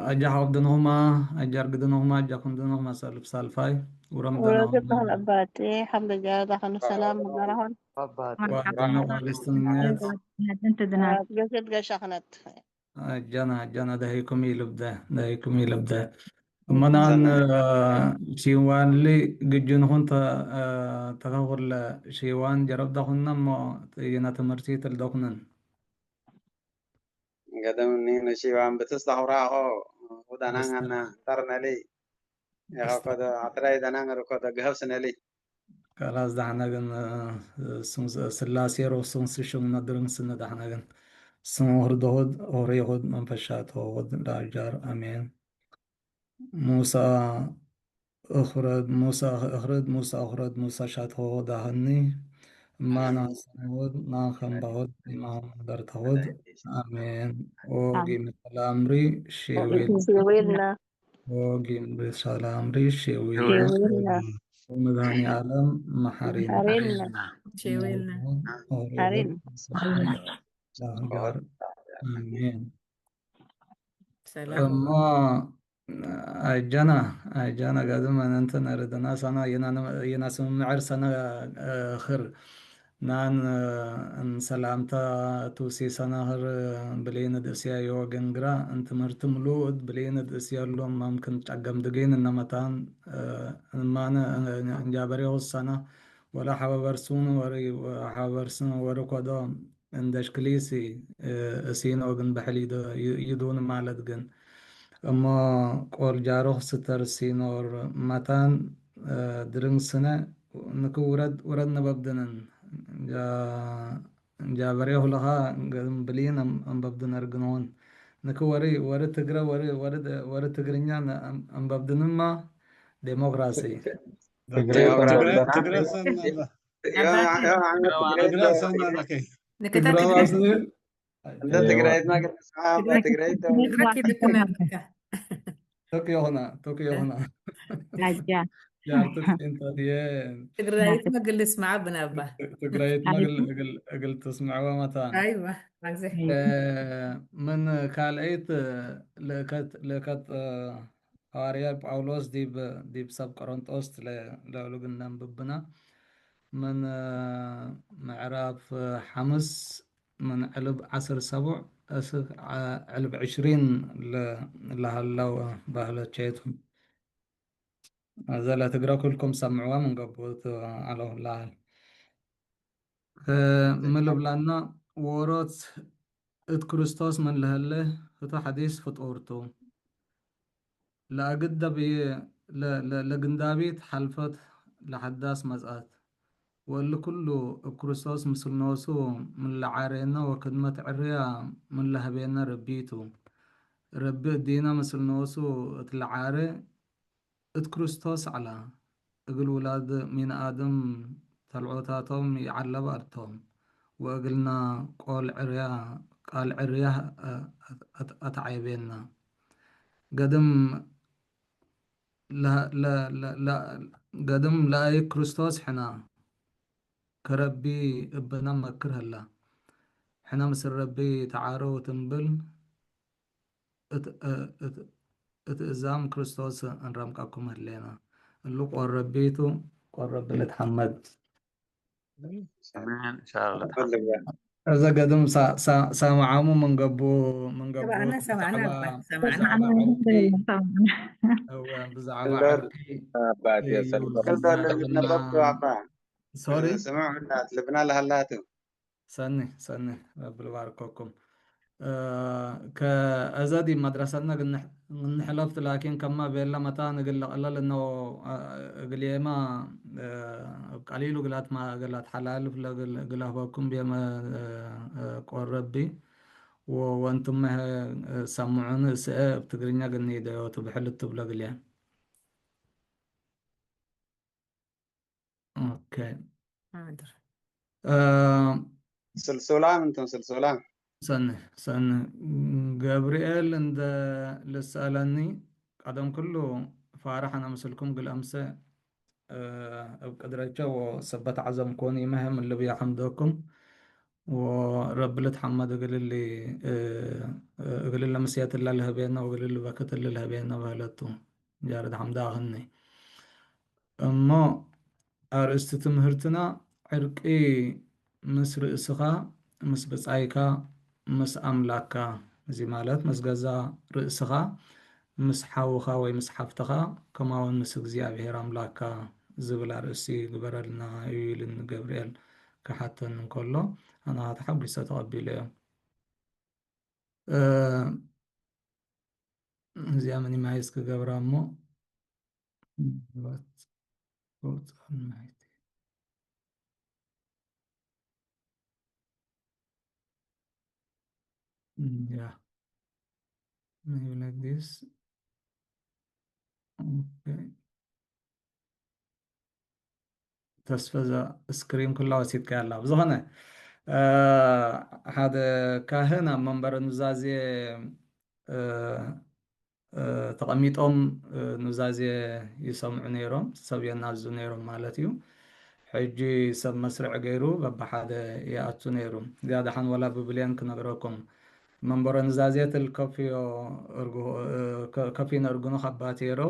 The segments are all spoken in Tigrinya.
ኣጃ ሓወብ ድንኹማ፣ ኣጃ ኣርጊ ድንኹማ፣ ኣጃኹም ድንኹማ፣ ሳልፍ ሳልፋይ፣ ውረም ውረም ደህና ደህና ሁኑ። ኣባቴ፣ ሓምደ ጃ ዳኸኑ ሰላም መጋራኹን። ኣባቴ። ዋ፣ ደህና ቋሪስትነት። እንተ ድና። ገሰት ገሻ ክነት። ኣጃና፣ ኣጃና፣ ደህይኩም ይልብደ፣ ደህይኩም ይልብደ። እመናን፣ ሰላም። እ፣ ሲዋንሊ ግጅንኹን ተ-፣ እ፣ ተኸኹለ ሲዋን ጀረብዳኹና እሞ ጥይና ትምህርቲ ትልደኹንን። ገደምኒ ንሺዋን ብትስ ዳኹራኾ፣ ውዳናን ኣስተ- ኣና፣ ተርነሊ፣ የኸፈደ፣ ኣስተ- ኣትራይ ዳናን ርኮደ፣ ገህብ ስነሊ። ካላስ ዳሕና ግን፣ እ፣ ሱን-፣ ስላሴ ሮ ሱን ስሹም ነድርን ስነ ዳሕና ግን። ስሙ ህርዶ ሆድ፣ ሆሬ ሆድ፣ መንፈሻት ሆድ፣ ዳጃር፣ ኣሜን። ሙሳ እኽረድ፣ ሙሳ እኽረድ፣ ሙሳ እኽረድ፣ ሙሳ ሻት ሆ ዳህኒ፣ እማ ናንሰን ሆድ፣ ናንኸም ባሆድ፣ ኢማም ደርታ ሆድ፣ ኣሜን። ኦጊ ምሳላ ኣምሪ፣ ሼዌል። ሼዌልና። ኦጊ ምሳላ ኣምሪ፣ ሼዌል። ሼዌልና። መድኃኔ ዓለም መሐሪና። መሐሪና። ሼዌልና። መሐሪና። ዳህጋር። ኣሜን። ሰላም። እሞ ኣጃና፣ ኣጃና ጋድም ኣነንተ ነርድና ሰና የና፣ የና ስምምዕር ሰና፣ እ፣ ኽር ናን፣ እ፣ እን ሰላምታ ቱሲ ሰና ኽር ብሌን ድእስያ የወገን ግራ እን ትምህርቲ ምሉእ ብሌን ድእስያ ሎም ማምክን ጨገም ድጌን እነመታን፣ እ፣ እማነ፣ እ፣ እንጃበሬ ኹስ ሰና ወላ ሓበበርሱን ወሪ፣ ሓበበርሱን ወሪ ኮዶ እንደሽክሊሲ፣ እ፣ እሲኖ ግን ብሕሊ ዶ ዩ-፣ ይዱን ማለት ግን። እሞ ቆል ጃሮኽ ስተር ሲኖር መታን፣ እ፣ ድርንግ ስነ ንክ ውረድ፣ ውረድ ነበብድንን። ጃ-፣ ጃበሬ ሁለኻ ግን ብሊን እም-፣ እምበብድነር ግንውን። ንክ ወሪ፣ ወሪ ትግረ፣ ወሪ፣ ወሪ ደ-፣ ወሪ ትግርኛ ነ-፣ እም-፣ እምበብድንማ ዴሞክራሲ። ትግረ፣ ትግረ፣ ትግረ ሰና። ትግረ ሰና ኣለካ። ትግረ ሰና ኣለካ። ንከታ ትግራዋይ ትግራይ። እንደ ትግራይትና ግን ስማ፣ ትግራይ ትግራይ ትግራይ ትግራይ ትግራይ። ቶኪዮ ኹና፣ ቶኪዮ ኹና። ኣጃ። ያርቱ ፊንታ ድየ። ትግራይት መግል ስማዓ ብናባ። ትግራይት መግል፣ እግል፣ እግል ትስምዕዋ መታ። ኣይዋ፣ ኣብዚ። እ፣ ምን ካልአይት ልእከት፣ ልእከት፣ እ፣ ሃዋርያ ጳውሎስ ዲብ፣ ዲብ ሰብ ቆሮንጦስ ለ-፣ ለእሉ ግን ነንብብና። ምን፣ እ፣ ምዕራፍ ሓምስ ምን ዕልብ ዓስር ሰቡዕ እስክ ዓ-፣ ዕልብ ዕሽሪን ለ-፣ ለሃለው ባህለቸይቱ። እዘ ለትግረ ኩልኩም ሰምዕዋ ምን ገቡት ኣለሁ ለሃል። እ፣ ምልብላና ወሮት እት ክርስቶስ ምን ለሀለ ህቱ ሐዲስ ፍጡርቱ። ለአግደብ ለ-፣ ለ-፣ ለግንዳቢት ሐልፈት ለሐዳስ መጽአት። ወእሊ ኩሉ እብ ክርስቶስ ምስል ኖሱ ምን ለዓሬነ ወክድመት ዕርያ ምን ለሀቤነ ረቢ ቱ። ረቢ እዲነ ምስል ኖሱ እት ለዓሬ እት ክርስቶስ ዐላ። እግል ውላድ ሚን አድም ተልዖታቶም ይዐለብ አቶም። ወእግልና ቆል ዕርያ፣ ቃል ዕርያ አት-፣ አት-፣ አትዓይቤና። ገድም ለ-፣ ለ-፣ ለ-፣ ለ-፣ ገድም ለአይ ክርስቶስ ሕና ከረቢ እብና መክር ህላ። ሕነ ምስል ረቢ ተዓረው ትንብል እት-፣ እት-፣ እት እዛም ክርስቶስ እንረምቀኩም ህሌና። እሉ ቆል ረቢ ቱ፣ ቆል ረቢ ልትሐመድ። አሜን፣ ኢንሻአላህ። እዘ ገድም ሳ-፣ ሳ-፣ ሳምዓሙ ምን ገቡ፣ ምን ገቡ ሰማዕና፣ ሰማዕና፣ ተሰባ-፣ ሰማዕና። ብዛዕባ ዓዲ፣ እወ፣ ብዛዕባ እምበር ዓዲ ኣባት እዩ፣ የሰልፎ። እምበር ብዛዕባ ልብና በብዶ ኣባ። ሶሪ? ስምዑ፣ እናት ልብና ለሃላቱ። ሰኒ፣ ሰኒ፣ ረቢ ልባርከኩም። እ፣ ከ-፣ እዘ ዲብ መድረሰና ግን ንሕ-፣ ንሕለፍት፣ ላኪን ከማ ቤለ መታን እግል ለቀለል እነሆ፣ እ፣ እግል የማ፣ እ፣ እብ ቀሊሉ እግል አትማ-፣ እግል አትሐላልፍ ለእግል፣ እግል አህበኩም ቤመ፣ እ፣ እ፣ ቆረቢ ወ-፣ ወንቱመ፣ እ፣ ሰምዑኒ እስአ እብ ትግርኛ ግን ይደዮ ትብሕል እቱ ብለ እግል የ። ኦኬ። ሓድር። እ፣ ስልሱላም እንቱም ስልሱላም። ሰኒ፣ ሰኒ። ገብርኤል እንደ ልስአለኒ፣ ቀደም ኩሉ ፋራሕ አነ ምስልኩም ግል አምሰ፣ እ፣ እብ ቅድረቸ ወሰበት ዐዘምኮኒ መህም ልብያ ሐምደኩም። ወረብልት ሐመድ እግልሊ፣ እ፣ እግልለ ምስየትለ ልህቤነ ወእግልሊ በክትሊ ልህቤነ በህለቱ። ጃርድ ሐምዳ አኽኒ። እሞ ኣርእስቲ ትምህርትና ዕርቂ ምስ ርእስኻ፣ ምስ ብጻይካ፣ ምስ ኣምላክካ፣ እዚ ማለት ምስ ገዛ ርእስኻ፣ ምስ ሓውኻ ወይ ምስ ሓፍትኻ፣ ከምኡውን ምስ እግዚኣብሔር ኣምላክካ ዝብል ኣርእስቲ ግበረልና እዩ ኢሉኒ ገብርኤል ክሓተኒ እንከሎ፣ ኣነ ኸዓ ተሓጒሰ ተቐቢለዮ። እ፣ እዚኣ ሚኒማይዝ ክገብራ እሞ ምናልባት ክወፅኣልና ይኽእል። Mm, yeah. Maybe like this. Okay. ተስፈ እዛ ስክሪን ኩላ ወሲድካ ኣላ። ብዝኾነ፣ እ፣ ሓደ ካህን ኣብ መንበረ ኑዛዜ፣ እ፣ እ፣ ተቐሚጦም፣ እ፣ ኑዛዜ ይሰምዑ ነይሮም፣ ሰብ የናዙ ነይሮም ማለት እዩ። ሕጂ ሰብ መስርዕ ገይሩ በብሓደ ይኣቱ ነይሩ። እዚኣ ደሓን ወላ ብብሌን ክነግረኩም። መንበረ ኑዛዜ ትል ከፊዮ እርጉ-፣ እ፣ ከ-፣ ከፊነ እርጉኑ ካብ ባቴሮ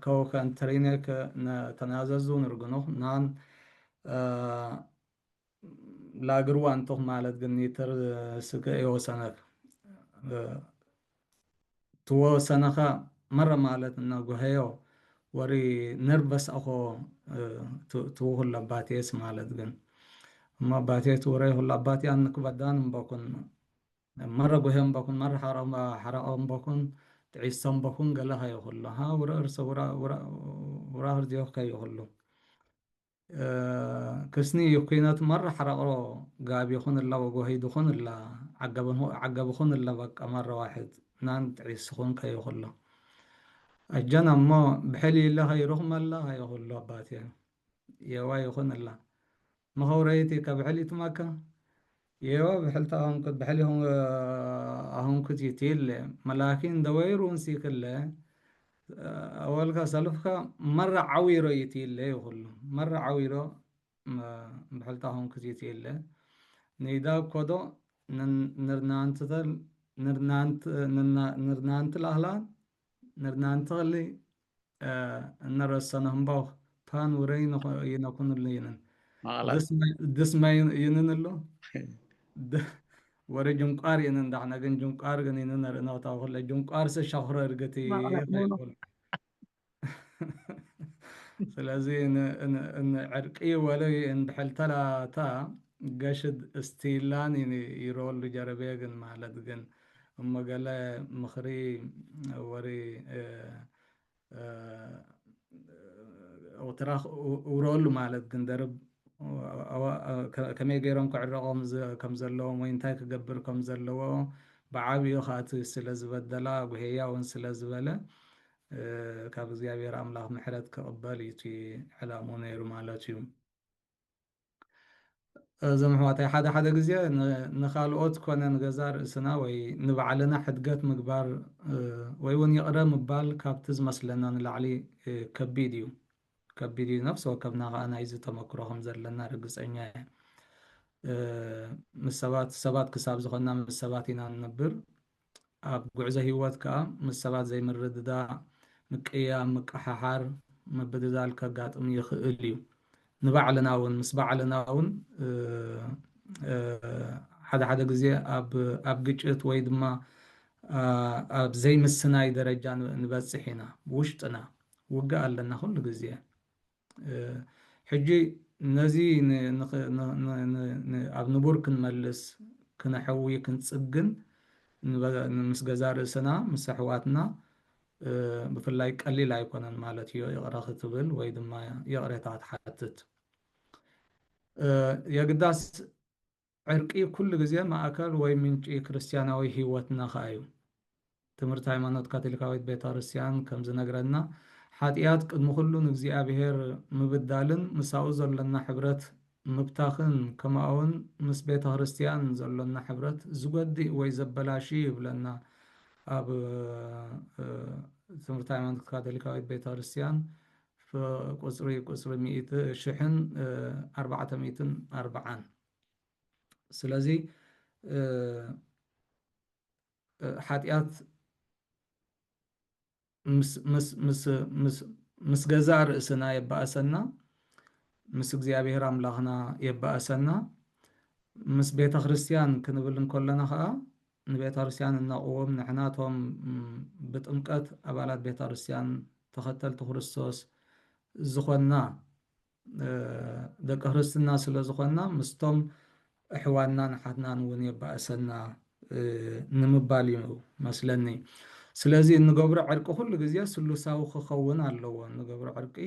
ከውከን ትሪኔ ከ-፣ ነ-፣ ተናዘዙ ንርጉኑ ናን፣ እ፣ ላግርዋ እንተኹ ማለት ግን ይትር ስገ የወሰነክ፣ እ፣ ትወሰነኸ መረ ማለት እነ ጉሀዮ ወሪ ነርቨስ ኣኾ፣ እ፣ ት-፣ ትውኹል ለባቴስ ማለት ግን እሞ ኣባቴ ትውረይ ሁሉ ኣባቴ ኣንክ በዳን እምበኩን መረ ጉሄ እምበኩን መረ ሓረ-፣ ሓረቐ እምበኩን ጥዒሶ እምበኩን ገለ ከይኹሉ ሃ ውረ እርሰ ውራ፣ ውራ፣ ውራ ህርዚዮ ከይኹሉ። እ፣ ክስኒ እዩ ኩነት መረ ሓረቕሮ ጋቢኹን እላ ወጎሂድኹን እላ ዓገብኹን እላ በቃ መረ ዋሕድ ናን ጥዒስኹን ከይኹሉ። ኣጀና እሞ ብሕሊ ኢለ ከይሩኽ መላ ከይኹሉ ኣባቴ የዋ ይኹን እላ። መኸውረይቲ ከብሕል ይትመካ የዋ ብሕልታ ኣሁንኩት ብሕል ይኹን ኣሁንኩት ይትይለ መላኪን ደወይሩ እንሲክለ ኣወልካ ሰልፍካ መራ ዓዊሮ ይትይለ ይኹሉ መራ ዓዊሮ ብሕልታ ኣሁንኩት ይትይለ ንይዳ ኮዶ ንርናንትተል ንርናንት ንርናንት ላህላን ንርናንት ኸሊ እነረሰነ ህምባው ፓን ውረይ ይነኩንሉ ይንን ማላት ድስመ ይንን ኣሎ ወረ ጅንቋር ይንን ዳሕና ግን ጅንቋር ግን ይንን ርእነውታው ክለ ጅንቋር ሰሻኽሮ እርግቲ ማላት ይኸይል። ስለዚ ን- ን- ን- ዕርቂ ወለይ እንድሕል ተላታ ገሽድ እስቲላን ይን- ይረወሉ ጀረበየ ግን ማለት ግን እሞ ገለ ምኽሪ ወሪ እ፣ እ፣ ወትራኽ ው- ውረወሉ ማለት ግን ደርብ ኣዋ- ከ- ከመይ ገይሮም ክዕረቖም ዝ- ከም ዘለዎም ወይ እንታይ ክገብር ከም ዘለዎ ብዓብዩ ኻቲ ስለ ዝበደላ ጉሄያ እውን ስለ ዝበለ እ፣ ካብ እግዚኣብሔር ኣምላኽ ምሕረት ክቕበል እዩ እቲ ዕላሙ ነይሩ ማለት እዩ። እዞም ኣሕዋተይ ሓደ ሓደ ግዜ ን- ንኻልኦት ኮነ ንገዛ ርእስና ወይ ንባዕልና ሕድገት ምግባር እ፣ ወይ እውን ይቕረ ምባል ካብቲ ዝመስለና ንላዕሊ እ፣ ከቢድ እዩ። ከቢድ እዩ። ነፍሲ ወከፍና ከዓ ናይዚ ተመክሮ ከም ዘለና ርግፀኛ እየ። እ፣ ምስ ሰባት ሰባት ክሳብ ዝኾንና ምስ ሰባት ኢና ንነብር። ኣብ ጉዕዞ ህይወት ከዓ ምስ ሰባት ዘይምርድዳእ፣ ምቅያም፣ ምቅሓሓር፣ ምብድዳል ከጋጥም ይኽእል እዩ። ንባዕልና እውን ምስ ባዕልና እውን እ፣ እ፣ ሓደ ሓደ ግዜ ኣብ ኣብ ግጭት ወይ ድማ ኣ፣ ኣብ ዘይምስናይ ደረጃ ን- ንበጽሕ ኢና። ውሽጥና ውግእ ኣለና ኩሉ ግዜ። እ፣ ሕጂ ነዚ ን- ንኽ- ን- ን- ን- ን- ኣብ ንቡር ክንመልስ ክነሐዊ ክንጽግን ንበ- ምስ ገዛ ርእስና ምስ ኣሕዋትና እ፣ ብፍላይ ቀሊል ኣይኮነን ማለት እዩ። ይቕረ ክትብል ወይ ድማ ይቕሬታ ክትሓትት እ፣ የግዳስ ዕርቂ ኩሉ ግዜ ማእከል ወይ ምንጪ ክርስትያናዊ ህይወትና ኸኣ እዩ። ትምህርቲ ሃይማኖት ካቶሊካዊት ቤተ ክርስትያን ከም ዝነግረና ሓጢኣት ቅድሚ ኩሉ ንእግዚኣብሔር ምብዳልን ምሳኡ ዘሎና ሕብረት ምብታኽን ከምኡ እውን ምስ ቤተ ክርስትያን ዘሎና ሕብረት ዝጎድእ ወይ ዘበላሽዩ ይብለና ኣብ እ፣ ትምህርቲ ሃይማኖት ካቶሊካዊት ቤተ ክርስትያን ፍ- ቁፅሪ ቁፅሪ ሚእቲ ሽሕን እ፣ ኣርባዕተ ሚእትን ኣርባዓን ስለዚ እ፣ እ፣ ሓጢኣት ምስ ምስ ምስ ምስ ምስ ገዛእ ርእስና የባእሰና፣ ምስ እግዚኣብሔር ኣምላኽና የባእሰና። ምስ ቤተ ክርስቲያን ክንብል እንከለና ኸዓ ንቤተ ክርስቲያን እነቕውም ንሕና እቶም ም፣ ብጥምቀት ኣባላት ቤተ ክርስቲያን ተኸተልቲ ክርስቶስ ዝኾንና እ፣ ደቂ ክርስትና ስለ ዝኾንና ምስቶም ኣሕዋትናን ኣሓትናን እውን የባእሰና እ፣ ንምባል እዩ መስለኒ። ስለዚ እንገብሮ ዕርቂ ኩሉ ግዜ ስሉሳዊ ክኸውን ኣለዎ። እንገብሮ ዕርቂ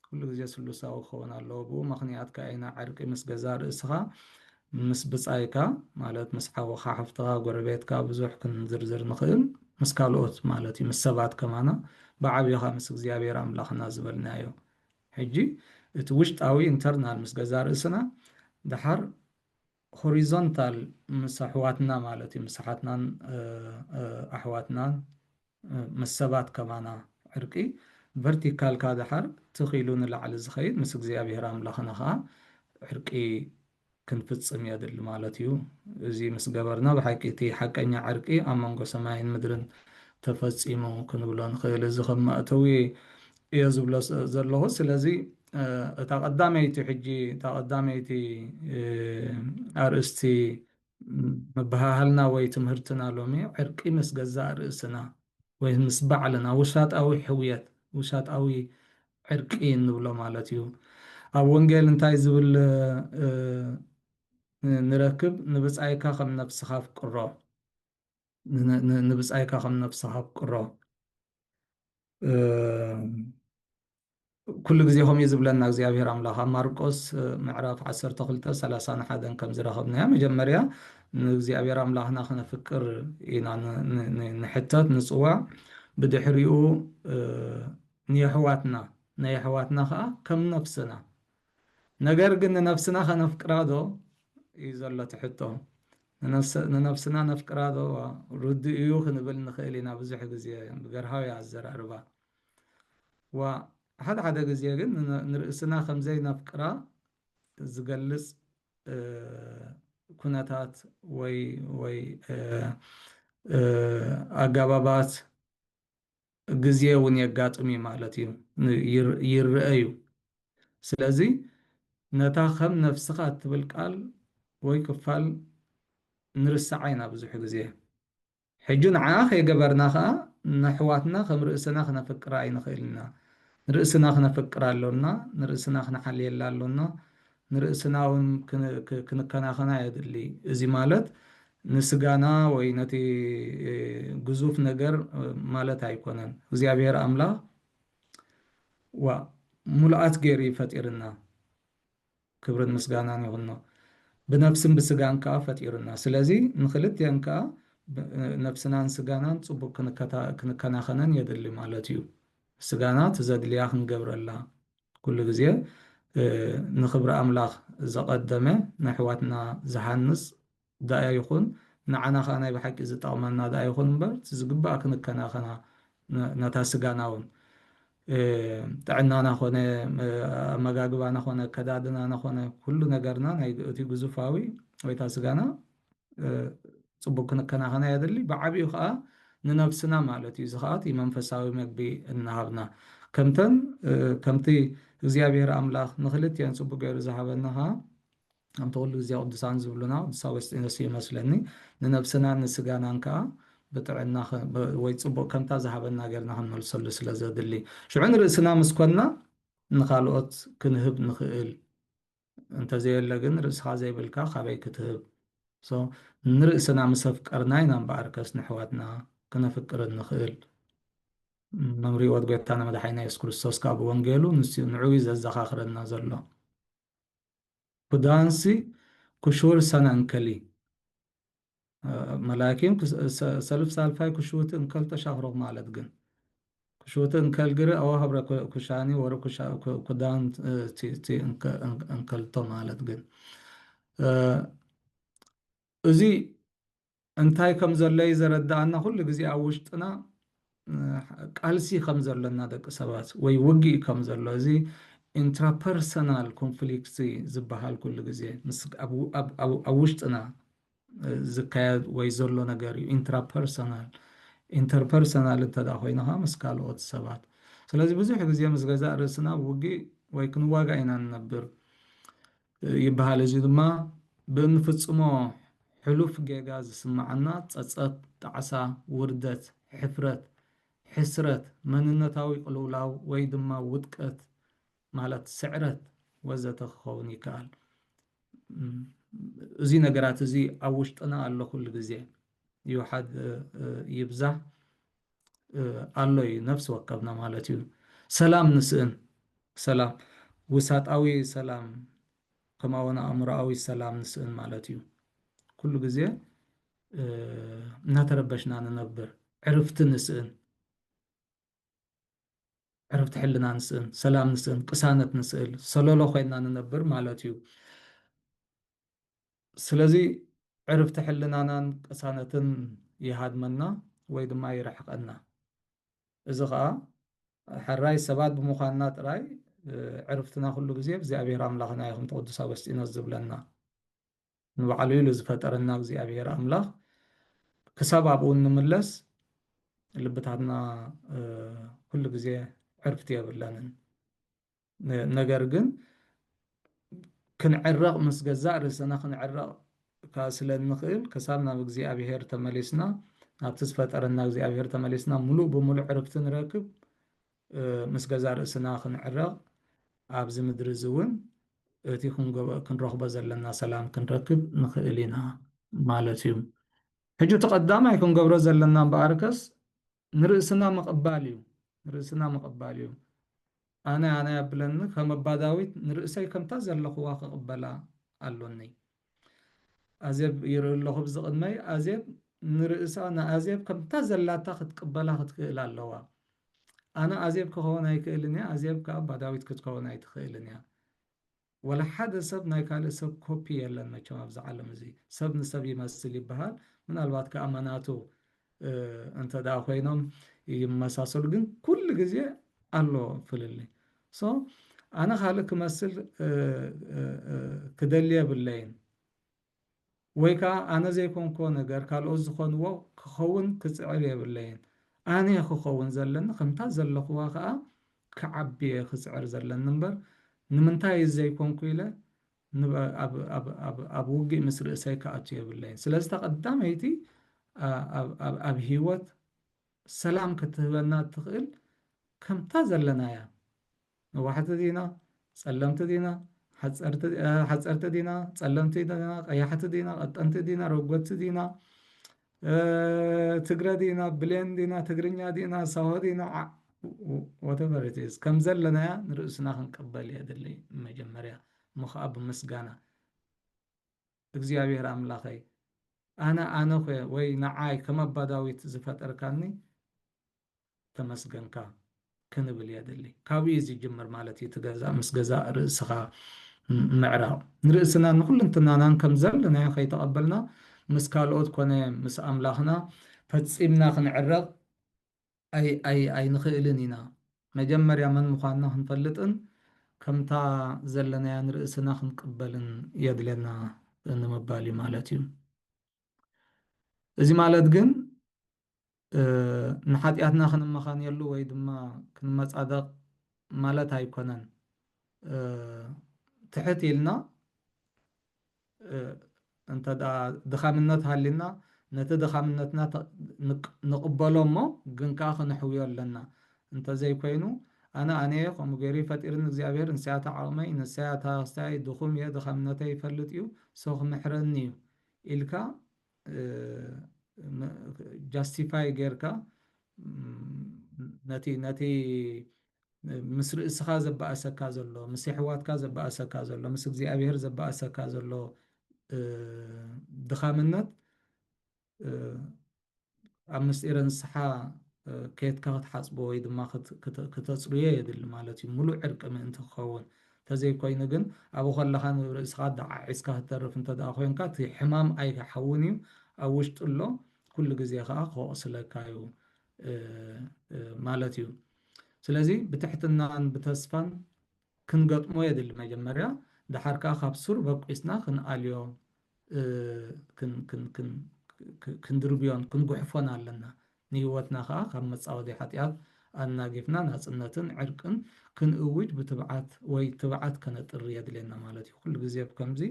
ኩሉ ግዜ ስሉሳዊ ክኸውን ኣለዎ። ብኡ ምኽንያት ከኣ ኢና ዕርቂ ምስ ገዛ ርእስኻ፣ ምስ ብጻይካ፣ ማለት ምስ ሓውኻ፣ ሓፍትኻ፣ ጎረቤትካ ብዙሕ ክንዝርዝር ንኽእል፣ ምስ ካልኦት ማለት እዩ፣ ምስ ሰባት ከማና፣ ብዓብኻ ምስ እግዚኣብሔር ኣምላኽና ዝበልናዮ። ሕጂ እቲ ውሽጣዊ ኢንተርናል ምስ ገዛ ርእስና፣ ደሓር ሆሪዞንታል ምስ ኣሕዋትና ማለት እዩ፣ ምስ ኣሓትናን እ፣ እ፣ ኣሕዋትናን እ፣ ምስ ሰባት ከማና ዕርቂ፣ ቨርቲካልካ ደሓር ትኺሉ ንላዕሊ ዝኸይድ ምስ እግዚኣብሔር ኣምላኽና ኸዓ ዕርቂ ክንፍጽም የድሊ ማለት እዩ። እዚ ምስ ገበርና ብሓቂ እቲ ሓቀኛ ዕርቂ ኣብ መንጎ ሰማይን ምድርን ተፈጺሙ ክንብሎ ንኽእል። እዚ ከም መእተዊ እየ ዝብሎ ስ- ዘለኹ። ስለዚ እ፣ እታ ቀዳመይቲ ሕጂ እታ ቀዳመይቲ እ፣ ኣርእስቲ ምብሃሃልና ወይ ትምህርትና ሎሚ ዕርቂ ምስ ገዛእ ርእስና ወይ ምስ ባዕልና ውሻጣዊ ሕውየት ውሻጣዊ ዕርቂ እንብሎ ማለት እዩ። ኣብ ወንጌል እንታይ ዝብል እ፣ ንረክብ? ንብጻይካ ከም ነፍስኻ ኣፍቅሮ። ን- ን- ንብጻይካ ከም ነፍስኻ ኣፍቅሮ። እ፣ ኩሉ ግዜ ከምኡ እዩ ዝብለና እግዚኣብሔር ኣምላኽ። ኣብ ማርቆስ እ፣ ምዕራፍ ዓሰርተ ክልተ ሰላሳ ንሓደን ከም ዝረኸብናዮ፣ መጀመርያ ንእግዚኣብሔር ኣምላኽና ክነፍቅር ኢና ን- ን- ን- ንሕተት፣ ንጽዋዕ። ብድሕሪኡ እ፣ ንየሕዋትና፣ ናይ የሕዋትና ኸኣ ከም ነፍስና። ነገር ግን ንነፍስና ከነፍቅራ ዶ እዩ ዘሎ እቲ ሕቶ። ንነፍስ- ንነፍስና ነፍቅራ ዶ? ርዱእ እዩ ክንብል ንኽእል ኢና። ብዙሕ ግዜ ብገርሃዊ ኣዘራርባ ዋ ሓደ ሓደ ግዜ ግን ን- ንርእስና ከም ዘይነፍቅራ ዝገልጽ እ፣ ኩነታት ወይ ወይ እ፣ እ፣ ኣጋባባት ግዜ እውን የጋጥም እዩ ማለት እዩ። ን- ይር- ይርአ እዩ። ስለዚ ነታ ከም ነፍስኻ እትብል ቃል ወይ ክፋል ንርስዓ ኢና ብዙሕ ግዜ። ሕጂ ንዓኣ ከይገበርና ኸዓ ንኣሕዋትና ከም ርእስና ክነፍቅራ ኣይንኽእል ኢና። ንርእስና ክነፍቅራ ኣሎና፣ ንርእስና ክንሓልየላ ኣሎና፣ ንርእስና እውን ክን- ክ- ክንከናኸና የድሊ። እዚ ማለት ንስጋና ወይ ነቲ እ፣ ግዙፍ ነገር እ፣ ማለት ኣይኮነን። እግዚኣብሔር ኣምላኽ ዋ ሙሉኣት ገይሩ እዩ ፈጢርና። ክብርን ምስጋናን ይኹኖ። ብነፍስን ብስጋን ከኣ ፈጢሩና። ስለዚ ንኽልቲአን ከኣ ብ- ነፍስናን ስጋናን ጽቡቅ ክንከታ- ክንከናኸነን የድሊ ማለት እዩ። ስጋና እቲ ዘድልያ ክንገብረላ ኩሉ ግዜ እ፣ ንኽብሪ ኣምላኽ ዘቐደመ ንኣሕዋትና ዝሃንጽ ደኣ ይኹን ንዓና ከኣ ናይ ብሓቂ ዝጠቕመና ደኣ ይኹን እምበር እቲ ዝግባእ ክንከናኸና ነ- ነታ ስጋና እውን እ፣ ጥዕናና ኾነ እ፣ ኣመጋግባና ኾነ ኣከዳድናና ኾነ ኩሉ ነገርና ናይ እቲ ግዙፋዊ ወይ እታ ስጋና እ፣ ጽቡቅ ክንከናኸና የድሊ። ብዓቢኡ ከኣ ንነብስና ማለት እዩ። እዚ ከኣ እቲ መንፈሳዊ መግቢ እናሃብና ከምተን እ፣ ከምቲ እግዚኣብሔር ኣምላኽ ንኽልቲአን ጽቡቅ ገይሩ ዝሃበና ከኣ ከምቲ ኩሉ ግዜ ቅዱሳን ዝብሉና ቅዱስ ኣውግስጢኖስ ይመስለኒ ንነብስናን ንስጋናን ከኣ ብጥዕና ከ- ብ- ወይ ጽቡቅ ከምታ ዝሃበና ገርና ክንመልሰሉ ስለ ዘድሊ ሽዑ ንርእስና ምስ ኮንና ንኻልኦት ክንህብ ንኽእል። እንተዘየለ ግን ርእስኻ ዘይብልካ ካበይ ክትህብ? So ንርእስና ምስ ኣፍቀርና ኢና እምበኣርከስ ንሕዋትና ክነፍቅር እንኽእል። መምርሂ ወድ ጎይታና መድሓኒና የሱስ ክርስቶስ ካብ ወንጌሉ ንሱ ንዑ እዩ ዘዘኻኽረና ዘሎ። ኩዳንሲ ኩሹር ሰነንከሊ መላኪን ሰልፍ ሳልፋይ ኩሹት እንከል ተሻኽሮክ ማለት ግን ኩሹት እንከል ግሪ ኣዋ ሀብረ ኩሻኒ ወረ ኩዳን እንከልቶ ማለት ግን እዚ እንታይ ከም ዘሎ እዩ ዘረዳእና። ኩሉ ግዜ ኣብ ውሽጥና እ፣ ቃልሲ ከም ዘሎና ደቂ ሰባት ወይ ውግእ ከም ዘሎ እዚ ኢንትራፐርሰናል ኮንፍሊክት ዝበሃል ኩሉ ግዜ ምስ ኣብ ኣብ ኣብ ኣብ ውሽጥና ዝካየድ ወይ ዘሎ ነገር እዩ። ኢንትራፐርሰናል ኢንተርፐርሰናል እንተ ደኣ ኮይንኻ ምስ ካልኦት ሰባት። ስለዚ ብዙሕ ግዜ ምስ ገዛእ ርእስና ውግእ ወይ ክንዋጋእ ኢና ንነብር ይበሃል። እዚ ድማ ብእንፍጽሞ ሕሉፍ ጌጋ ዝስምዓና ጸጸት፣ ጣዕሳ፣ ውርደት፣ ሕፍረት፣ ሕስረት፣ መንነታዊ ቅልውላው ወይ ድማ ውድቀት ማለት ስዕረት ወዘተ ክኸውን ይከኣል። እዚ ነገራት እዚ ኣብ ውሽጥና ኣሎ ኩሉ ግዜ ይውሓድ ይብዛሕ ኣሎ እዩ ነፍሲ ወከፍና ማለት እዩ። ሰላም ንስእን ሰላም ውሳጣዊ ሰላም ከማውን ኣእምሮኣዊ ሰላም ንስእን ማለት እዩ። ኩሉ ግዜ እናተረበሽና ንነብር ዕርፍቲ ንስእን ዕርፍቲ ሕልና ንስእን ሰላም ንስእን ቅሳነት ንስእል ሰለሎ ኮይና ንነብር ማለት እዩ። ስለዚ ዕርፍቲ ሕልናናን ቅሳነትን ይሃድመና ወይ ድማ ይርሕቀና። እዚ ከዓ ሕራይ ሰባት ብምዃንና ጥራይ ዕርፍትና ኩሉ ግዜ እግዚኣብሔር ኣምላኽና እዩ ከምቲ ቅዱስ ኣውገስጢኖስ ዝብለና። ንባዕሉ ኢሉ ዝፈጠረና እግዚኣብሔር ኣምላኽ ክሳብ ኣብኡ እንምለስ ልብታትና ኩሉ ግዜ ዕርፍቲ የብለንን። ነገር ግን ክንዕረቕ ምስ ገዛእ ርእስና ክንዕረቕ ስለ እንኽእል ክሳብ ናብ እግዚኣብሔር ተመሊስና ናብቲ ዝፈጠረና እግዚኣብሔር ተመሊስና ሙሉእ ብሙሉእ ዕርፍቲ ንረክብ። ምስ ገዛእ ርእስና ክንዕረቕ ኣብዚ ምድሪ እዚ እውን እቲ ክንረኽቦ ዘለና ሰላም ክንረክብ ንኽእል ኢና ማለት እዩ። ሕጂ እቲ ቀዳማይ ክንገብሮ ዘለና እምበኣርከስ ንርእስና ምቕባል እዩ። ንርእስና ምቕባል እዩ። ኣነ ኣነ ኣብለኒ ከም ኣባ ዳዊት ንርእሰይ ከምታ ዘለኹዋ ክቕበላ ኣሎኒ። ኣዜብ ይርኢ ኣለኹ ብዝቕድመይ ኣዜብ ንርእሳ ንኣዜብ ከምታ ዘላታ ክትቅበላ ክትክእል ኣለዋ። ኣነ ኣዜብ ክኸውን ኣይክእልን እያ፣ ኣዜብ ከዓ ኣባ ዳዊት ክትከውን ኣይትኽእልን እያ። ወላ ሓደ ሰብ ናይ ካልእ ሰብ ኮፒ የለን መቸም ኣብዚ ዓለም እዚ ሰብ ንሰብ ይመስል ይበሃል። ምናልባት ከዓ መናቱ እንተ ደኣ ኮይኖም ይመሳሰሉ፣ ግን ኩሉ ግዜ ኣሎ ፍልልይ። ሶ ኣነ ካልእ ክመስል ክደሊ የብለይን። ወይ ከዓ ኣነ ዘይኮንኮ ነገር ካልኦት ዝኾንዎ ክኸውን ክፅዕር የብለይን። ኣነ ክኸውን ዘለኒ ከምታ ዘለኽዋ ከዓ ክዓቢ እየ ክፅዕር ዘለኒ እምበር ንምንታይ ዘይኮንኩ ኢለ ኣብ ውግእ ምስ ርእሰይ ክኣቱ የብለይን። ስለዚ ተቐዳመይቲ ኣብ ህይወት ሰላም ክትህበና እትኽእል ከምታ ዘለና እያ። ነዋሕቲ ዲና፣ ጸለምቲ ዲና፣ ሓጸርቲ ዲና፣ ጸለምቲ ዲና፣ ቀያሕቲ ዲና፣ ቀጠንቲ ዲና፣ ረጎድቲ ዲና፣ ትግረ ዲና፣ ብሌን ዲና፣ ትግርኛ ዲና፣ ሳሆ ዲና፣ whatever it is፣ ከም ዘለናያ ንርእስና ክንቀበል የድሊ። መጀመርያ እሞ ኸኣ ብምስጋና እግዚኣብሔር ኣምላኸይ ኣነ ኣነ ኮ ወይ ንዓይ ከም ኣባ ዳዊት ዝፈጠርካኒ ተመስገንካ ክንብል የድሊ። ካብኡ እዩ ዝጅምር ማለት እዩ። እቲ ገዛ ምስ ገዛ ርእስኻ ምዕራቕ ንርእስና ንኩልንትናናን ከም ዘለናዮ ከይተቐበልና ምስ ካልኦት ኮነ ምስ ኣምላኽና ፈጺምና ክንዕረቕ ኣይንኽእልን ኢና። መጀመርያ መን ምዃንና ክንፈልጥን ከምታ ዘለናያ ንርእስና ክንቅበልን የድለና ንምባል እዩ ማለት እዩ። እዚ ማለት ግን ንሓጢኣትና ክንመኻንየሉ ወይ ድማ ክንመጻደቕ ማለት ኣይኮነን። ትሕት ኢልና እንተ ደኣ ድኻምነት ሃሊና ነቲ ድኻምነትና ንቕበሎ እሞ ግን ከኣ ክነሕውዮ ኣለና። እንተዘይኮይኑ ኣነ ኣነየ ከምኡ ገይሩ ፈጢርኒ እግዚኣብሔር ንሳያታ ዓቕመይ ንሳያታ ክስታይ ድኹም እየ ድኻምነተይ ይፈልጥ እዩ ሰው ክምሕረኒ እዩ ኢልካ ጃስቲፋይ ጌርካ ነቲ ነቲ ምስ ርእስኻ ዘበኣሰካ ዘሎ ምስ የሕዋትካ ዘበኣሰካ ዘሎ ምስ እግዚኣብሔር ዘበኣሰካ ዘሎ ድኻምነት ኣብ ምስጢረ ንስሓ ከየትካ ክትሓፅቦ ወይ ድማ ክተፅርዮ የድሊ ማለት እዩ። ሙሉእ ዕርቂ ምእንቲ ክኸውን እንተዘይኮይኑ ግን ኣብኡ ከለኻ ንርእስኻ ደዓዒስካ ክትተርፍ እንተ ደኣ ኮይንካ እቲ ሕማም ኣይሓውን እዩ ኣብ ውሽጢ ኣሎ ኩሉ ግዜ ከዓ ክወቕስለካ እዩ ማለት እዩ። ስለዚ ብትሕትናን ብተስፋን ክንገጥሞ የድሊ መጀመርያ። ድሓር ከዓ ካብ ሱር በቂስና ክንኣልዮ፣ እ፣ ክን-፣ ክን-፣ ክን-፣ ክ-፣ ክንድርብዮን ክንጉሕፎን ኣለና። ንህይወትና ከዓ ካብ መጻወዲ ሓጢኣት ኣናጊፍና ናጽነትን ዕርቅን ክንእውጅ ብትብዓት ወይ ትብዓት ከነጥሪ የድልየና ማለት እዩ። ኩሉ ግዜ ብከምዚ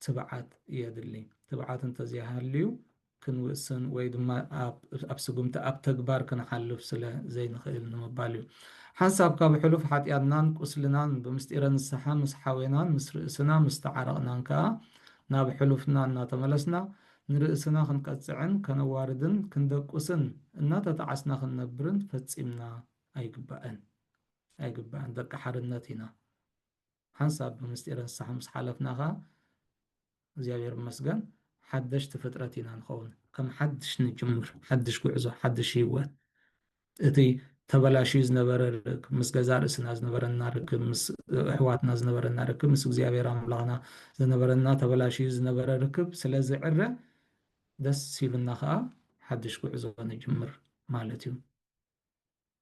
ትብዓት የድሊ። ትብዓት እንተዘይሃልዩ ክንውስን ወይ ድማ ኣብ፣ ኣብ ስጉምቲ ኣብ ተግባር ክንሓልፍ ስለ ዘይንኽእል ንምባል እዩ። ሓንሳብ ካብ ሕሉፍ ሓጢኣትናን ቁስልናን ብምስጢረ ንስሓ ምስ ሓዌናን ምስ ርእስና ምስ ተዓረቕናን ከኣ ናብ ሕሉፍና እናተመለስና ንርእስና ክንቀጽዕን ከነዋርድን ክንደቁስን እናተጣዓስና ክንነብርን ፈጺምና ኣይግባእን፣ ኣይግባእን። ደቂ ሓርነት ኢና። ሓንሳብ ብምስጢረ ንስሓ ምስ ሓለፍና ከኣ እግዚኣብሔር ይመስገን ሓደሽቲ ፍጥረት ኢና ንኸውን። ከም ሓድሽ ንጅምር፣ ሓድሽ ጉዕዞ፣ ሓድሽ ህይወት። እቲ ተበላሽዩ ዝነበረ ርክብ፣ ምስ ገዛ ርእስና ዝነበረና ርክብ፣ ምስ ኣሕዋትና ዝነበረና ርክብ፣ ምስ እግዚኣብሔር ኣምላኽና ዝነበረና ተበላሽዩ ዝነበረ ርክብ ስለ ዝዕረ ደስ ኢሉና ከኣ ሓድሽ ጉዕዞ ንጅምር ማለት እዩ።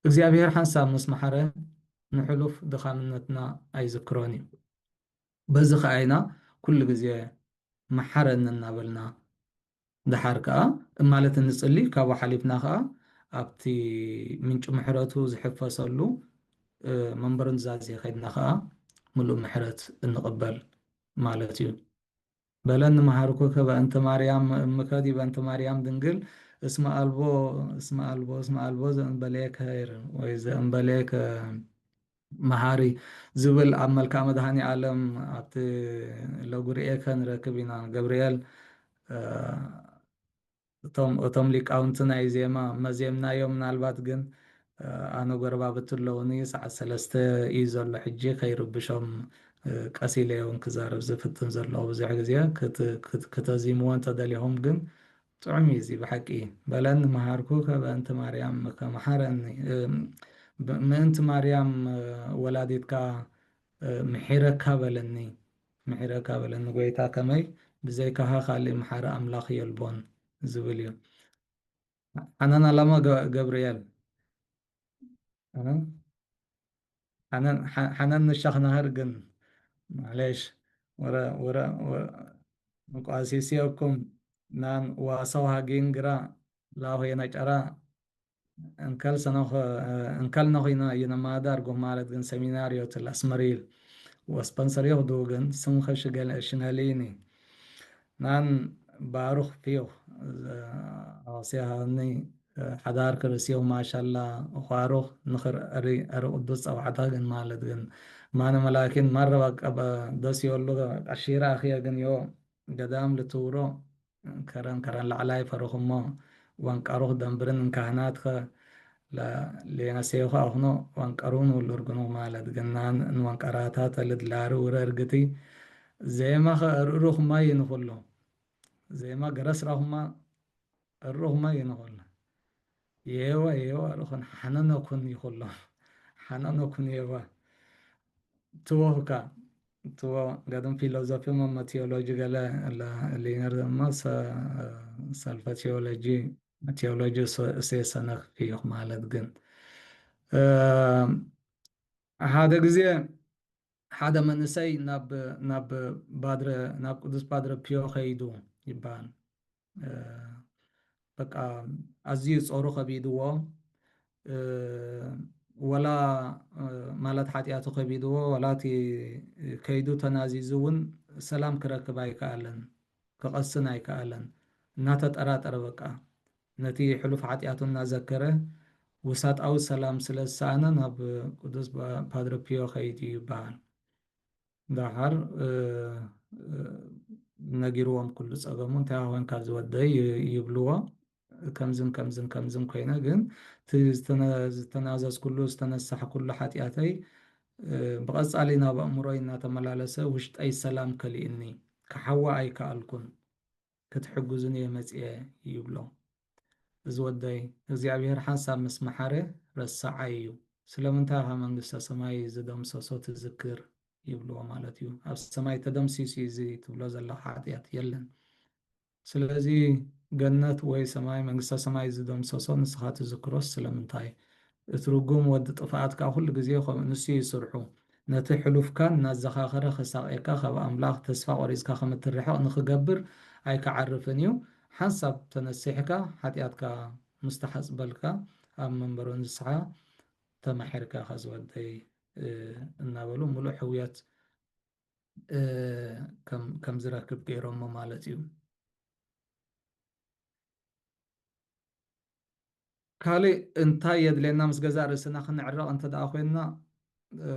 እግዚኣብሔር ሓንሳብ ምስ መሓረ ንሕሉፍ ድኻምነትና ኣይዝክሮን እዩ። በዚ ከኣ ኢና ኩሉ ግዜ መሓረኒ እናበልና ድሓር ከኣ ማለት እንጽሊ፣ ካብኡ ሓሊፍና ከኣ ኣብቲ ምንጪ ምሕረቱ ዝሕፈሰሉ፣ እ፣ መንበሩ ኑዛዜ ከድና ከኣ ምሉእ ምሕረት እንቕበል ማለት እዩ። በለኒ መሃርኩከ በእንተ ማርያም እምከ ዲበ እንተ ማርያም ድንግል እስመ ኣልቦ፣ እስመ ኣልቦ፣ እስመ ኣልቦ ዘእምበሌከ ሄር ወይ ዘእምበሌከ መሃሪ ዝብል ኣብ መልክኣ መድኃኔ ዓለም ኣብቲ ለጉርኤከ ንረክብ ኢና። ገብርኤል፣ እ፣ እቶም፣ እቶም ሊቃውንቲ ናይ ዜማ መዜምናዮ ምናልባት፣ ግን፣ እ፣ ኣነ ጎረባብቲ ኣለውኒ፣ ሰዓት ሰለስተ እዩ ዘሎ ሕጂ፣ ከይርብሾም፣ እ፣ ቀስ ኢለ እውን ክዛረብ ዝፍትን ዘለኹ። ብዙሕ ግዜ ክት-፣ ክት-፣ ክተዚምዎ እንተደሊኹም ግን ጥዑም እዩ እዚ ብሓቂ። በለኒ መሃርኩከ በእንተ ማርያም ከመሓረኒ፣ እ፣ ብ-፣ ምእንቲ ማርያም፣ እ፣ ወላዲትካ፣ እ፣ ምሒረካ በለኒ፣ ምሒረካ በለኒ ጎይታ፣ ከመይ ብዘይካኻ ካልእ መሓሪ ኣምላኽ የልቦን ዝብል እዩ። ሓናን ኣላማ ገ-፣ ገብርኤል። ሓናን፣ ሓናን፣ ሓ-፣ ሓናን ንሻኽ ናህር ግን፣ ማዕሌሽ፣ ወረ፣ ወረ፣ ወረ፣ እንቋሲሲዮኩም ናን ዋሰው ሃጊን ግራ ላሁ የነጨራ እንከል ሰነኽ፣ እንከል ነኺነ ይነማዳር ጎህ ማለት ግን ሰሚናርዮ ትል ኣስመሪል ወስፐንሰር ዮኽዱ ግን ስምኸ ሽገል ሽነሊኒ ናን ባሩኽ ፊዮኽ ኣውሲያሃኒ ሓዳር ክርስዮ ማሻላ ዃሩኽ ንኽር ኣሪ ኣሪ ቅዱስ ጸዋዕታ ግን ማለት ግን ማነ መላኪን ማረባ ቀበ ደስ ይወሉ ቀሺራ ኣኽየ ግን ዮ ገዳም ልትውሮ ከረን ከረን ላዕላይ ፈርኹሞ ወንቀሩኽ ደንብርን እንካህናትኸ ለ-፣ ሌነሴኹ ኣኹኖ ወንቀሩን ውሉርግኑ ማለት ግናን እንወንቀራታ ተልድላሪ ውረ እርግቲ ዜማኸ እርሩኽማ ይንኹሎ ዜማ ገረስራኹማ እርሩኽማ ይንኹሎ የዋ የዋ ርኹን ሓነነኩን ይኹሎ ሓነነኩን የዋ ትወህካ ትወ ገድም ፊሎዞፊ መመ ቴዎሎጂ ገለ ለ-፣ ሊነር ድማ ሰ-፣ ሰልፈ ቴዎሎጂ ቴዎሎጂ ሰ-፣ ሴሰነክ ፊዮኽ ማለት ግን፣ እ፣ ሓደ ግዜ ሓደ መንእሰይ ናብ፣ ናብ ባድረ፣ ናብ ቅዱስ ባድረ ፒዮ ከይዱ ይበሃል። እ፣ በቃ ኣዝዩ ጾሩ ከቢድዎ፣ እ፣ ወላ፣ እ፣ ማለት ሓጢኣቱ ከቢድዎ፣ ወላ እቲ ከይዱ ተናዚዙ እውን ሰላም ክረክብ ኣይከኣለን፣ ክቐስን ኣይከኣለን። እናተጠራጠረ በቃ ነቲ ሕሉፍ ሓጢኣቱ እናዘከረ ውሳጣዊ ሰላም ስለ ዝሰኣነ ናብ ቅዱስ ባ-፣ ፓድረ ፒዮ ከይዱ ይበሃል። ደሓር፣ እ፣ እ፣ ነጊርዎም ኩሉ ጸገሙ፣ "እንታይ ኮይንካ ዝወደይ?" ይ-፣ ይብልዎ። "ከምዝን ከምዝን ከምዝን ኮይነ፣ ግን እቲ ዝተነ-፣ ዝተናዘዝኩሉ፣ ዝተነሳሕኩሉ ሓጢኣተይ፣ እ፣ ብቐጻሊ ናብ ኣእምሮይ እናተመላለሰ ውሽጠይ ሰላም ከሊእኒ፣ ክሓዊ ኣይከኣልኩን። ክትሕግዙኒ እየ መጺኤ" ይብሎ። "እዚ ወደይ፣ እግዚኣብሔር ሓንሳብ ምስ መሓረ ረሳዓይ እዩ። ስለምንታይ ኢኻ መንግስተ ሰማይ ዝደምሰሶ ትዝክር?" ይብልዎ ማለት እዩ። ኣብ ሰማይ ተደምሲሱ እዩ እዚ ትብሎ ዘለኻ ሓጢኣት የለን። ስለዚ ገነት ወይ ሰማይ፣ መንግስተ ሰማይ ዝደምሰሶ ንስኻ ትዝክሮስ ስለምንታይ? እቲ ርጉም ወዲ ጥፍኣት ከኣ ኩሉ ግዜ ከምኡ ንሱ እዩ ስርሑ። ነቲ ሕሉፍካን እናዘኻኸረ ከሳቕየካ፣ ካብ ኣምላኽ ተስፋ ቖሪጽካ ከም እትርሕቕ ንኽገብር ኣይክዓርፍን እዩ። ሓንሳብ ተነሲሕካ፣ ሓጢኣትካ ምስ ተሓጽበልካ፣ ኣብ መንበሩ ንስሓ ተማሒርካ ኢኻ ዝወደይ፣ እ፣ እናበሉ ምሉእ ሕውየት፣ እ፣ ከም፣ ከም ዝረክብ ገይሮሞ ማለት እዩ። ካልእ እንታይ የድልየና? ምስ ገዛእ ርእስና ክንዕረቕ እንተ ደኣ ኮይንና፣ እ፣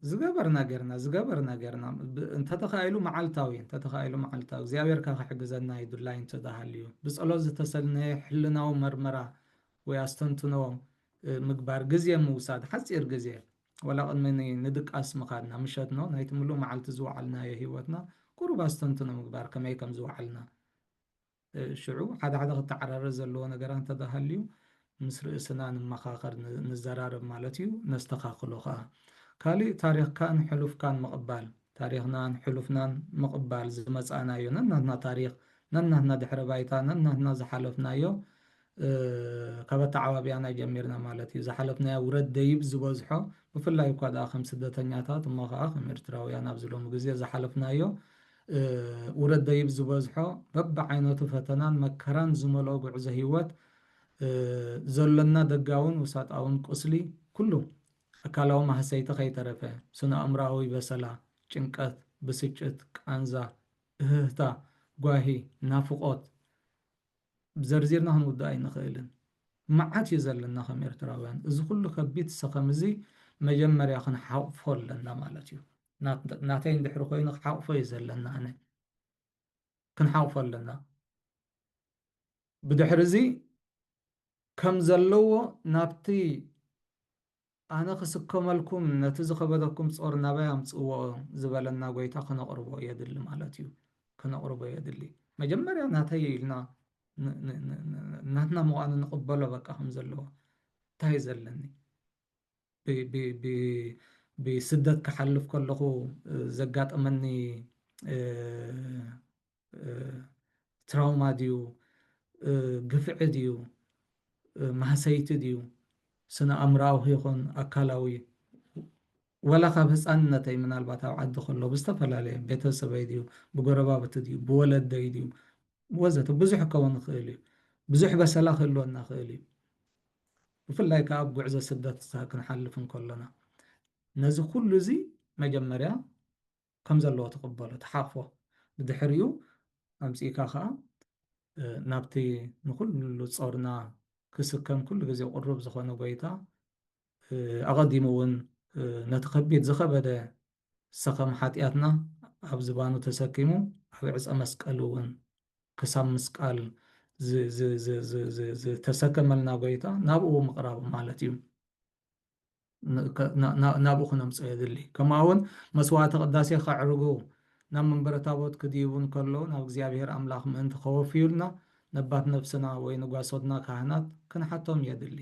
ዝገበርና ጌርና፣ ዝገበርና ጌርና፣ ብ-፣ እንተተኻኢሉ መዓልታዊ፣ እንተተኻኢሉ መዓልታዊ፣ እግዚኣብሔር ከኣ ክሕግዘና እዩ፣ ድላይ እንተ ደኣ ሃልዩ። ብጸሎት ዝተሰነየ ሕልናዊ መርመራ ወይ ኣስተንትኖ፣ እ፣ ምግባር፣ ግዜ ምውሳድ፣ ሓጺር ግዜ፣ ወላ ቅድሚ ን-፣ ንድቃስ ምኻድና፣ ምሸት ኖ፣ ናይቲ ምሉእ መዓልቲ ዝወዓልናዮ ህይወትና ቁሩብ ኣስተንትኖ ምግባር፣ ከመይ ከም ዝወዓልና። እ፣ ሽዑ ሓደ ሓደ ክተዓራረዝ ዘለዎ ነገራት እንተ ደኣ ሃልዩ፣ ምስ ርእስና ንመኻኸር፣ ን-፣ ንዘራረብ ማለት እዩ፣ ነስተኻኽሎ ኸኣ። ካልእ ታሪኽካን ሕሉፍካን ምቕባል፣ ታሪኽናን ሕሉፍናን ምቕባል፣ ዝመጻእናዮ ነናትና ታሪኽ፣ ነናትና ድሕረ ባይታ፣ ነናትና ዝሓለፍናዮ፣ እ፣ ካብ ኣተዓባብያና ጀሚርና ማለት እዩ። ዝሓለፍናዮ ውረድ ደይብ ዝበዝሖ፣ ብፍላይ እኳ ደኣ ከም ስደተኛታት፣ እሞ ኸኣ ከም ኤርትራውያን ኣብዚ ሎሚ ግዜ ዝሓለፍናዮ፣ እ፣ ውረድ ደይብ ዝበዝሖ በብዓይነቱ ፈተናን መከራን ዝመልኦ ጉዕዞ ህይወት፣ እ፣ ዘሎና ደጋውን ውሳጣውን ቁስሊ፣ ኩሉ ኣካላዊ ማህሰይቲ ከይተረፈ፣ ስነ ኣእምሮኣዊ በሰላ፣ ጭንቀት፣ ብስጭት፣ ቃንዛ፣ እህህታ፣ ጓሂ፣ ናፍቖት፣ ዘርዚርና ክንውድእ ኣይንኽእልን። መዓት እዩ ዘለና ከም ኤርትራውያን። እዚ ኩሉ ከቢድ ሰኸም እዚ መጀመርያ ክንሓቑፎ ኣለና ማለት እዩ። ናት-፣ ናተይ እንድሕሪ ኮይኑ ክሓቑፎ እዩ ዘለና ኣነ። ክንሓቑፎ ኣለና። ብድሕሪ እዚ ከም ዘለዎ ናብቲ ኣነ ክስከመልኩም ነቲ ዝኸበደኩም ጾር ናባይ ኣምጽእዎ ዝበለና ጎይታ ክነቕርቦ የድሊ ማለት እዩ። ክነቕርቦ የድሊ። መጀመርያ ናተይ ኢልና ን-፣ ን-፣ ን-፣ ን-፣ ናትና ምዃኑ ንቕበሎ በቃ ከም ዘለዎ። እንታይ እዩ ዘለኒ? ብ-፣ ብ-፣ ብ-፣ ብስደት ክሓልፍ ከለኹ፣ እ፣ ዘጋጠመኒ፣ እ፣ እ፣ ትራውማ ድዩ? እ፣ ግፍዒ ድዩ? እ፣ ማህሰይቲ ድዩ? ስነ ኣእምሮኣዊ ይኹን ኣካላዊ፣ ወላ ካብ ህፃንነተይ ምናልባት ኣብ ዓዲ ከሎ ብዝተፈላለየ ቤተሰበይ ድዩ? ብጎረባብቲ ድዩ? ብወለደይ ድዩ? ወዘተ ብዙሕ ክኸውን ይኽእል እዩ። ብዙሕ በሰላ ክህልወና ይኽእል እዩ። ብፍላይ ከዓ ኣብ ጉዕዞ ስደት ክንሓልፍ እንከሎና። ነዚ ኩሉ እዚ መጀመርያ ከም ዘለዎ ትቕበሎ፣ ትሓቕፎ። ብድሕሪኡ ኣምጺእካ ኸኣ፣ እ፣ ናብቲ ንኹሉ ጾርና ክስከም ኩሉ ግዜ ቅሩብ ዝኾነ ጎይታ፣ እ፣ ኣቐዲሙ እውን፣ እ፣ ነቲ ከቢድ ዝኸበደ ሰኸም ሓጢኣትና ኣብ ዝባኑ ተሰኪሙ ኣብ ዕጸ መስቀል እውን ክሳብ ምስቃል ዝ-፣ ዝ-፣ ዝ-፣ ዝ-፣ ዝ-፣ ዝተሰከመልና ጎይታ ናብኡ ምቕራብ ማለት እዩ። ን-፣ ከ-፣ ና-፣ ና-፣ ናብኡ ክነምጽኦ የድሊ። ከምኡ እውን መስዋዕተ ቅዳሴ ከዕርጉ ናብ መንበረ ታቦት ክድይቡ እንከለዉ ናብ እግዚኣብሔር ኣምላኽ ምእንቲ ከወፍዩልና ነባት ነፍስና ወይ ንጓሶትና ካህናት ክንሓቶም የድሊ።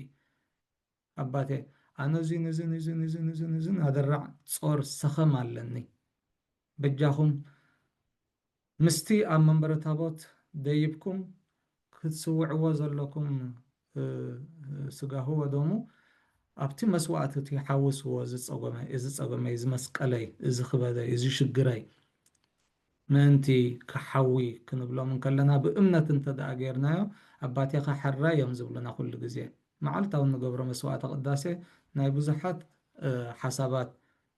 ኣባቴ፣ ኣነ እዚ ንዚ ንዚ ንዚ ንዚ ንዚ ናደራዕ ጾር ሰኸም ኣለኒ። በጃኹም ምስቲ ኣብ መንበረ ታቦት ደይብኩም ክትስውዕዎ ዘለኩም፣ እ፣ ስጋሁ ወደሙ ኣብቲ መስዋዕቲ እቲ ሓውስዎ፣ እዚ ጸጎመይ፣ እዚ ጸጎመይ፣ እዚ መስቀለይ፣ እዚ ክበደይ፣ እዚ ሽግረይ ምእንቲ ክሓዊ ክንብሎም እንከለና፣ ብእምነት እንተ ደኣ ጌርናዮ፣ ኣባቴኻ ሕራይ እዮም ዝብሉና ኩሉ ግዜ። መዓልታዊ እንገብሮ መስዋዕተ ቅዳሴ ናይ ብዙሓት፣ እ፣ ሓሳባት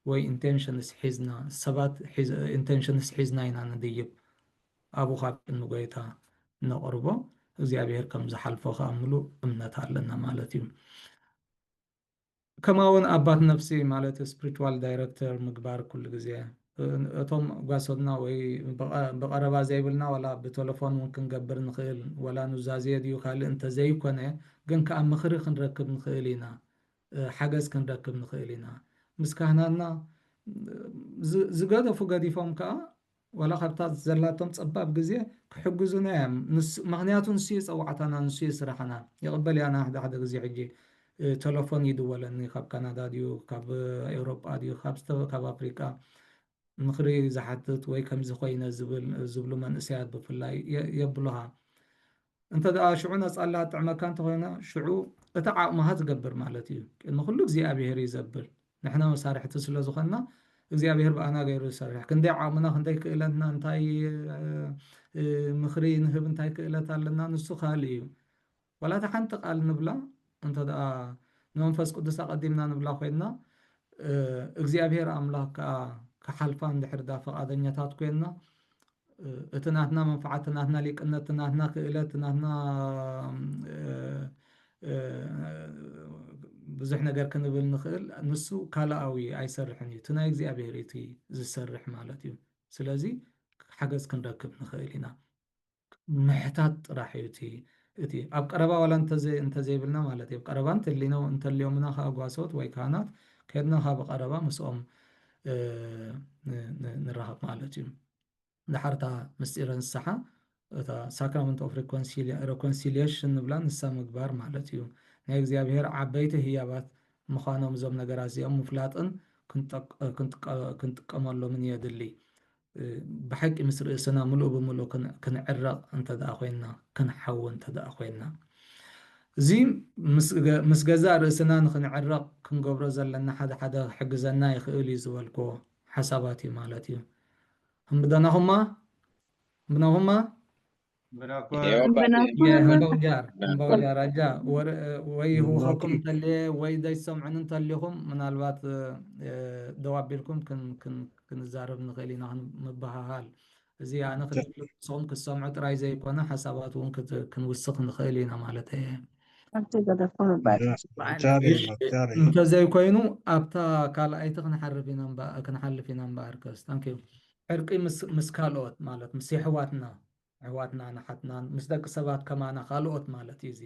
ወይ ኢንቴንሽንስ ሒዝና፣ ሰባት ሒዝ-፣ ኢንቴንሽንስ ሒዝና ኢና ንድይብ። ኣብኡ ካብ ቅድሚ ጎይታ ነቕርቦ፣ እግዚኣብሔር ከም ዝሓልፎ ከኣ ምሉእ እምነት ኣለና ማለት እዩ። ከማውን ኣባት ነፍሲ ማለት ስፒሪቹዋል ዳይረክተር ምግባር ኩሉ ግዜ፣ እ-፣ እቶም ጓሶትና ወይ ብቐ-፣ ብቐረባ ዘይብልና፣ ዋላ ብቴሌፎን እውን ክንገብር ንኽእል፣ ዋላ ኑዛዜ ድዩ ካልእ እንተዘይኮነ፣ ግን ከኣ ምኽሪ ክንረክብ ንኽእል ኢና፣ እ፣ ሓገዝ ክንረክብ ንኽእል ኢና። ምስ ካህናትና ዝ-፣ ዝገደፉ ገዲፎም ከኣ ዋላ ካብታ ዘላቶም ጸባብ ግዜ ክሕግዙና እዮም። ንሱ፣ ምኽንያቱ ንሱ እዩ ጸዋዕታና፣ ንሱ እዩ ስራሕና። ይቕበል እያ፣ ሓደ ሓደ ግዜ ሕጂ፣ እ፣ ቴሌፎን ይድወለኒ፣ ካብ ካናዳ ድዩ፣ ካብ ኤውሮጳ ድዩ፣ ካብ ዝተ-፣ ካብ ኣፍሪቃ ምኽሪ ዝሓትት ወይ ከምዚ ኮይነ ዝብል፣ ዝብሉ መንእሰያት ብፍላይ የ-፣ የብሉኻ። እንተ ደኣ ሽዑ ነጻላ ኣጥዕመካ እንተኾይና፣ ሽዑ እቲ ዓቕምኻ ትገብር ማለት እዩ። ቅድሚ ኩሉ እግዚኣብሔር እዩ ዘብል። ንሕና መሳርሕቲ ስለ ዝኾንና እግዚኣብሔር ብኣና ገይሩ ዝሰርሕ። ክንደይ ዓቕምና፣ ክንደይ ክእለትና፣ እንታይ ምኽሪ ንህብ፣ እንታይ ክእለት ኣለና፣ ንሱ ካልእ እዩ። ዋላ እታ ሓንቲ ቃል ንብላ እንተ ደኣ ንመንፈስ ቅዱስ ኣቐዲምና ንብላ ኮይንና እግዚኣብሔር ኣምላኽ ከዓ ክሓልፋ እንድሕር ዳ ፈቓደኛታት ኮይንና እቲ ናትና መንፍዓት፣ ናትና ሊቅነት፣ ናትና ክእለት፣ ናትና ብዙሕ ነገር ክንብል ንኽእል። ንሱ ካልኣዊ ኣይሰርሕን እዩ፣ እቲ ናይ እግዚኣብሔር እዩ እቲ ዝሰርሕ ማለት እዩ። ስለዚ ሓገዝ ክንረክብ ንኽእል ኢና። ምሕታት ጥራሕ እዩ እቲ እቲ ኣብ ቀረባ ዋላ እንተዘይብልና ማለት እዩ። ኣብ ቀረባ እንተሊኖ እንተልዮምና ከዓ ጓሶት ወይ ካህናት ከድና ካብ ቀረባ ምስኦም ንራኸብ ማለት እዩ። ድሓርታ ምስጢረ ንስሓ እታ ሳክራመንት ኦፍ ሬኮንሲሊየሽን ንብላ ንሳ ምግባር ማለት እዩ። ናይ እግዚኣብሔር ዓበይቲ ህያባት ምዃኖም እዞም ነገራት እዚኦም ምፍላጥን ክንጥቀመሎምን የድሊ። ብሓቂ ምስ ርእስና ምሉእ ብምሉእ ክንዕረቕ እንተ ደኣ ኮይንና፣ ክንሓዊ እንተ ደኣ ኮይንና፣ እዚ ምስ ገዛእ ርእስና ንኽንዕረቕ ክንገብሮ ዘለና ሓደ ሓደ ክሕግዘና ይኽእል እዩ ዝበልክዎ ሓሳባት እዩ ማለት እዩ። እምብደናኹማ እምብናኹማ እምበውጃር እምበውጃር ኣጃ ወይ ይህውኸኩም እንተልየ ወይ ዘይሰምዑን እንተሊኹም ምናልባት ደው ኣቢልኩም ክንዛረብ ንኽእል ኢና። ክንበሃሃል እዚ ኣነ ክትብሉ ንስኹም ክትሰምዑ ጥራይ ዘይኮነ ሓሳባት እውን ክንውስኽ ንኽእል ኢና ማለት እየ። እንተዘይኮይኑ ኣብታ ካልኣይቲ ክንሓልፍ ኢና እምበኣርከስ ታንኪዩ። ዕርቂ ምስ ካልኦት ማለት ምስ የሕዋትና ኣሕዋትናን ኣሓትናን ምስ ደቂ ሰባት ከማና ካልኦት ማለት እዩ። እዚ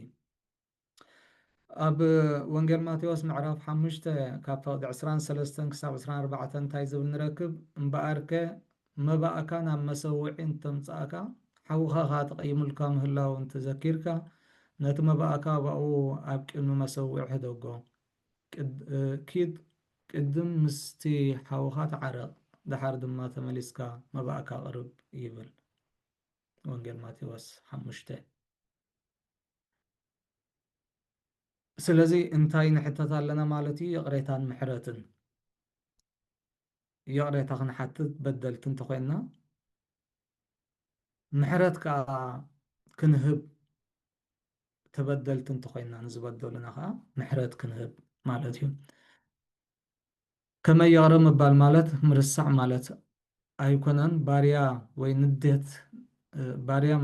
ኣብ ወንጌል ማቴዎስ ምዕራፍ ሓሙሽተ ካብ ፈቕዲ ዕስራን ሰለስተን ክሳብ ዕስራን ኣርባዕተን እንታይ ዝብል ንረክብ? እምበኣርከ መባእካ ናብ መሰውዒ እንተምጻእካ ሓውኻ ከኣ ተቐይሙልካ ምህላው እንተዘኪርካ ነቲ መባእካ ኣብኡ ኣብ ቅድሚ መሰውዒ ሕደጎ። ኪድ ቅድም ምስቲ ሓውኻ ተዓረቕ፣ ደሓር ድማ ተመሊስካ መባእካ ኣቕርብ ይብል። ወንጌል ማቴዎስ ሓሙሽተ። ስለዚ እንታይ ንሕተት ኣለና ማለት እዩ? ይቕሬታን ምሕረትን። ይቕሬታ ክንሓትት በደልቲ እንተኾይንና ምሕረት ከዓ ክንህብ ተበደልቲ እንተኾይንና ንዝበደሉና ከዓ ምሕረት ክንህብ ማለት እዩ። ከመይ ይቕረ ምባል ማለት ምርሳዕ ማለት ኣይኮነን። ባርያ ወይ ንዴት ባርያ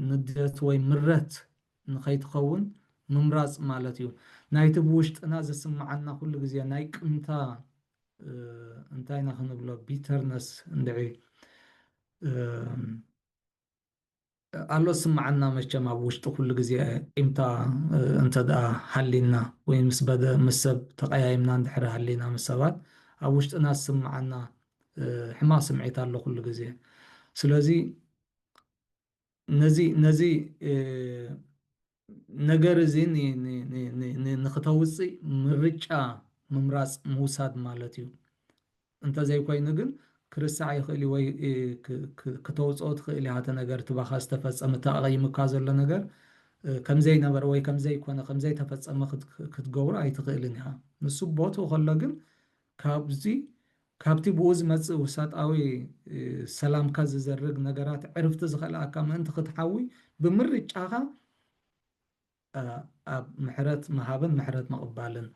ንዴት ወይ ምረት ንኸይትኸውን ምምራፅ ማለት እዩ። ናይቲ ብውሽጥና ዝስምዓና ኩሉ ግዜ ናይ ቅምታ እንታይ ኢና ክንብሎ ቢተርነስ እንድዒ ኣሎ ዝስምዓና መቸም ኣብ ውሽጢ ኩሉ ግዜ ቂምታ እንተ ደኣ ሃሊና ወይ ምስ በደ ምስ ሰብ ተቀያይምና እንድሕር ሃሊና ምስ ሰባት ኣብ ውሽጥና ዝስምዓና ሕማቅ ስምዒት ኣሎ ኩሉ ግዜ። ስለዚ ነዚ ነዚ ነገር እዚ ንክተውፅእ ምርጫ ምምራፅ ምውሳድ ማለት እዩ። እንተዘይኮይኑ ግን ክርስዕ ይኽእል ወይ ክተውፅኦ ትኽእል ኢኻ። እቲ ነገር እቲ ባኻ ዝተፈፀመ እቲ ኣቐይምካ ዘሎ ነገር ከምዘይነበረ ወይ ከምዘይኮነ ከምዘይተፈፀመ ክትገብሮ ኣይትኽእልን ኢኻ። ንሱ ቦትኡ ከሎ ግን ካብዚ ካብቲ ብኡ ዝመፅእ ውሳጣዊ ሰላምካ ዝዘርግ ነገራት ዕርፍቲ ዝኸልኣካ ምእንቲ ክትሓዊ ብምርጫኻ ኣብ ምሕረት ምሃብን ምሕረት ምቕባልን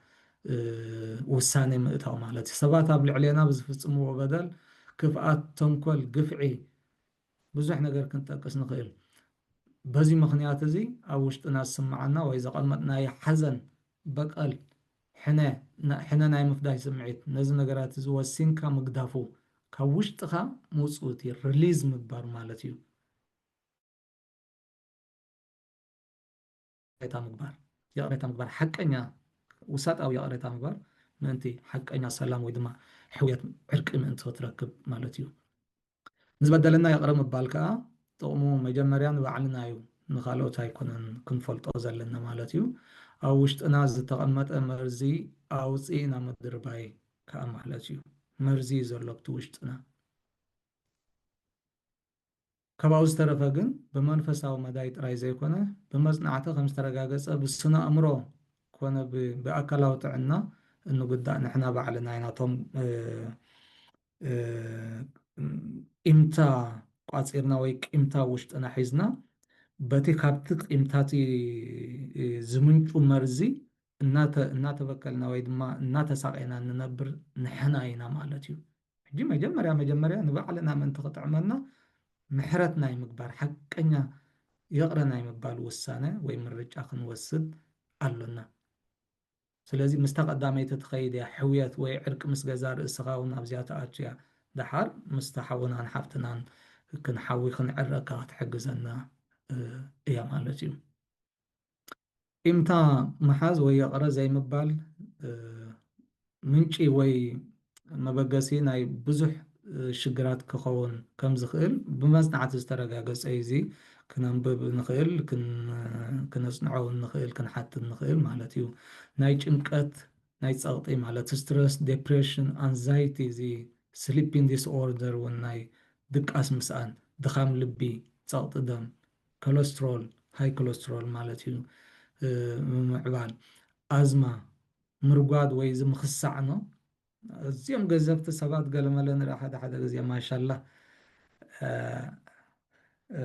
ውሳኔ ምእታው ማለት እዩ። ሰባት ኣብ ልዕሌና ብዝፍጽምዎ በደል፣ ክፍኣት፣ ተንኮል፣ ግፍዒ ብዙሕ ነገር ክንጠቅስ ንኽእል። በዚ ምኽንያት እዚ ኣብ ውሽጥና ዝስምዓና ወይ ዘቐመጥናዮ ሓዘን፣ በቀል፣ ሕነ ናይ ምፍዳይ ስምዒት ነዚ ነገራት እዚ ወሲንካ ምግዳፉ ካብ ውሽጥኻ ምውፅኡ እቲ ሪሊዝ ምግባር ማለት እዩ። ይቕሬታ ምግባር ይቕሬታ ምግባር ሓቀኛ ውሳጣዊ ይቕሬታ ምግባር ምእንቲ ሓቀኛ ሰላም ወይ ድማ ሕውየት ዕርቂ ምእንቲ ክትረክብ ማለት እዩ። ንዝበደለና ይቕረ ምባል ከዓ ጥቕሙ መጀመርያ ንባዕልና እዩ፣ ንኻልኦት ኣይኮነን ክንፈልጦ ዘለና ማለት እዩ። ኣብ ውሽጥና ዝተቐመጠ መርዚ ኣውፅእና ምድርባይ ከዓ ማለት እዩ። መርዚ እዩ ዘሎ ኣብቲ ውሽጥና። ካብኡ ዝተረፈ ግን ብመንፈሳዊ መዳይ ጥራይ ዘይኮነ ብመጽናዕቲ ከም ዝተረጋገጸ ብስነ ኣእምሮ ኮነ ብኣካላዊ ጥዕና እንጉዳእ ንሕና ባዕልና ኢና። እቶም እ፣ እ፣ ቂምታ ቋፂርና ወይ ቂምታ ውሽጥና ሒዝና፣ በቲ ካብቲ ቂምታቲ ዝምንጩ መርዚ እናተ-፣ እናተበከልና ወይ ድማ እናተሳቐና እንነብር ንሕና ኢና ማለት እዩ። ሕጂ መጀመርያ መጀመርያ ንባዕልና ምእንቲ ክጥዕመና ምሕረት ናይ ምግባር፣ ሓቀኛ ይቕረ ናይ ምባል ውሳነ ወይ ምርጫ ክንወስድ ኣሎና። ስለዚ ምስታ ቀዳመይቲ ትኸይድ እያ። ሕውየት ወይ ዕርቂ ምስ ገዛ ርእስኻ እውን ኣብዚኣ ትኣቱ እያ። ደሓር ምስቲ ሓውናን ሓፍትናን ክንሓዊ ክንዕረካ ክትሕግዘና፣ እ፣ እያ ማለት እዩ። ቂምታ ምሓዝ ወይ ይቕረ ዘይምባል፣ እ፣ ምንጪ ወይ መበገሲ ናይ ብዙሕ፣ እ፣ ሽግራት ክኸውን ከም ዝኽእል ብመጽናዕቲ ዝተረጋገጸ እዩ። እዚ ክነንብብ ንኽእል፣ ክን-፣ ክነጽንዖ እውን ንኽእል፣ ክንሓትት ንኽእል ማለት እዩ። ናይ ጭንቀት፣ ናይ ጸቕጢ ማለት ስትረስ፣ ዴፕሬሽን፣ ኣንዛይቲ፣ እዚ ስሊፒንግ ዲስኦርደር እውን ናይ ድቃስ ምስኣን፣ ድኻም ልቢ፣ ጸቕጢ ደም፣ ኮለስትሮል፣ ሃይ ኮለስትሮል ማለት እዩ፣ እ፣ ምምዕባል፣ ኣዝማ፣ ምርጓድ ወይ እዚ ምኽሳዕ ነው። እዚኦም ገዘፍቲ ሰባት ገለመለ ንርኢ ሓደ ሓደ ግዜ ማሻላ፣ እ፣ እ፣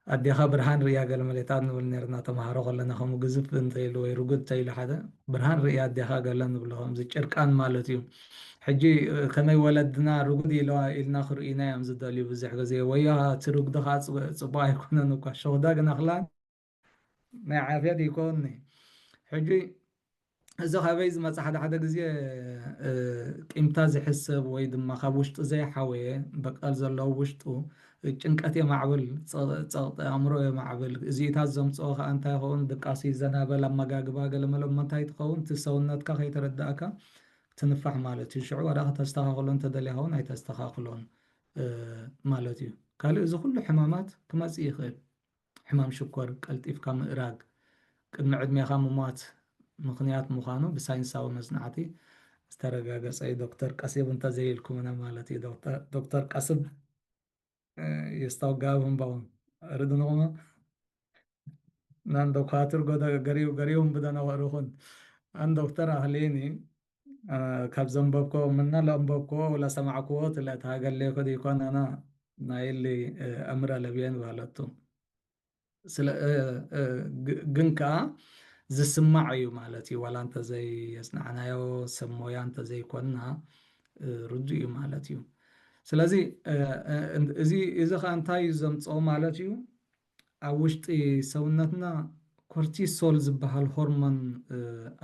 ኣዴኻ ብርሃን ርእያ ገለመለ እታ ንብል ነርና ተምሃሮ ከለና፣ ከምኡ ግዝፍ እንተኢሉ ወይ ርጉድ እንተኢሉ ሓደ ብርሃን ርእያ ኣዴኻ ገለ ንብሎ፣ ከምዚ ጭርቃን ማለት እዩ። ሕጂ፣ እ፣ ከመይ ወለድና ርጉድ ኢለዋ ኢልና ክርእዩና እዮም ዝደልዩ ብዙሕ ግዜ። ወዮ እቲ ርጉድኻ ጽ-፣ ጽቡቕ ኣይኮነን እኳ፣ ሸኹዳ ግን ኣኽላን ናይ ዓፍያ ይኮኒ። ሕጂ እዚ ካበይ ዝመጽእ? ሓደ ሓደ ግዜ፣ እ፣ ቂምታ ዝሕሰብ ወይ ድማ ካብ ውሽጡ ዘይሓወየ በቀል ዘለዎ ውሽጡ ጭንቀት የማዕብል፣ ጸ-፣ ጸቕጢ ኣእምሮ የማዕብል። እዚኢታት ዘምጽኦ ከኣ እንታይ ይኸውን? ድቃስ ይዘናበል፣ ኣመጋግባ ገለመለ እሞ እንታይ ትኸውን? እቲ ሰውነትካ ከይተረዳእካ ትንፋሕ ማለት እዩ። ሽዑ ዋላ ከተስተኻኽሎ እንተደልያ ኸውን ኣይተስተኻኽሎን፣ እ፣ ማለት እዩ። ካልእ እዚ ኩሉ ሕማማት ክመጽእ ይኽእል። ሕማም ሽኮር፣ ቀልጢፍካ ምእራግ፣ ቅድሚ ዕድሜኻ ምሟት ምኽንያት ምዃኑ ብሳይንሳዊ መጽናዕቲ ዝተረጋገጸ እዩ። ዶክተር ቀሲብ እንተዘይልኩምና ማለት እዩ። ዶክተር፣ ዶክተር ቀስብ፣ እ፣ የስታውጋብን ባውን ርድንቑሞ ናን ዶኳትር ጎደ ገሪው፣ ገሪውን ብደነ ወእሩኹን። ኣን ዶክተር ኣህሌኒ፣ እ፣ ካብ ዘንበብኮ፣ ምና ለንበብኮ ወላ ሰማዕክዎ ትለ ተሃገሌኮ ዲኮን ኣና ናይሊ፣ እ፣ ኣምር ኣለብየን ባህለቱ። ስለ፣ እ፣ እ፣ ግ-፣ ግን ከኣ ዝስማዕ እዩ ማለት እዩ። ዋላ እንተዘይ የጽናዕናዮ ሰብ ሞያ እንተዘይኮንና፣ እ፣ ርዱእ እዩ ማለት እዩ። ስለዚ፣ እ፣ እ፣ እዚ፣ እዚ ከኣ እንታይ እዩ ዘምጽኦ ማለት እዩ? ኣብ ውሽጢ ሰውነትና ኮርቲሶል ዝበሃል ሆርሞን፣ እ፣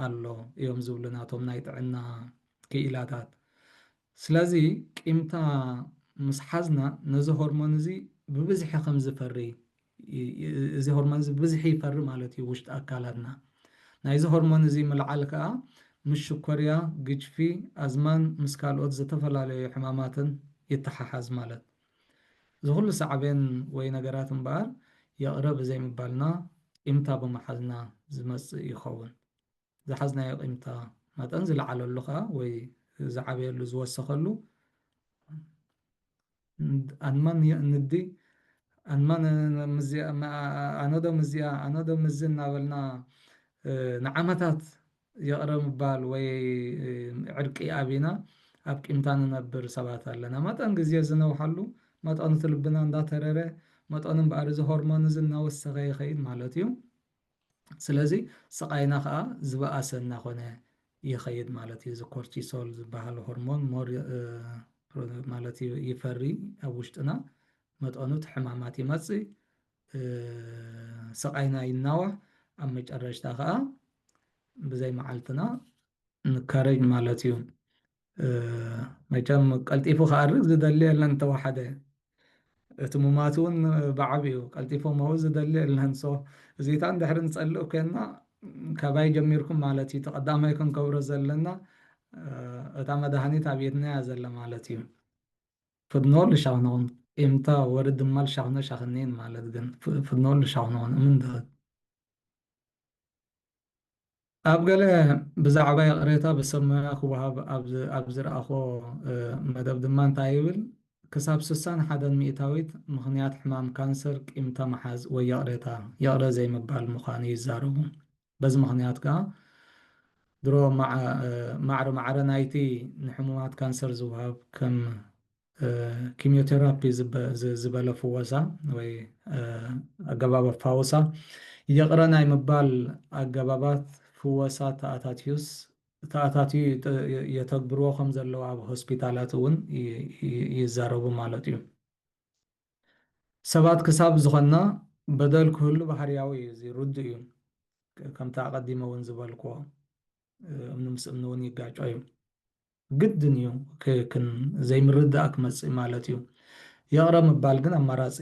ኣሎ እዮም ዝብሉ ናቶም ናይ ጥዕና ክኢላታት። ስለዚ ቂምታ ምስ ሓዝና ነዚ ሆርሞን እዚ ብብዝሒ ከም ዝፈሪ፣ ይ-፣ ይ-፣ እዚ ሆርሞን እዚ ብብዝሒ ይፈሪ ማለት እዩ ውሽጢ ኣካላትና። ናይዚ ሆርሞን እዚ ምልዓል ከኣ ምስ ሽኮርያ፣ ግጭፊ፣ ኣዝማን ምስ ካልኦት ዝተፈላለዩ ሕማማትን ይተሓሓዝ ማለት። እዚ ኩሉ ሳዕቤን ወይ ነገራት እምበኣር ይቕረ ብዘይምባልና ቂምታ ብምሓዝና ዝመጽእ ይኸውን። ዝሓዝናዮ ቂምታ መጠን ዝለዓለሉ ከኣ ወይ ዝዓበየሉ ዝወሰኸሉ ኣንማን ይ-፣ ንዲ ኣንማን ምዚኣ፣ ማ-፣ ኣነ ዶ ምዚኣ፣ ኣነ ዶ ምዚ እናበልና፣ እ፣ ንዓመታት ይቕረ ምባል ወይ፣ እ፣ ዕርቂ ኣቢና ኣብ ቂምታ ንነብር ሰባት ኣለና። መጠን ግዜ ዝነውሓሉ መጠኑ እቲ ልብና እንዳተረረ መጠኑ እምበኣር እዚ ሆርሞን እዚ እናወሰኸ ይኸይድ ማለት እዩ። ስለዚ ስቓይና ኸዓ ዝበኣሰ እናኾነ ይኸይድ ማለት እዩ። እዚ ኮርቲሶል ዝበሃል ሆርሞን ሞር፣ እ፣ ማለት እዩ ይፈሪ ኣብ ውሽጥና፣ መጠኑ እቲ ሕማማት ይመጽእ፣ እ፣ ስቓይና ይናዋሕ፣ ኣብ መጨረሽታ ኸዓ ብዘይ መዓልትና ንካረጅ ማለት እዩ። እ፣ መቸም ቀልጢፉ ክኣርግ ዝደሊ የለን፣ እንተወሓደ እቲ ሙማት እውን ብዓብዩ ቀልጢፉ መውት ዝደሊ የለን። ሶ እዚታ እንድሕሪ ንጸልእ ኮይንና ካባይ ጀሚርኩም ማለት እዩ። እቲ ቀዳማይ ክንከብሮ ዘለና፣ እ፣ እታ መድሃኒት ኣብ ኢድና እያ ዘላ ማለት እዩ። ፍድኖ ልሻኽነኹን ኢምታ ወርድ ድማ ልሻኽነ ሻኽኒን ማለት ግን ፍ-፣ ፍድኖ ልሻኽነኹን እምን ድኽድ። ኣብ ገለ ብዛዕባ ይቕሬታ ብሰብ ሞያ ክወሃብ ኣብ ዝ-፣ ኣብ ዝረኣኹዎ፣ እ፣ መደብ ድማ እንታይ ይብል? ክሳብ ስሳን ሓደን ሚእታዊት ምኽንያት ሕማም ካንሰር ቂምታ ምሓዝ ወይ ይቕሬታ፣ ይቕረ ዘይምባል ምዃኑ ይዛረቡ። በዚ ምኽንያት ከኣ ድሮ ማዕረ ማዕረ ናይቲ ንሕሙማት ካንሰር ዝወሃብ ከም ኪሚዮቴራፒ ዝበለ ፍወሳ ወይ ኣገባብ ኣፋወሳ ይቕረ ናይ ምባል ኣገባባት ፍወሳ ተኣታትዩስ ተኣታትዩ የተግብርዎ ከም ዘለዉ ኣብ ሆስፒታላት እውን ይዛረቡ ማለት እዩ። ሰባት ክሳብ ዝኾንና በደል ክህሉ ባህርያዊ እዩ፣ እዚ ርዱእ እዩ። ከምቲ ኣቐዲመ እውን ዝበልክዎ እምኒ ምስ እምኒ እውን ይጋጮ እዩ። ግድን እዩ ዘይምርዳእ ክመፅእ ማለት እዩ። ይቕረ ምባል ግን ኣማራፂ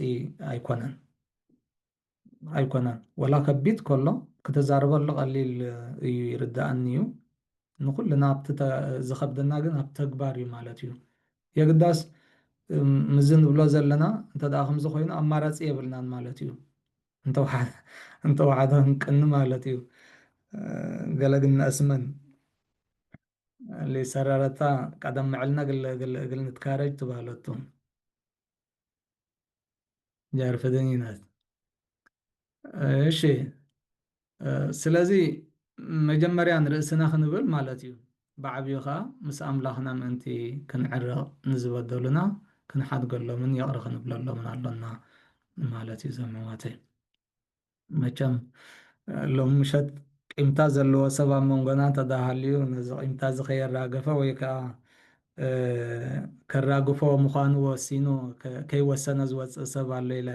ኣይኮነን ኣይኮነን። ወላ ከቢድ ከሎ ክተዛርበሉ ቀሊል እዩ፣ ይርዳእኒ እዩ። ንኩልና ኣብቲ ዝኸብደና ግን ኣብ ተግባር እዩ ማለት እዩ። የግዳስ ምዚ ንብሎ ዘለና እንተ ደኣ ከምዚ ኮይኑ ኣማራፂ የብልናን ማለት እዩ። እንተወሓደ ክንቅኒ ማለት እዩ። ገለ ግን ንእስመን ሊሰረረታ ቀደም ምዕልና ግል ንትካረጅ ትባለቱ ጃርፈደኒናት። እሺ፣ ስለዚ መጀመርያ ንርእስና ክንብል ማለት እዩ። ብዓብዩ ኸዓ ምስ ኣምላኽና ምእንቲ ክንዕረቕ ንዝበደሉና ክንሓድገሎምን ይቕረ ክንብለሎምን ኣሎና ማለት እዩ። ዘመዋተይ መቸም ሎም ምሸት ቂምታ ዘለዎ ሰብ ኣብ መንጎና እንተዳሃልዩ ነዚ ቂምታ እዚ ከየራገፈ ወይ ከዓ ከራግፎ ምዃኑ ወሲኑ ከይወሰነ ዝወፅእ ሰብ ኣሎ ኢለ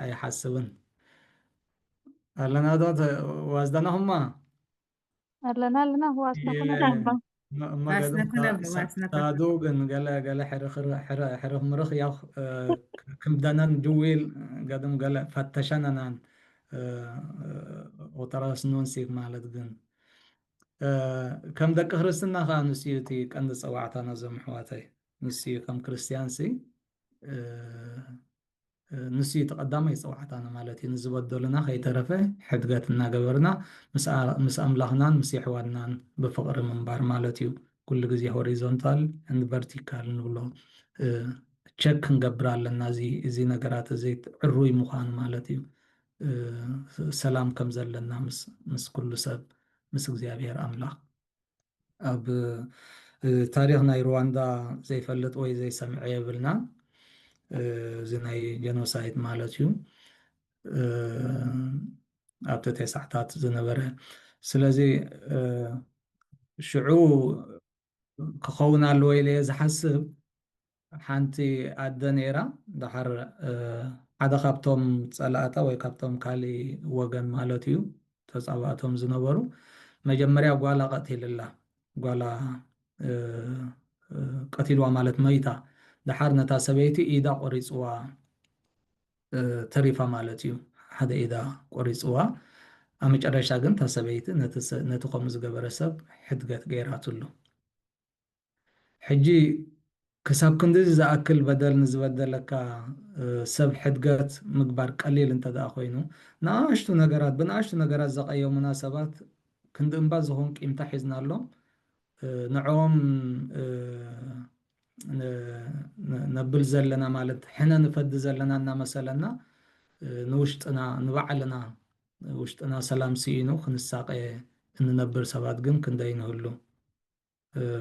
ኣይሓስብን። ኣለና ዶ ዋዝዳናኹማ? ኣለና ኣለና ዋስና ኩነታ እባ። እማ ገድም ሳዱ ግን ገለ ገለ ሕርኽ ምርኽ ያው ክምደነን ድዊል ገድም ገለ ፈተሸነናን ወተራስኑን ሲግ ማለት ግን ከም ደቂ ክርስትና ከዓ ንስዩ እቲ ቀንዲ ፀዋዕታና ዞም ኣሕዋተይ ንስዩ ከም ክርስትያን ሲ ንሱ እዩ ተቐዳማይ ፀዋዕታና ማለት እዩ። ንዝበደሉና ከይተረፈ ሕድገት እናገበርና ምስ ኣምላኽናን ምስ የሕዋትናን ብፍቕሪ ምንባር ማለት እዩ። ኩሉ ግዜ ሆሪዞንታል and ቨርቲካል ንብሎ ቸክ ክንገብር ኣለና። እዚ ነገራት እዚ ዕሩይ ምዃኑ ማለት እዩ። ሰላም ከም ዘለና ምስ ኩሉ ሰብ ምስ እግዚኣብሔር ኣምላኽ ኣብ ታሪኽ ናይ ሩዋንዳ ዘይፈልጥ ወይ ዘይሰምዐ የብልና። እዚ ናይ ጀኖሳይድ ማለት እዩ ኣብቲ ተሳዕታት ዝነበረ። ስለዚ ሽዑ ክኸውን ኣለዎ ኢለ እየ ዝሓስብ። ሓንቲ ኣደ ነይራ። ደሓር ሓደ ካብቶም ፀላእታ ወይ ካብቶም ካሊእ ወገን ማለት እዩ ተፃባእቶም ዝነበሩ መጀመርያ ጓላ ቀቲልላ። ጓላ ቀቲልዋ ማለት መይታ። ደሓር ነታ ሰበይቲ ኢዳ ቆሪፅዋ ተሪፋ ማለት እዩ። ሓደ ኢዳ ቆሪፅዋ። ኣብ መጨረሻ ግን እታ ሰበይቲ ነቲ ከምኡ ዝገበረ ሰብ ሕድገት ገይራትሉ። ሕጂ ክሳብ ክንድዚ ዝኣክል በደል ንዝበደለካ ሰብ ሕድገት ምግባር ቀሊል እንተ ደኣ ኮይኑ፣ ንኣሽቱ ነገራት፣ ብንኣሽቱ ነገራት ዘቐየሙና ሰባት ክንዲ እምባ ዝኾን ቂምታ ሒዝናሎም ንዕኦም ነብል ዘለና ማለት ሕነ ንፈዲ ዘለና እናመሰለና ንውሽጥና ንባዕልና ውሽጥና ሰላም ስኢኑ ክንሳቐ እንነብር ሰባት ግን ክንደይ ንህሉ።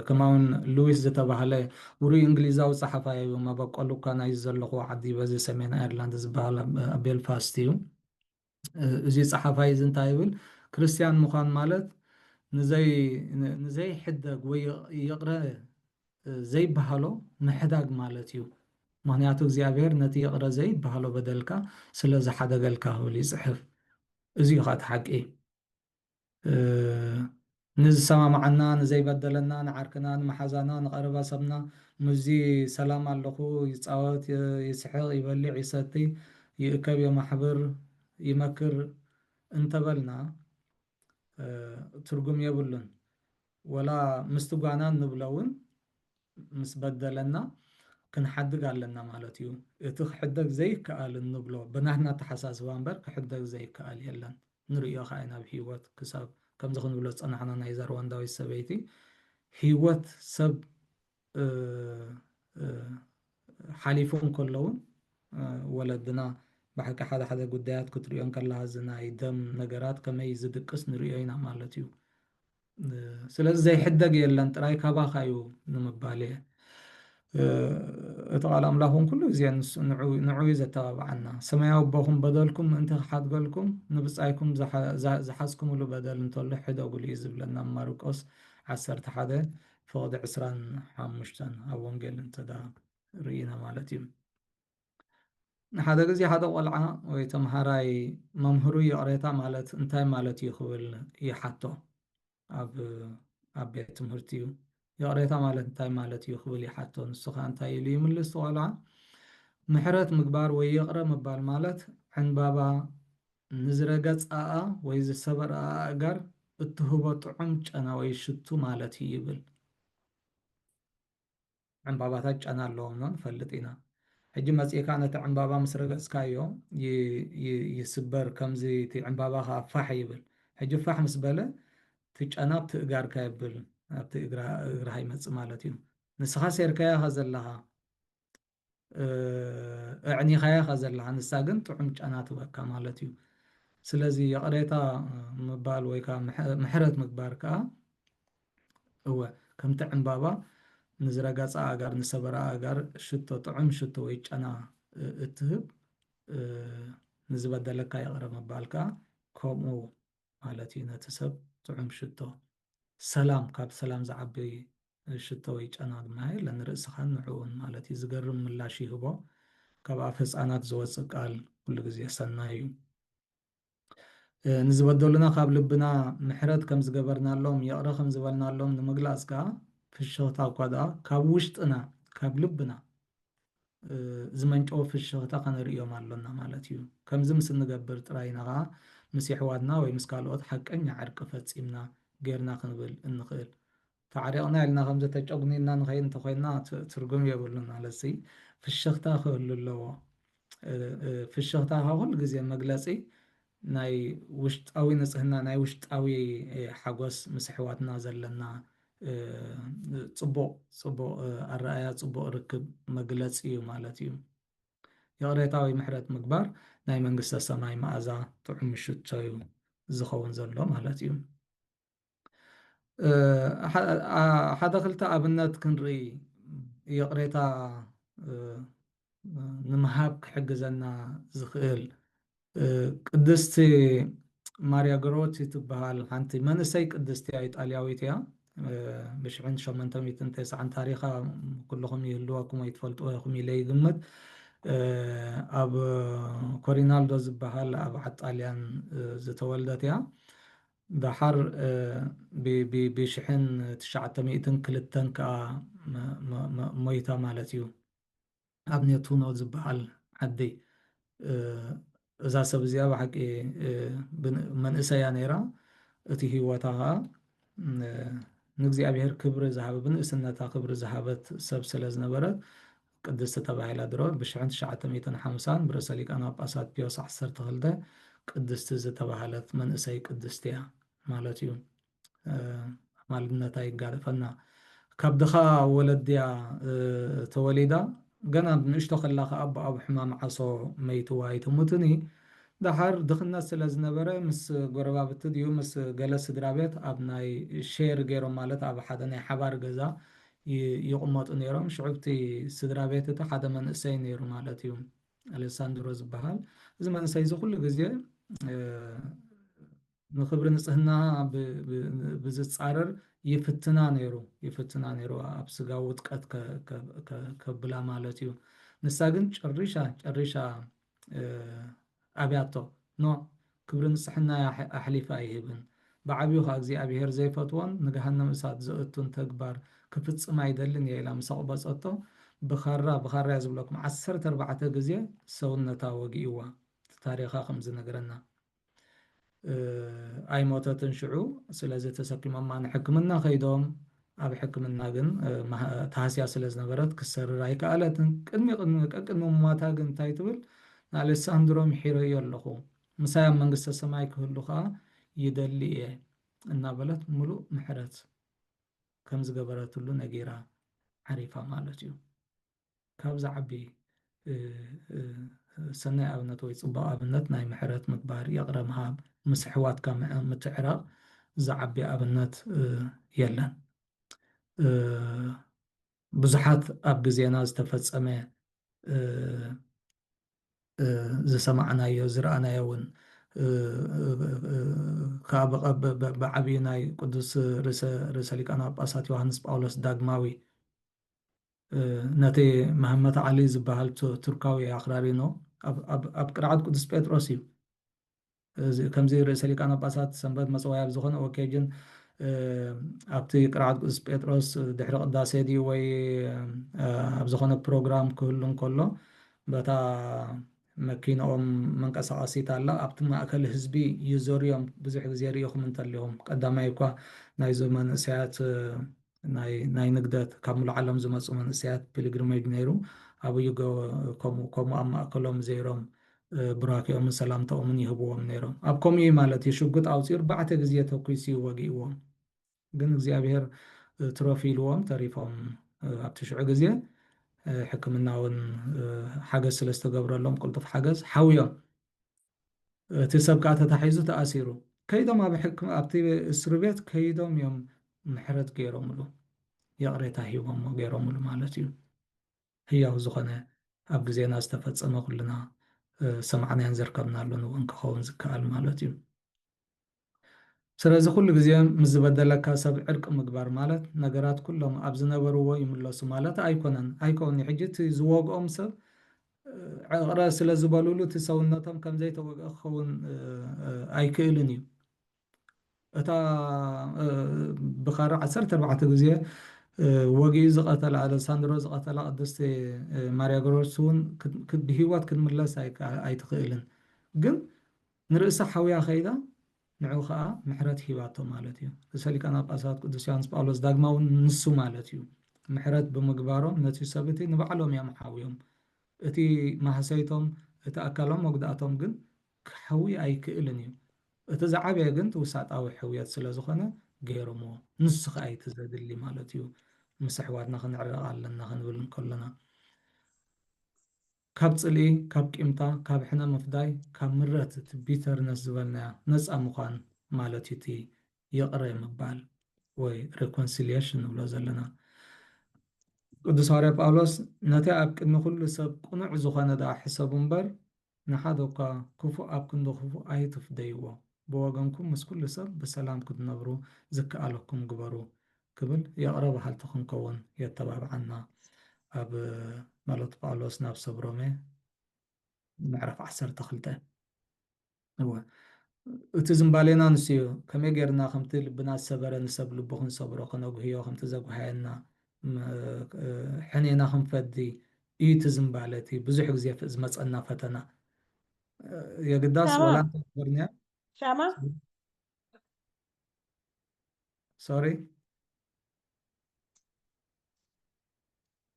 ከማውን ሉዊስ ዝተባህለ ውሩይ እንግሊዛዊ ጸሓፋይ እዩ። መበቆሉ እኳ ናይ ዘለኹ ዓዲ በዚ ሰሜን ኣየርላንድ ዝበሃል ኣብ ቤልፋስት እዩ። እዚ ጸሓፋይ እዚ እንታይ ይብል? ክርስትያን ምዃን ማለት ንዘይሕደግ ወይ ይቕረ ዘይበሃሎ ምሕዳግ ማለት እዩ። ምኽንያቱ እግዚኣብሔር ነቲ ይቕረ ዘይበሃሎ በደልካ ስለ ዝሓደገልካ ክብል ይጽሕፍ። እዚ እዩ ኸዓ እቲ ሓቂ። ንዝሰማምዓና፣ ንዘይበደለና፣ ንዓርክና፣ ንመሓዛና፣ ንቐረባ ሰብና፣ ምስዚ ሰላም ኣለኹ፣ ይጻወት፣ ይስሕቕ፣ ይበልዕ፣ ይሰቲ፣ ይእከብ፣ የማሕብር፣ ይመክር እንተበልና ትርጉም የብሉን። ወላ ምስቲ ጓና ንብሎ እውን ምስ በደለና ክንሓድግ ኣለና ማለት እዩ። እቲ ክሕደግ ዘይከኣል እንብሎ ብናትና ኣተሓሳስባ እምበር ክሕደግ ዘይከኣል የለን። ንርእዮ ከዓ ኢና ኣብ ህይወት ክሳብ ከምዚ ክንብሎ ዝጸናሕና ናይዛ ሩዋንዳዊት ሰበይቲ ህይወት ሰብ ሓሊፉ እንከሎ እውን ወለድና ብሓቂ ሓደ ሓደ ጉዳያት ክትሪኦ እንከለኻ እዚ ናይ ደም ነገራት ከመይ ዝድቅስ ንርእዮ ኢና ማለት እዩ። ስለዚ ዘይሕደግ የለን፣ ጥራይ ካባኻ እዩ ንምባል እየ። እቲ ቃል ኣምላኽ እውን ኩሉ ግዜ ንሱ ንዑ እዩ ዘተባብዓና። ሰማያዊ ኣቦኹም በደልኩም ምእንቲ ክሓድገልኩም ንብጻይኩም ዝሓዝኩምሉ በደል እንተሎ ሕደጉሉ እዩ ዝብለና ማርቆስ ዓሰርተ ሓደ ፍቕዲ ዕስራን ሓሙሽተን ኣብ ወንጌል እንተዳ ርኢና ማለት እዩ። ንሓደ ግዜ ሓደ ቆልዓ ወይ ተምሃራይ መምህሩ ይቕሬታ ማለት እንታይ ማለት እዩ ክብል ይሓቶ። ኣብ ኣብ ቤት ትምህርቲ እዩ። ይቕሬታ ማለት እንታይ ማለት እዩ ክብል ይሓቶ። ንሱ ኸዓ እንታይ ኢሉ ይምልስ እቲ ቆልዓ? ምሕረት ምግባር ወይ ይቕረ ምባል ማለት ዕንባባ ንዝረገጽኣ ወይ ዝሰበርኣ ኣእጋር እትህቦ ጥዑም ጨና ወይ ሽቱ ማለት እዩ ይብል። ዕንባባታት ጨና ኣለዎም ንፈልጥ ኢና። ሕጂ መጺእካ ነቲ ዕንባባ ምስ ረገጽካዮ ይስበር፣ ከምዚ እቲ ዕንባባ ከዓ ፋሕ ይብል። ሕጂ ፋሕ ምስ በለ እቲ ጨና ኣብቲ እጋርካ የብል፣ ኣብቲ እግራካ ይመጽእ ማለት እዩ። ንስኻ ሴርካያ ከ ዘለኻ፣ ኣዕኒኻያ ከ ዘለኻ፣ ንሳ ግን ጥዑም ጨና ትበካ ማለት እዩ። ስለዚ ይቕሬታ ምባል ወይ ከዓ ምሕረት ምግባር ከዓ እወ፣ ከምቲ ዕንባባ ንዝረገጻ ኣእጋር፣ ንሰበራ ኣእጋር ሽቶ፣ ጥዑም ሽቶ ወይ ጨና እትህብ፣ ንዝበደለካ ይቕረ ምባል ከኣ ከምኡ ማለት እዩ። ነቲ ሰብ ጥዑም ሽቶ፣ ሰላም፣ ካብ ሰላም ዝዓቢ ሽቶ ወይ ጨና ድማ የለን፣ ንርእስኻን ንዕኡን ማለት እዩ። ዝገርም ምላሽ ይህቦ። ካብ ኣፍ ህጻናት ዝወጽእ ቃል ኩሉ ግዜ ሰናይ እዩ። ንዝበደሉና ካብ ልብና ምሕረት ከም ዝገበርናሎም፣ ይቕረ ከም ዝበልናሎም ንምግላጽ ከኣ ፍሽኽታ እኳ ደኣ ካብ ውሽጥና፣ ካብ ልብና ዝመንጨወ ፍሽኽታ ከነርእዮም ኣሎና ማለት እዩ። ከምዚ ምስ እንገብር ጥራይ ኢና ከኣ ምስ የሕዋትና ወይ ምስ ካልኦት ሓቀኛ ዕርቂ ፈጺምና ጌርና ክንብል እንኽእል። ተዓሪቕና ኢልና ከምዚ ተጨጉኒና ንኸይድ እንተኾይንና ትርጉም የብሉን ማለት ሲ ፍሽኽታ ክህሉ ኣለዎ። ፍሽኽታ ካብ ኩሉ ግዜ መግለጺ ናይ ውሽጣዊ ንጽህና፣ ናይ ውሽጣዊ ሓጎስ ምስ ኣሕዋትና ዘለና ጽቡቕ፣ ጽቡቕ ኣረኣያ፣ ጽቡቕ ርክብ መግለጺ እዩ ማለት እዩ። ይቕሬታ ወይ ምሕረት ምግባር ናይ መንግስተ ሰማይ መኣዛ ጥዑም ሽቶ እዩ ዝኸውን ዘሎ ማለት እዩ። ሓደ ክልተ ኣብነት ክንርኢ፣ ይቕሬታ ንምሃብ ክሕግዘና ዝኽእል። ቅድስቲ ማርያ ግሮቲ ትበሃል ሓንቲ መንእሰይ ቅድስቲ እያ፣ ኢጣልያዊት እያ። ብሽሕን ሸሞንተ ሚእትን ተስዓን ታሪኻ ኩልኹም ይህልወኩም ወይ ትፈልጥዎ ኢኹም ኢለ ይግምት። ኣብ ኮሪናልዶ ዝበሃል ኣብ ዓጣልያን ዝተወልደት እያ። ደሓር ብሽሕን ትሽዓተ ሚእትን ክልተን ከዓ ሞይታ ማለት እዩ። ኣብ ኔቱኖ ዝበሃል ዓዲ። እዛ ሰብ እዚኣ ብሓቂ መንእሰያ ነይራ። እቲ ህይወታ ከዓ ንእግዚኣብሔር ክብሪ ዝሃበ፣ ብንእስነታ ክብሪ ዝሃበት ሰብ ስለ ዝነበረት ቅድስቲ ተባሂላ ድሮ ብሽሕን ትሽዓተ ሚእትን ሓምሳን ብርእሰ ሊቃነ ጳጳሳት ፒዮስ ዓሰርተ ክልተ ቅድስቲ ዝተባህለት መንእሰይ ቅድስቲ እያ ማለት እዩ። ኣማልድነታ ይጋደፈና። ካብ ድኻ ወለድያ ተወሊዳ፣ ገና ንእሽቶ ከላ ከኣ ኣቦኣ ብሕማም ዓሶ መይትዋ ኣይትሙትን እዩ። ደሓር ድኽነት ስለ ዝነበረ ምስ ጎረባብቲ ድዩ ምስ ገለ ስድራ ቤት ኣብ ናይ ሼር ገይሮም፣ ማለት ኣብ ሓደ ናይ ሓባር ገዛ ይቕመጡ ነይሮም። ሽዑ እቲ ስድራ ቤት እቲ ሓደ መንእሰይ ነይሩ ማለት እዩ፣ ኣሌሳንድሮ ዝበሃል። እዚ መንእሰይ እዚ ኩሉ ግዜ ንክብሪ ንጽህና ብዝጻረር ይፍትና ነይሩ፣ ይፍትና ነይሩ ኣብ ስጋ ውድቀት ከብላ ማለት እዩ። ንሳ ግን ጨሪሻ ጨሪሻ ኣብያቶ፣ ኖ፣ ክብሪ ንጽሕና ኣሕሊፈ ኣይህብን፣ ብዓብዩ ከኣ እግዚኣብሔር ዘይፈትዎን ንገሃነም እሳት ዘእቱን ተግባር ክፍጽም ኣይደልን እየ ኢላ ምስ ኣቕበጸቶ፣ ብኻራ ብኻራ እያ ዝብለኩም ዓሰርተ ኣርባዕተ ግዜ ሰውነታ ወጊእዋ። ታሪኻ ከም ዝነግረና ኣይሞተትን ሽዑ። ስለዚ ተሰኪሞማ ንሕክምና ከይዶም፣ ኣብ ሕክምና ግን ታህስያ ስለ ዝነበረት ክሰርር ኣይከኣለትን። ቅድሚ ቅድሚ ቀቅድሚ ምሟታ ግን እንታይ ትብል? ንኣሌሳንድሮ ምሒረዮ ኣለኹ፣ ምሳይ ኣብ መንግስተ ሰማይ ክህሉ ከኣ ይደሊ እየ እናበለት ምሉእ ምሕረት ከም ዝገበረትሉ ነጊራ ዓሪፋ ማለት እዩ። ካብ ዝዓቢ ሰናይ ኣብነት ወይ ጽቡቕ ኣብነት ናይ ምሕረት ምግባር፣ ይቕረ ምሃብ፣ ምስ ኣሕዋትካ ምትዕራቕ ዝዓቢ ኣብነት የለን። ብዙሓት ኣብ ግዜና ዝተፈጸመ ዝሰማዕናዮ ዝረኣናዮ እውን ከዓ ብዓብዩ ናይ ቅዱስ ርእሰ ሊቃነ ጳጳሳት ዮሃንስ ጳውሎስ ዳግማዊ ነቲ መሐመት ዓሊ ዝበሃል ቱርካዊ ኣኽራሪ ኖ ኣብ ቅርዓት ቅዱስ ጴጥሮስ እዩ። ከምዚ ርእሰ ሊቃነ ጳጳሳት ሰንበት መጸዋይ ኣብ ዝኾነ ኦኬጅን ኣብቲ ቅርዓት ቅዱስ ጴጥሮስ ድሕሪ ቅዳሴ ድዩ ወይ ኣብ ዝኾነ ፕሮግራም ክህሉ እንከሎ በታ መኪንኦም መንቀሳቐሲት ኣላ ኣብቲ ማእከል ህዝቢ ይዞርዮም ብዙሕ ግዜ ርኢኹም እንተሊኹም ቀዳማይ እኳ ናይዞም መንእሰያት ናይ ንግደት ካብ ሙሉእ ዓለም ዝመፁ መንእሰያት ፒልግሪሜጅ ነይሩ። ኣብዩ ከምኡ ኣብ ማእከሎም ዘይሮም ቡራኬኦምን ሰላምታኦምን ይህብዎም ነይሮም። ኣብ ከምኡ ማለት እዩ ሽጉጥ ኣውፂኡ ኣርባዕተ ግዜ ተኩሱ እዩ ወጊእዎም። ግን እግዚኣብሔር ትረፉ ኢልዎም ተሪፎም። ኣብቲ ሽዑ ግዜ ሕክምና እውን ሓገዝ ስለዝተገብረሎም ቅልጡፍ ሓገዝ ሓውዮም። እቲ ሰብ ከዓ ተታሒዙ ተኣሲሩ ከይዶም ኣብ ሕክም ኣብቲ እስር ቤት ከይዶም እዮም ምሕረት ገይሮምሉ ይቕሬታ ሂቦሞ ገይሮምሉ ማለት እዩ። ህያው ዝኾነ ኣብ ግዜና ዝተፈጸመ ኩልና ሰማዕናያን ዘርከብናሉን እውን ክኸውን ዝከኣል ማለት እዩ። ስለዚ ኩሉ ግዜ ምስ ዝበደለካ ሰብ ዕርቂ ምግባር ማለት ነገራት ኩሎም ኣብ ዝነበርዎ ይምለሱ ማለት ኣይኮነን ኣይከውን ሕጂ እቲ ዝወግኦም ሰብ ዕቕረ ስለ ዝበሉሉ እቲ ሰውነቶም ከም ዘይተወግአ ክኸውን ኣይክእልን እዩ። እታ ብኻራ ዓሰርተ ኣርባዕተ ግዜ ወጊኡ ዝቐተላ ኣለሳንድሮ ዝቐተላ ቅድስቲ ማርያ ግሮርስ እውን ብህይወት ክትምለስ ኣይትኽእልን። ግን ንርእሳ ሓውያ ከይዳ ንዑ ከዓ ምሕረት ሂባቶ ማለት እዩ። ርእሰ ሊቃነ ጳጳሳት ቅዱስ ዮሃንስ ጳውሎስ ዳግማዊ ንሱ ማለት እዩ። ምሕረት ብምግባሮም ነቲ ሰብ እቲ ንባዕሎም እዮም ሓውዮም። እቲ ማህሰይቶም እቲ ኣካሎም መጉዳእቶም ግን ክሓዊ ኣይክእልን እዩ። እቲ ዝዓበየ ግን እቲ ውሳጣዊ ሕውየት ስለ ዝኾነ ገይሮምዎ። ንሱ ከዓ እቲ ዘድሊ ማለት እዩ። ምስ ኣሕዋትና ክንዕረቕ ኣለና ክንብል እንከለና ካብ ጽልኢ፣ ካብ ቂምታ፣ ካብ ሕነ ምፍዳይ፣ ካብ ምረት እቲ ቢተርነስ ዝበልናያ ነጻ ምዃን ማለት እዩ እቲ ይቕረ ምባል ወይ ሬኮንሲሊየሽን ንብሎ ዘለና። ቅዱስ ሃዋርያ ጳውሎስ ነቲ ኣብ ቅድሚ ኩሉ ሰብ ቅኑዕ ዝኾነ ደኣ ሕሰቡ እምበር ንሓደ እኳ ክፉእ ኣብ ክንዲ ክፉእ ኣይትፍደይዎ፣ ብወገንኩም ምስ ኩሉ ሰብ ብሰላም ክትነብሩ ዝከኣለኩም ግበሩ ክብል ይቕረ በሃልቲ ክንከውን የተባብዓና። ኣብ መልእኽቲ ጳውሎስ ናብ ሰብ ሮሜ ምዕራፍ ዓሰርተ ክልተ። እወ እቲ ዝምባሌና ንሱ እዩ። ከመይ ጌርና ከምቲ ልብና ዝሰበረ ንሰብ ልቡ ክንሰብሮ ከነጉህዮ ከምቲ ዘጉሃየና ሕኔና ክንፈዲ እዩ እቲ ዝምባለ እቲ ብዙሕ ግዜ ዝመፀና ፈተና። የግዳስ ሻማ። ወላ እንተገርንያ ሻማ። ሶሪ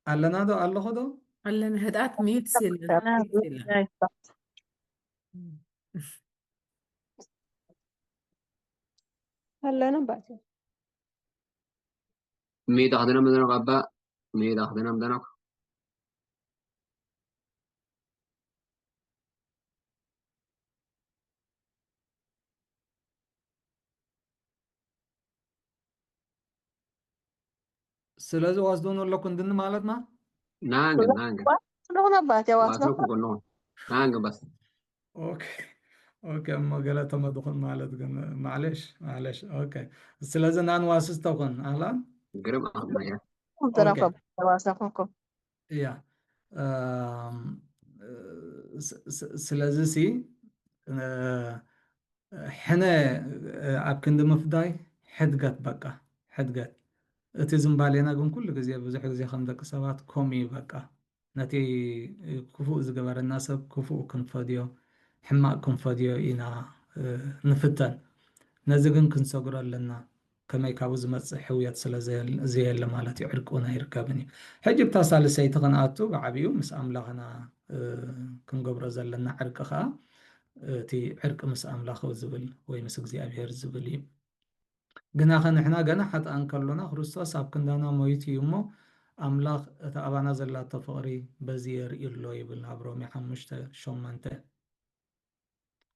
ኣለና ዶ ኣለኹ ዶ? ኣለና። ህድኣት ሚዩት ሲል ኣለና ባቲ ሜዳ ክደና መደና ኣባ ሜዳ ክደና መደና ስለዚ ወስዱን ኣለኩን ድኒ ማለትና ናንግ ናንግ ስለሆነ ባት ያዋስለኩ ናንግ ባስ ኦኬ ኦኬ እሞ ገለ ተመድኹን ማለት ግን ማዕለሽ ማዕለሽ ኦኬ ስለዚ ናን ዋስስ ተኹን ኣህላን ግርም ኣኽማ እያ ተረፈ ተዋሰኹኩም እያ ስለዚ ሲ ሕነ ኣብ ክንዲ ምፍዳይ ሕድገት በቃ ሕድገት እቲ ዝምባሌና ግን ኩሉ ግዜ ብዙሕ ግዜ ከም ደቂ ሰባት ከምኡ እዩ በቃ ነቲ ክፉእ ዝገበረና ሰብ ክፉእ ክንፈድዮ ሕማቕ ክንፈድዮ ኢና ንፍተን ነዚ ግን ክንሰግሮ ኣለና ከመይ ካብኡ ዝመፅእ ሕውየት ስለ ዘየለ ማለት እዩ ዕርቂ እውን ኣይርከብን እዩ ሕጂ ብታ ሳልሰይቲ ክንኣቱ ብዓብዩ ምስ ኣምላኽና ክንገብሮ ዘለና ዕርቂ ከዓ እቲ ዕርቂ ምስ ኣምላኽ ዝብል ወይ ምስ እግዚኣብሄር ዝብል እዩ ግናኸ ንሕና ገና ሓጥኣን ከሎና ክርስቶስ ኣብ ክንዳና ሞይቱ እዩ እሞ ኣምላኽ እቲ ኣባና ዘላቶ ፍቕሪ በዚ የርኢ ኣሎ ይብል ኣብ ሮሜ ሓሙሽተ ሸሞንተ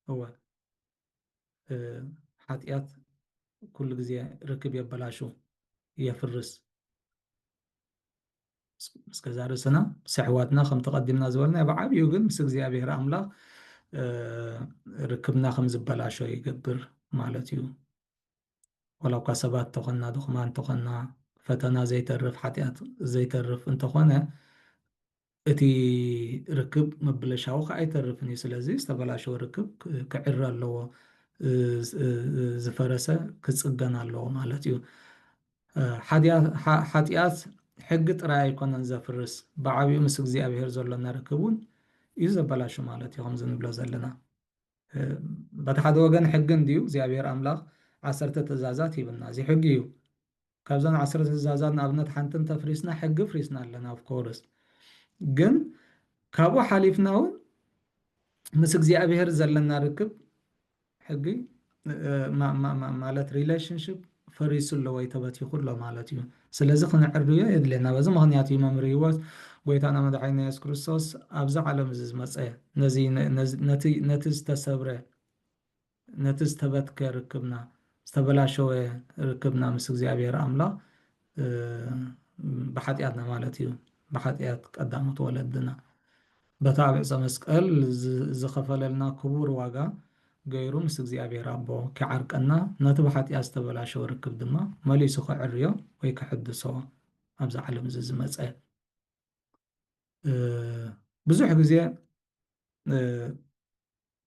እወ ሓጢኣት ኩሉ ግዜ ርክብ የበላሹ፣ የፍርስ። ምስ ገዛ ርእስና፣ ምስ ኣሕዋትና፣ ከምቲ ቀዲምና ዝበልናዮ፣ ብዓብዩ ግን ምስ እግዚኣብሔር ኣምላኽ፣ እ፣ ርክብና ከም ዝበላሾ ይገብር ማለት እዩ። ዋላ እኳ ሰባት እንተኾንና፣ ድኹማን እንተኾንና፣ ፈተና ዘይተርፍ፣ ሓጢኣት ዘይተርፍ እንተኾነ፣ እቲ ርክብ ምብልሻው ከዓ ኣይተርፍን እዩ። ስለዚ ዝተበላሸወ ርክብ ክ-፣ ክዕረ ኣለዎ። እ፣ ዝ-፣ እ፣ ዝፈረሰ ክጽገን ኣለዎ ማለት እዩ። እ፣ ሓጢኣ-፣ ሓ-፣ ሓጢኣት ሕጊ ጥራይ ኣይኮነን ዘፍርስ፣ ብዓብዩ ምስ እግዚኣብሔር ዘሎና ርክብ እውን እዩ ዘበላሹ ማለት እዩ፣ ከምዚ ንብሎ ዘለና። እ፣ በቲ ሓደ ወገን ሕጊ እንድዩ፣ እግዚኣብሔር ኣምላኽ ዓሰርተ ትእዛዛት ሂብና፣ እዚ ሕጊ እዩ። ካብዘን ዓሰርተ ትእዛዛት ንኣብነት ሓንቲ እንተፍሪስና፣ ሕጊ ፍሪስና ኣለና፣ of course። ግን ካብኡ ሓሊፍና እውን ምስ እግዚኣብሔር ዘለና ርክብ፣ ሕጊ፣ እ፣ ማ-፣ ማ-፣ ማ-፣ ማለት ሪሌሽንሽፕ ፈሪሱ ኣሎ ወይ ተበቲኹ ኣሎ ማለት እዩ። ስለዚ ክንዕርዮ የድልየና። በዚ ምኽንያት እዩ መምህር ህይወት ጎይታና መድሓኒና የሱስ ክርስቶስ ኣብዚ ዓለም እዚ ዝመጸ። ነዚ፣ ነ-፣ ነዚ፣ ነቲ፣ ነቲ ዝተሰብረ፣ ነቲ ዝተበትከ ርክብና፣ ዝተበላሸወ ርክብና ምስ እግዚኣብሔር ኣምላኽ፣ እ፣ ብሓጢኣትና ማለት እዩ። ብሓጢኣት ቀዳሞት ወለድና። በታ ኣብ ዕፀ መስቀል ዝ-፣ ዝኸፈለልና ክቡር ዋጋ ገይሩ ምስ እግዚኣብሔር ኣቦ ክዓርቀና፣ ነቲ ብሓጢኣት ዝተበላሸወ ርክብ ድማ መሊሱ ከዕርዮ ወይ ክሕድሶ ኣብዚ ዓለም እዚ ዝመጸ። እ፣ ብዙሕ ግዜ፣ እ፣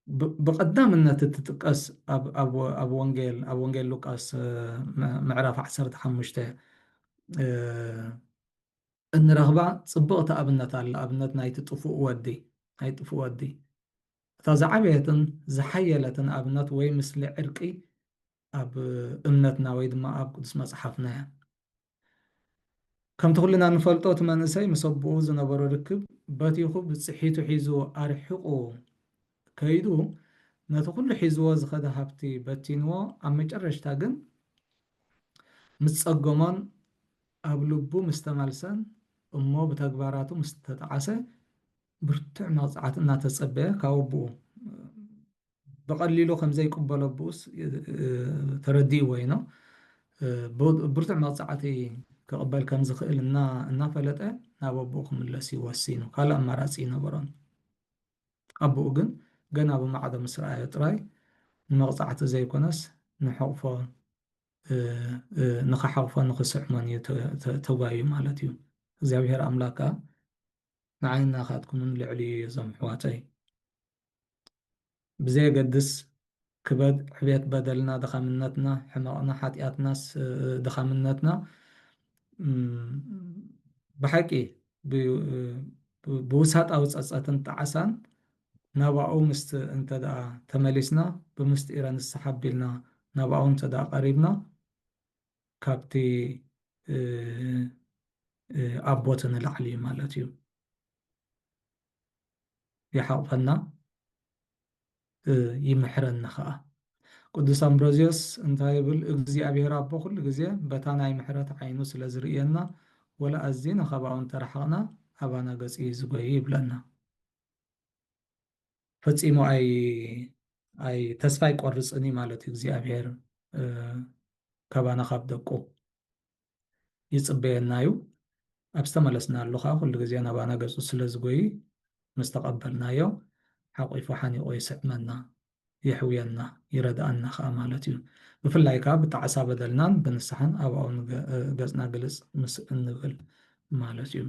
ብ-፣ ብቐዳምነት እትጥቀስ ኣብ፣ ኣብ፣ ኣብ ወንጌል፣ ኣብ ወንጌል ሉቃስ፣ እ፣ ም-፣ ምዕራፍ ዓሰርተ ሓሙሽተ፣ እ፣ እንረኽባ ጽብቕቲ ኣብነት ኣላ። ኣብነት ናይቲ ጥፉእ ወዲ፣ ናይ ጥፉእ ወዲ። እታ ዝዓበየትን ዝሓየለትን ኣብነት ወይ ምስሊ ዕርቂ ኣብ እምነትና ወይ ድማ ኣብ ቅዱስ መጽሓፍና እያ። ከምቲ ኩልና ንፈልጦ፣ እቲ መንእሰይ ምስ ኣቦኡ ዝነበሮ ርክብ በቲኹ ብጽሒቱ ሒዙ ኣርሒቑ ከይዱ፣ ነቲ ኩሉ ሒዝዎ ዝኸደ ሃብቲ በቲንዎ፣ ኣብ መጨረሽታ ግን ምስ ጸገሞን ኣብ ልቡ ምስ ተመልሰን እሞ ብተግባራቱ ምስ ተጠዓሰ፣ ብርቱዕ መቕጻዕቲ እናተጸበየ ካብ ኣቦኡ፣ ብቐሊሉ ከም ዘይቅበሎ ኣቦኡስ፣ እ፣ ተረዲእዎ እዩ፣ ኖ? እ፣ ብ-፣ ብርቱዕ መቕጻዕቲ ክቕበል ከም ዝኽእል እና-፣ እናፈለጠ ናብ ኣቦኡ ክምለስ እዩ ወሲኑ። ካልእ ኣማራጺ ኣይነበሮን። ኣቦኡ ግን ገና ብማዕዶ ምስ ረኣዮ ጥራይ ንመቕጻዕቲ ዘይኮነስ ንሕቕፎ፣ እ፣ እ፣ ንኽሓቕፎ ንኽስዕሞን እዩ ተ-፣ ተ-፣ ተጓዩ ማለት እዩ። እግዚኣብሔር ኣምላክ ከኣ ንዓይን ናኻትኩምን ልዕሊ እዩ፣ እዞም ኣሕዋተይ። ብዘየገድስ ክበድ፣ ዕብየት በደልና፣ ድኻምነትና፣ ሕመቕና፣ ሓጢኣትናስ፣ እ፣ ድኻምነትና፣ እም፣ ብሓቂ ብ-፣ ብ-፣ ብውሳጣዊ ጸጸትን ጣዕሳን ናባኡ ምስቲ እንተ ደኣ ተመሊስና፣ ብምስጢረ ንስሓ ኣቢልና ናባኡ እንተ ደኣ ቀሪብና፣ ካብቲ፣ እ፣ እ፣ ኣቦት ንላዕሊ እዩ ማለት እዩ። ይሓቕፈና፣ እ፣ ይምሕረና ኸኣ። ቅዱስ ኣምብሮዝዮስ እንታይ ይብል? እግዚኣብሔር ኣቦ ኩሉ ግዜ በታ ናይ ምሕረት ዓይኑ ስለ ዝርእየና፣ ወላ ኣዚና ካባኡ እንተረሓቕና፣ ኣባና ገጹ እዩ ዝጎይ ይብለና። ፈጺሙ ኣይ-፣ ኣይ-፣ ተስፋ ኣይቆርጽን እዩ ማለት እዩ። እግዚኣብሔር፣ እ፣ ካባና ካብ ደቁ ይጽበየና እዩ። ኣብ ዝተመለስናሉ ኸኣ ኩሉ ግዜ ናባና ገጹ ስለ ዝጎይ፣ ምስ ተቐበልናዮ፣ ሓቂፉ ሓኒቑ ይስዕመና፣ የሕውየና፣ ይረድኣና ኸኣ ማለት እዩ። ብፍላይ ከኣ ብጣዕሳ በደልናን ብንስሓን ኣብኡ ንገ-፣ ገጽና ግልጽ ምስ እንብል ማለት እዩ።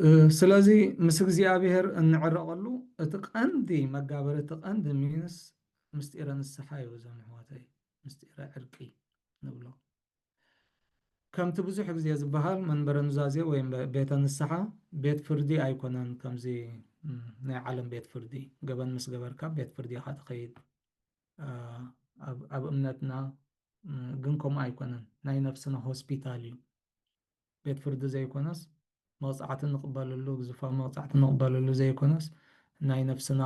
እ፣ ስለዚ ምስ እግዚኣብሔር እንዕረቐሉ እቲ ቀንዲ መጋበሪ፣ እቲ ቀንዲ ሚንስ ምስጢረ ንስሓ እዩ። እዞም ኣሕዋተይ፣ ምስጢረ ዕርቂ ንብሎ። ከምቲ ብዙሕ ግዜ ዝበሃል፣ መንበረ ኑዛዜ ወይም በ-፣ ቤተ ንስሓ ቤት ፍርዲ ኣይኮነን። ከምዚ፣ እም፣ ናይ ዓለም ቤት ፍርዲ፣ ገበን ምስ ገበርካ ቤት ፍርዲ ኢኻ ትኸይድ። እ፣ ኣብ፣ ኣብ እምነትና፣ እም፣ ግን ከምኡ ኣይኮነን። ናይ ነፍስና ሆስፒታል እዩ። ቤት ፍርዲ ዘይኮነስ፣ መቕጻዕቲ ንቕበለሉ፣ ግዙፋዊ መቕጻዕቲ ንቕበለሉ ዘይኮነስ፣ ናይ ነፍስና፣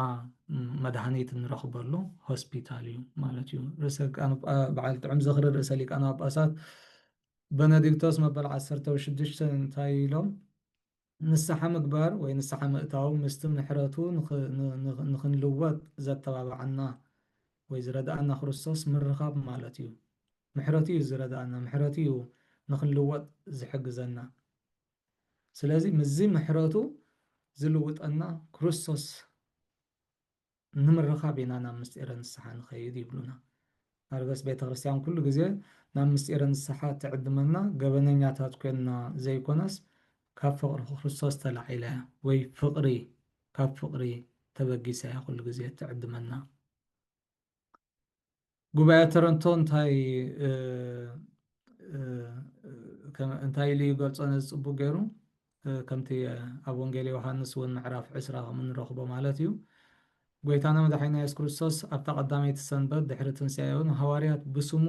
እም፣ መድሃኒት እንረኽበሉ ሆስፒታል እዩ ማለት እዩ። ርእሰ ሊቃነ ጳ-፣ በዓል ጥዑም ዝኽሪ ርእሰ ሊቃነ ጳጳሳት በነዲክቶስ መበል ዓሰርተ ሽዱሽተ እንታይ ኢሎም? ንስሓ ምግባር ወይ ንስሓ ምእታው ምስቲ ምሕረቱ ንኽ-፣ ን-፣ ን-፣ ንኽንልወጥ ዘተባብዓና ወይ ዝረድኣና ክርስቶስ ምርኻብ ማለት እዩ። ምሕረቱ እዩ ዝረድኣና፣ ምሕረቱ እዩ ንኽንልወጥ ዝሕግዘና። ስለዚ ምስዚ ምሕረቱ ዝልውጠና ክርስቶስ ንምርኻብ ኢና ናብ ምስጢረ ንስሓ ንኸይድ ይብሉና። ኣርገስ ቤተ ክርስቲያን ኩሉ ግዜ ናብ ምስጢረ ንስሓ ትዕድመና፣ ገበነኛታት ኮይንና ዘይኮነስ፣ ካብ ፍቕሪ ክርስቶስ ተላዒላ እያ፣ ወይ ፍቕሪ፣ ካብ ፍቕሪ ተበጊሳ እያ ኩሉ ግዜ ትዕድመና። ጉባኤ ተረንቶ እንታይ፣ እ፣ እ፣ ከ-፣ እንታይ ኢሉ ይገልጾ ነዚ ጽቡቕ ገይሩ? እ፣ ከምቲ ኣብ ወንጌል ዮሃንስ እውን ምዕራፍ ዕስራ ከም እንረኽቦ ማለት እዩ። ጎይታና መድሓኒና የሱስ ክርስቶስ ኣብታ ቀዳመይቲ ሰንበት ድሕሪ ትንሳኤኡ ንሃዋርያት ብስሙ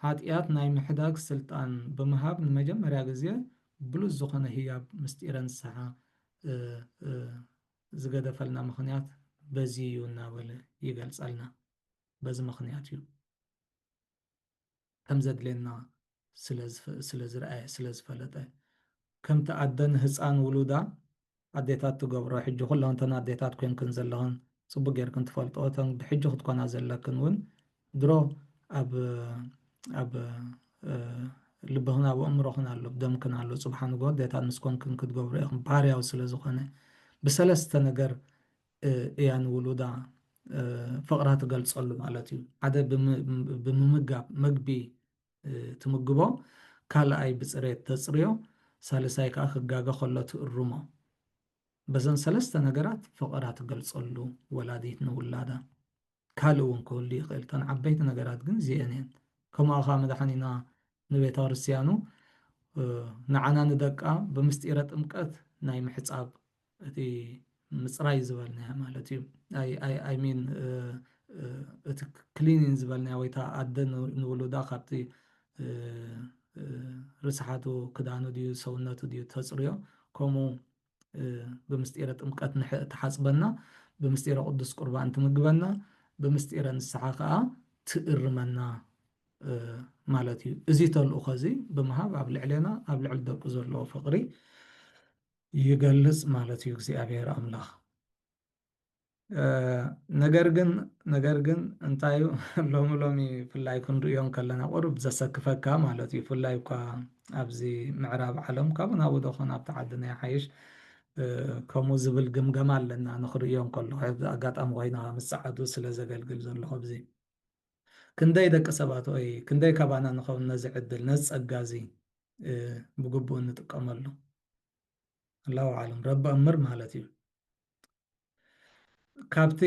ሓጢኣት ናይ ምሕዳግ ስልጣን ብምሃብ ንመጀመርያ ግዜ ብሉጽ ዝኾነ ህያብ ምስጢረ ንስሓ፣ እ፣ እ፣ ዝገደፈልና ምኽንያት በዚ እዩ እናበለ ይገልጸልና። በዚ ምኽንያት እዩ ከም ዘድልየና ስለ ዝፈ-፣ ስለ ዝረኣየ፣ ስለ ዝፈለጠ። ከምቲ ኣደ ንህፃን ውሉዳ፣ ኣዴታት ትገብሮ፣ ሕጂ ኩሎንተን ኣዴታት ኮንክን ዘለኽን ጽቡቅ ጌርክን ትፈልጦ፣ እተን ብሕጂ ክትኮና ዘለክን እውን ድሮ ኣብ፣ ኣብ፣ እ፣ ልብኽን ኣብ ኣእምሮኽን ኣሎ፣ ኣብ ደምክን ኣሎ። ጽብሓ ንግሆ ኣዴታት ምስ ኮንክን ክትገብሮ ኢኽን፣ ባህርያዊ ስለ ዝኾነ። ብሰለስተ ነገር፣ እ፣ እያ ንውሉዳ፣ እ፣ ፍቕራ ትገልጸሉ ማለት እዩ። ሓደ ብም-፣ ብምምጋብ፣ መግቢ፣ እ፣ ትምግቦ፣ ካልኣይ ብጽሬት ተጽርዮ፣ ሳልሳይ ከኣ ክጋገ ከሎ ትእርሞ። በዘን ሰለስተ ነገራት ፍቕራ ትገልጸሉ ወላዲት ንውላዳ። ካልእ እውን ክህሉ ይኽእል። እተን ዓበይቲ ነገራት ግን እዚአን እየን። ከምኡ ኸኣ መድሓኒና ንቤተ ክርስቲያኑ፣ እ፣ ንዓና ንደቃ ብምስጢረ ጥምቀት ናይ ምሕጻብ፣ እቲ ምጽራይ ዝበልናዮ ማለት እዩ። ኣይ፣ ኣይ፣ ኣይ ሚን፣ እ፣ እ፣ እቲ ክሊኒን ዝበልናዮ ወይ እታ ኣደ ን-፣ ንውሉዳ ካብቲ፣ እ፣ እ፣ ርስሓቱ ክዳኑ ድዩ ሰውነቱ ድዩ ተጽርዮ፣ ከምኡ፣ እ፣ ብምስጢረ ጥምቀት ንሕ-፣ ትሓጽበና፣ ብምስጢረ ቅዱስ ቁርባን ትምግበና፣ ብምስጢረ ንስሓ ከኣ ትእርመና፣ እ፣ ማለት እዩ። እዚ ተልእኾ እዚ ብምሃብ ኣብ ልዕሌና፣ ኣብ ልዕሊ ደቁ ዘለዎ ፍቕሪ ይገልጽ ማለት እዩ እግዚኣብሔር ኣምላኽ። እ፣ ነገር ግን፣ ነገር ግን እንታይ እዩ፣ ሎሚ ሎሚ ብፍላይ ክንርእዮ እንከለና ቁሩብ ዘሰክፈካ ማለት እዩ። ብፍላይ እኳ ኣብዚ ምዕራብ ዓለም ካብኡ ናብኡ ዶ ኾን ኣብቲ ዓድና ይሓይሽ፣ እ፣ ከምኡ ዝብል ግምገማ ኣለና ንኽርእዮ እንከሎ። ኣጋጣሚ ኮይና ምስ ጸዓዱ ስለ ዘገልግል ዘለኹ ኣብዚ። ክንደይ ደቂ ሰባት ወይ ክንደይ ካባና ንኸውን ነዚ ዕድል፣ ነዚ ጸጋ እዚ፣ እ፣ ብግቡእ እንጥቀመሉ። ኣላሁ ኣዕለም፣ ረቢ እምር ማለት እዩ። ካብቲ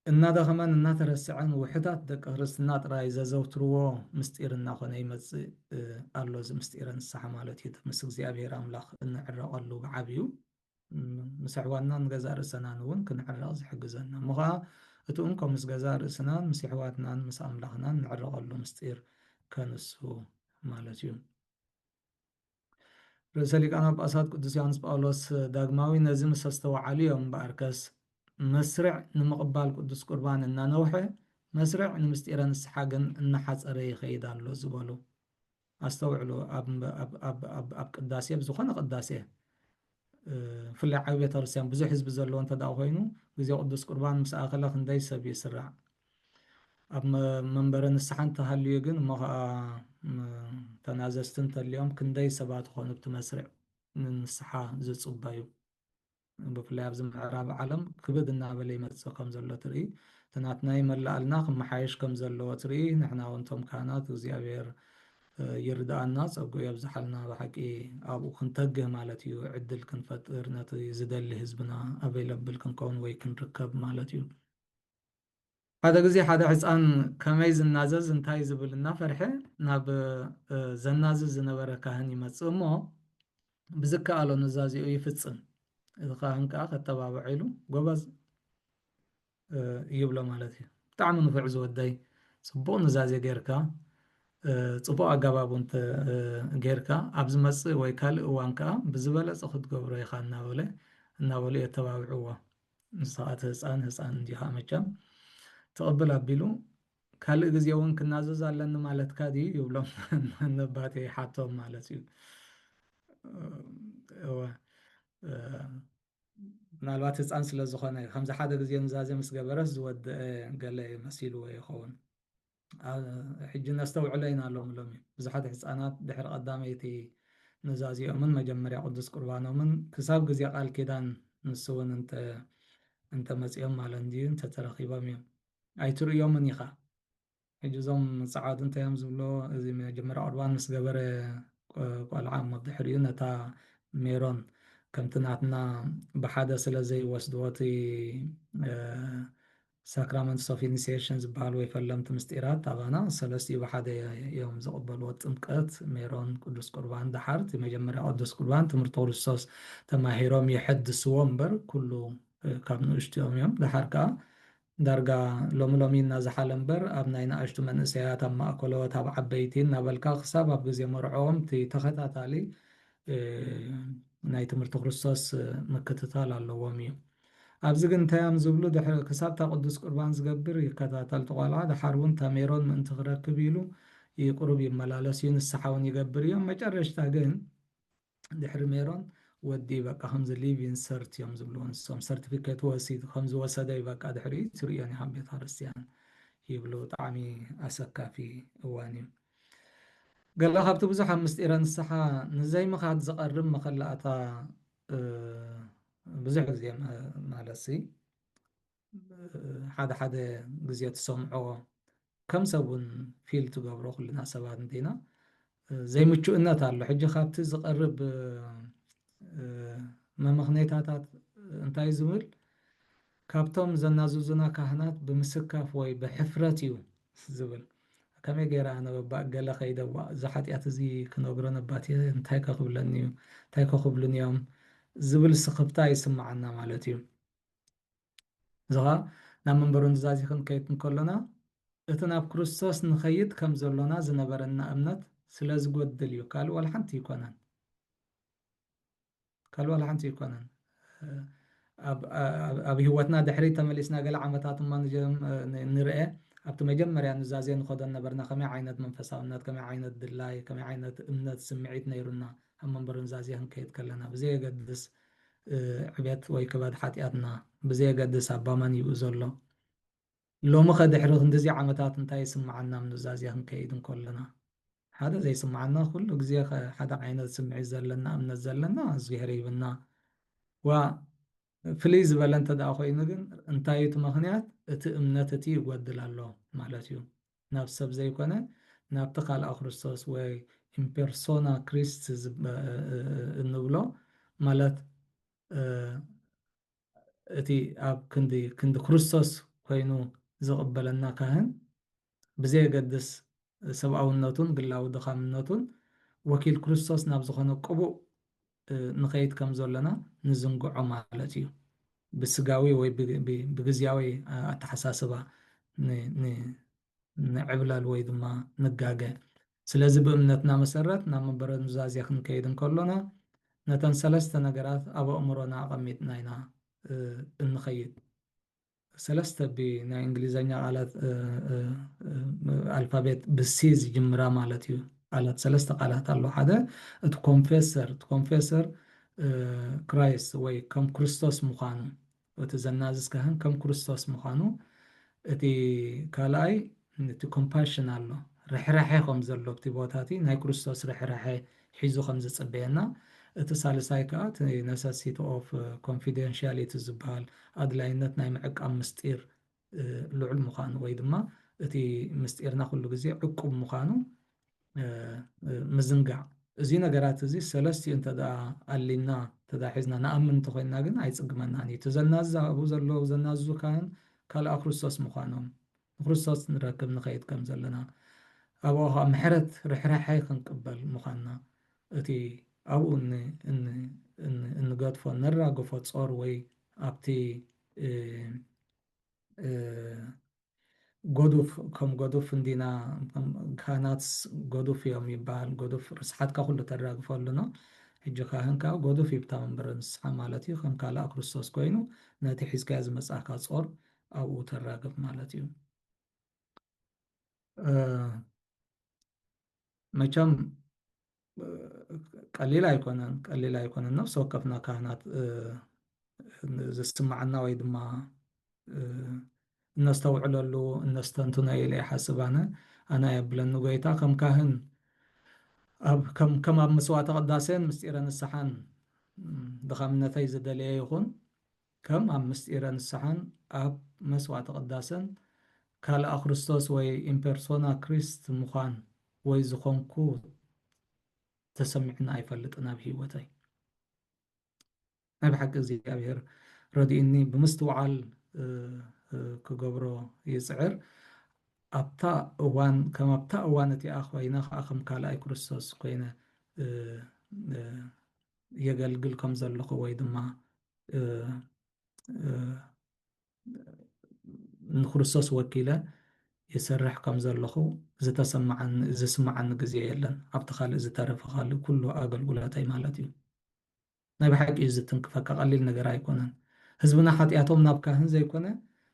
እናደኸመን እናተረስዐን ውሑዳት ደቂ ክርስትና ጥራይ ዘዘውትርዎ ምስጢር እናኾነ ይመጽእ፣ እ፣ ኣሎ። እዚ ምስጢረ ንስሓ ማለት እዩ። እቲ ምስ እግዚኣብሔር ኣምላኽ እንዕረቐሉ ብዓብዩ፣ ም-፣ ምስ ኣሕዋትናን ገዛእ ርእሰናን እውን ክንዕረቕ ዝሕግዘና። እሞ ኸዓ እቲ እንኮ ምስ ገዛእ ርእስናን ምስ ኣሕዋትናን ምስ ኣምላኽናን እንዕረቐሉ ምስጢር ከንሱ ማለት እዩ። ርእሰ ሊቃነ ጳጳሳት ቅዱስ ዮሃንስ ጳውሎስ ዳግማዊ ነዚ ምስ ኣስተውዓሉ እዮም እምበኣርከስ፣ መስርዕ ንምቕባል ቅዱስ ቁርባን እናነውሐ፣ መስርዕ ንምስጢረ ንስሓ ግን እናሓጸረ ይኸይድ ኣሎ ዝበሉ። ኣስተውዕሉ፣ ኣብ፣ ኣብ፣ ኣብ፣ ኣብ፣ ኣብ ቅዳሴ፣ ብዝኾነ ቅዳሴ፣ እ፣ ብፍላይ ዓቢ ቤተክርስትያን ብዙሕ ህዝቢ ዘለዎ እንተ ደኣ ኮይኑ፣ ግዜ ቅዱስ ቁርባን ምስ ኣኸለ ክንደይ ሰብ ይስራዕ። ኣብ መ-፣ መንበረ ንስሓ እንተሃልዩ ግን፣ እሞ ኸዓ፣ ም-፣ ተናዘዝቲ እንተልዮም፣ ክንደይ ሰባት ኾኑ ኣብቲ መስርዕ ንንስሓ ዝጽበዩ። ብፍላይ ኣብዚ ምዕራብ ዓለም ክብድ እናበለ ይመጽእ ከም ዘሎ ትርኢ። እቲ ናትና ይመላኣልና ክመሓየሽ ከም ዘለዎ ትርኢ። ንሕና እውን እቶም ካህናት እግዚኣብሔር፣ እ፣ ይርድኣና፣ ጸግኡ የብዝሓልና። ብሓቂ ኣብኡ ክንተግህ ማለት እዩ። ዕድል ክንፈጥር፣ ነቲ ዝደሊ ህዝብና ኣቬለብል ክንከውን ወይ ክንርከብ ማለት እዩ። ሓደ ግዜ ሓደ ሕፃን ከመይ ዝናዘዝ እንታይ ዝብል እናፈርሐ ናብ፣ እ፣ ዘናዝዝ ዝነበረ ካህን ይመጽእ እሞ ብዝከኣሎ ኑዛዜኡ ይፍጽም። እቲ ካህን ከኣ ከተባብዖ ኢሉ፣ "ጎበዝ" እ፣ ይብሎ ማለት እዩ። "ብጣዕሚ ንፉዕ ዝወደይ፣ ጽቡቕ ኑዛዜ ጌርካ፣ እ፣ ጽቡቕ ኣገባብ እውን ተ-፣ እ፣ ጌርካ፣ ኣብ ዝመጽእ ወይ ካልእ እዋን ከኣ ብዝበለጸ ክትገብሮ ኢኻ" እናበለ፣ እናበሉ የተባብዕዎ። ንሱ ኸኣ እቲ ህጻን፣ ህጻን እንዲኻ መቸም፣ ትቕብል ኣቢሉ፣ "ካልእ ግዜ እውን ክናዘዝ ኣለኒ ማለትካ ድዩ?" ይብሎም ነባቴ ሓቶም ማለት እዩ። እወ፣ እ፣ ምናልባት ህፃን ስለ ዝኾነ፣ ከምዚ ሓደ ግዜ ኑዛዜ ምስ ገበረስ ዝወደአ ገለ መሲልዎ ይኸውን። ሕጂ ነስተውዕሎ ኢና ሎም ሎሚ። ብዙሓት ህፃናት ድሕሪ ቀዳመይቲ ኑዛዜኦምን መጀመርያ ቅዱስ ቁርባኖምን ክሳብ ግዜ ቃል ኪዳን ንሱ እውን እንተ እንተመፂኦም ማለት እንድዩ እንተተረኺቦም እዮም። ኣይትርእዮምን ኢኻ። ሕጂ እዞም ጸዓዱ እንታይ እዮም ዝብሎ? እዚ መጀመርያ ቁርባን ምስ ገበረ ቆልዓ እሞ ድሕሪኡ ነታ ሜሮን ከምቲ ናትና ብሓደ ስለ ዘይወስድዎ እቲ ሳክራመንትስ ኦፍ ኢኒሲሽን ዝበሃል ወይ ፈለምቲ ምስጢራት ኣባና ሰለስቲኡ ብሓደ እዮም ዝቕበልዎ። ጥምቀት፣ ሜሮን፣ ቅዱስ ቁርባን፣ ደሓር እቲ መጀመርያ ቅዱስ ቁርባን ትምህርቲ ክርስቶስ ተማሂሮም የሐድስዎ እምበር ኩሉ ካብ ንእሽትኦም እዮም። ደሓር ከዓ ዳርጋ ሎሚ ሎሚ እናዝሓለ እምበር ኣብ ናይ ንኣሽቱ መንእሰያት፣ ኣብ ማእከሎት፣ ኣብ ዓበይቲ እናበልካ ክሳብ ኣብ ግዜ መርዕኦም እቲ ተኸታታሊ ናይ ትምህርቲ ክርስቶስ ምክትታል ኣለዎም እዩ። ኣብዚ ግን እንታይ እዮም ዝብሉ? ድሕሪ ክሳብ እታ ቅዱስ ቁርባን ዝገብር ይከታተል እቲ ቆልዓ፣ ደሓር እውን እታ ሜሮን ምእንቲ ክረክብ ኢሉ ይቁርብ ይመላለስ እዩ፣ ንስሓ እውን ይገብር እዮም። መጨረሽታ ግን ድሕሪ ሜሮን ወዲ በቃ ከምዚ ሊቪንግ ሰርት እዮም ዝብልዎ ንሶም፣ ሰርቲፊኬት ወሲድ ከምዚ ወሰደ እዩ በቃ ድሕሪ ትርእዮን ኢኻ ቤተ ክርስቲያን ይብሉ። ብጣዕሚ ኣሰካፊ እዋን እዩ። ገለ ካብቲ ብዙሕ ኣብ ምስጢረ ንስሓ ንዘይምኻድ ዝቐርብ መኸላእታ ብዙሕ ግዜ ማለት ሲ ሓደ ሓደ ግዜ ትሰምዖ ከም ሰብ እውን ፊል ትገብሮ ኩልና ሰባት እንዲና ዘይምቹእነት ኣሎ። ሕጂ ካብቲ ዝቐርብ መመኽነይታታት እንታይ ዝብል ካብቶም ዘናዝዙና ካህናት ብምስካፍ ወይ ብሕፍረት እዩ ዝብል። ከመይ ገይረ ኣነ በባ ገለ ከይደ እዛ ሓጢኣት እዚ ክነግሮ ነባትየ እንታይ ከክብለኒ እዩ እንታይ ከክብሉኒ እዮም ዝብል ስኽፍታ ይስምዓና ማለት እዩ። እዚ ኸዓ ናብ መንበሩ ኑዛዜ ክንከይድ እንከሎና እቲ ናብ ክርስቶስ ንኸይድ ከም ዘሎና ዝነበረና እምነት ስለ ዝጎድል እዩ። ካልእ ዋላ ሓንቲ ኣይኮነን። ካልእ ዋላ ሓንቲ ኣይኮነን። ኣብ ህይወትና ድሕሪት ተመሊስና ገለ ዓመታት እማ ንርአ ኣብቲ መጀመርያ ኑዛዜ ንኸዶ ነበርና ከመይ ዓይነት መንፈሳውነት ከመይ ዓይነት ድላይ ከመይ ዓይነት እምነት ስምዒት ነይሩና ኣብ መንበሩ ኑዛዜ ክንከይድ ከለና ብዘየገድስ ዕቤት ወይ ክባድ ሓጢኣትና ብዘየገድስ ኣባ መን ይኡ ዘሎ ሎሚ ከ ድሕሪ ክንድዚ ዓመታት እንታይ ይስምዓና ኣብ ኑዛዜ ክንከይድ እንከለና ሓደ ዘይስምዓና ኩሉ ግዜ ሓደ ዓይነት ስምዒት ዘለና እምነት ዘለና እግዚኣብሔር ይብና ዋ ፍልይ ዝበለ እንተ ደኣ ኮይኑ ግን እንታይ እቲ ምኽንያት እቲ እምነት እቲ ይጎድል ኣሎ ማለት እዩ ናብ ሰብ ዘይኮነ ናብቲ ካልኣ ክርስቶስ ወይ ኢምፐርሶና ክሪስት እንብሎ ማለት እቲ ኣብ ክንዲ ክንዲ ክርስቶስ ኮይኑ ዝቕበለና ካህን ብዘየገድስ ሰብኣውነቱን ግላዊ ድኻምነቱን ወኪል ክርስቶስ ናብ ዝኾነ ቅቡእ ንኸይድ ከም ዘለና ንዝንግዖ ማለት እዩ። ብስጋዊ ወይ ብግዝያዊ ኣተሓሳስባ ንዕብለል ወይ ድማ ንጋገ። ስለዚ ብእምነትና መሰረት ናብ መንበረ ኑዛዜ ክንከይድ እንከሎና ነተን ሰለስተ ነገራት ኣብ ኣእምሮና ኣቐሚጥና ኢና እንኸይድ። ሰለስተ ብናይ እንግሊዘኛ ቃላት ኣልፋቤት ብሲ ዝጅምራ ማለት እዩ። ቃላት ሰለስተ ቃላት ኣሎ። ሓደ እቲ ኮንፌሰር እቲ ኮንፌሰር ክራይስት ወይ ከም ክርስቶስ ምዃኑ እቲ ዘናዝዝ ካህን ከም ክርስቶስ ምዃኑ እቲ ካልኣይ እቲ ኮምፓሽን ኣሎ ርሕራሐ ከም ዘሎ ኣብቲ ቦታ እቲ ናይ ክርስቶስ ርሕራሐ ሒዙ ከም ዝፅበየና እቲ ሳልሳይ ከዓ እቲ ነሰሲቲ ኦፍ ኮንፊደንሻሊቲ ዝበሃል ኣድላይነት ናይ ምዕቃብ ምስጢር ልዑል ምዃኑ ወይ ድማ እቲ ምስጢርና ኩሉ ግዜ ዕቁብ ምዃኑ ምዝንጋዕ እዚ ነገራት እዚ ሰለስቲኡ እንተ ኣሊና ተዳሒዝና ንኣምን እንተኮይንና ግን ኣይፅግመናን እዩ። እቲ ዘናዝዝ ኣብኡ ዘለዉ ዘናዝዙ ካህን ካልኣ ክርስቶስ ምዃኖም ንክርስቶስ ንረክብ ንኸይድ ከም ዘለና ኣብኡ ከዓ ምሕረት ርሕራሐ ክንቅበል ምዃንና እቲ ኣብኡ እንገድፎ ነራግፎ ጾር ወይ ኣብቲ ጎዱፍ ከም ጎዱፍ እንዲና ካህናት ጎዱፍ እዮም ይበሃል። ጎዱፍ ርስሓትካ ኩሉ ተራግፈሉ ነው። ሕጂ ካህን ከዓ ጎዱፍ ይብታ መንበረ ንስሓ ማለት እዩ። ከም ካልኣ ክርስቶስ ኮይኑ ነቲ ሒዝካዮ ዝመጻእካ ጾር ኣብኡ ተራግፍ ማለት እዩ። መቸም ቀሊል ኣይኮነን ቀሊል ኣይኮነን ነፍሲ ወከፍና ካህናት ዝስማዓና ወይ ድማ እነስተውዕለሉ እነስተንትኖ ኢለ ይሓስብ ኣነ። ኣነ የብለኒ ጎይታ ከም ካህን ከም ኣብ መስዋዕተ ቅዳሴን ምስጢረ ንስሓን ድኻምነተይ ዝደለየ ይኹን ከም ኣብ ምስጢረ ንስሓን ኣብ መስዋዕተ ቅዳሴን ካልኣ ክርስቶስ ወይ ኢምፐርሶና ክሪስት ምዃን ወይ ዝኾንኩ ተሰሚዕና ኣይፈልጥን ኣብ ህይወተይ። ናይ ብሓቂ እግዚኣብሔር ረድኡኒ ብምስትውዓል ክገብሮ ይፅዕር። ኣብታ እዋን ከም ኣብታ እዋን እቲኣ ኮይነ ከዓ ከም ካልኣይ ክርስቶስ ኮይነ የገልግል ከም ዘለኹ ወይ ድማ ንክርስቶስ ወኪለ ይሰርሕ ከም ዘለኹ ዝተሰማዓኒ ዝስማዓኒ ግዜ የለን። ኣብቲ ካልእ ዝተረፈ ካልእ ኩሉ ኣገልግሎተይ ማለት እዩ። ናይ ብሓቂ እዩ ዝትንክፈካ፣ ቀሊል ነገር ኣይኮነን። ህዝብና ሓጢኣቶም ናብ ካህን ዘይኮነ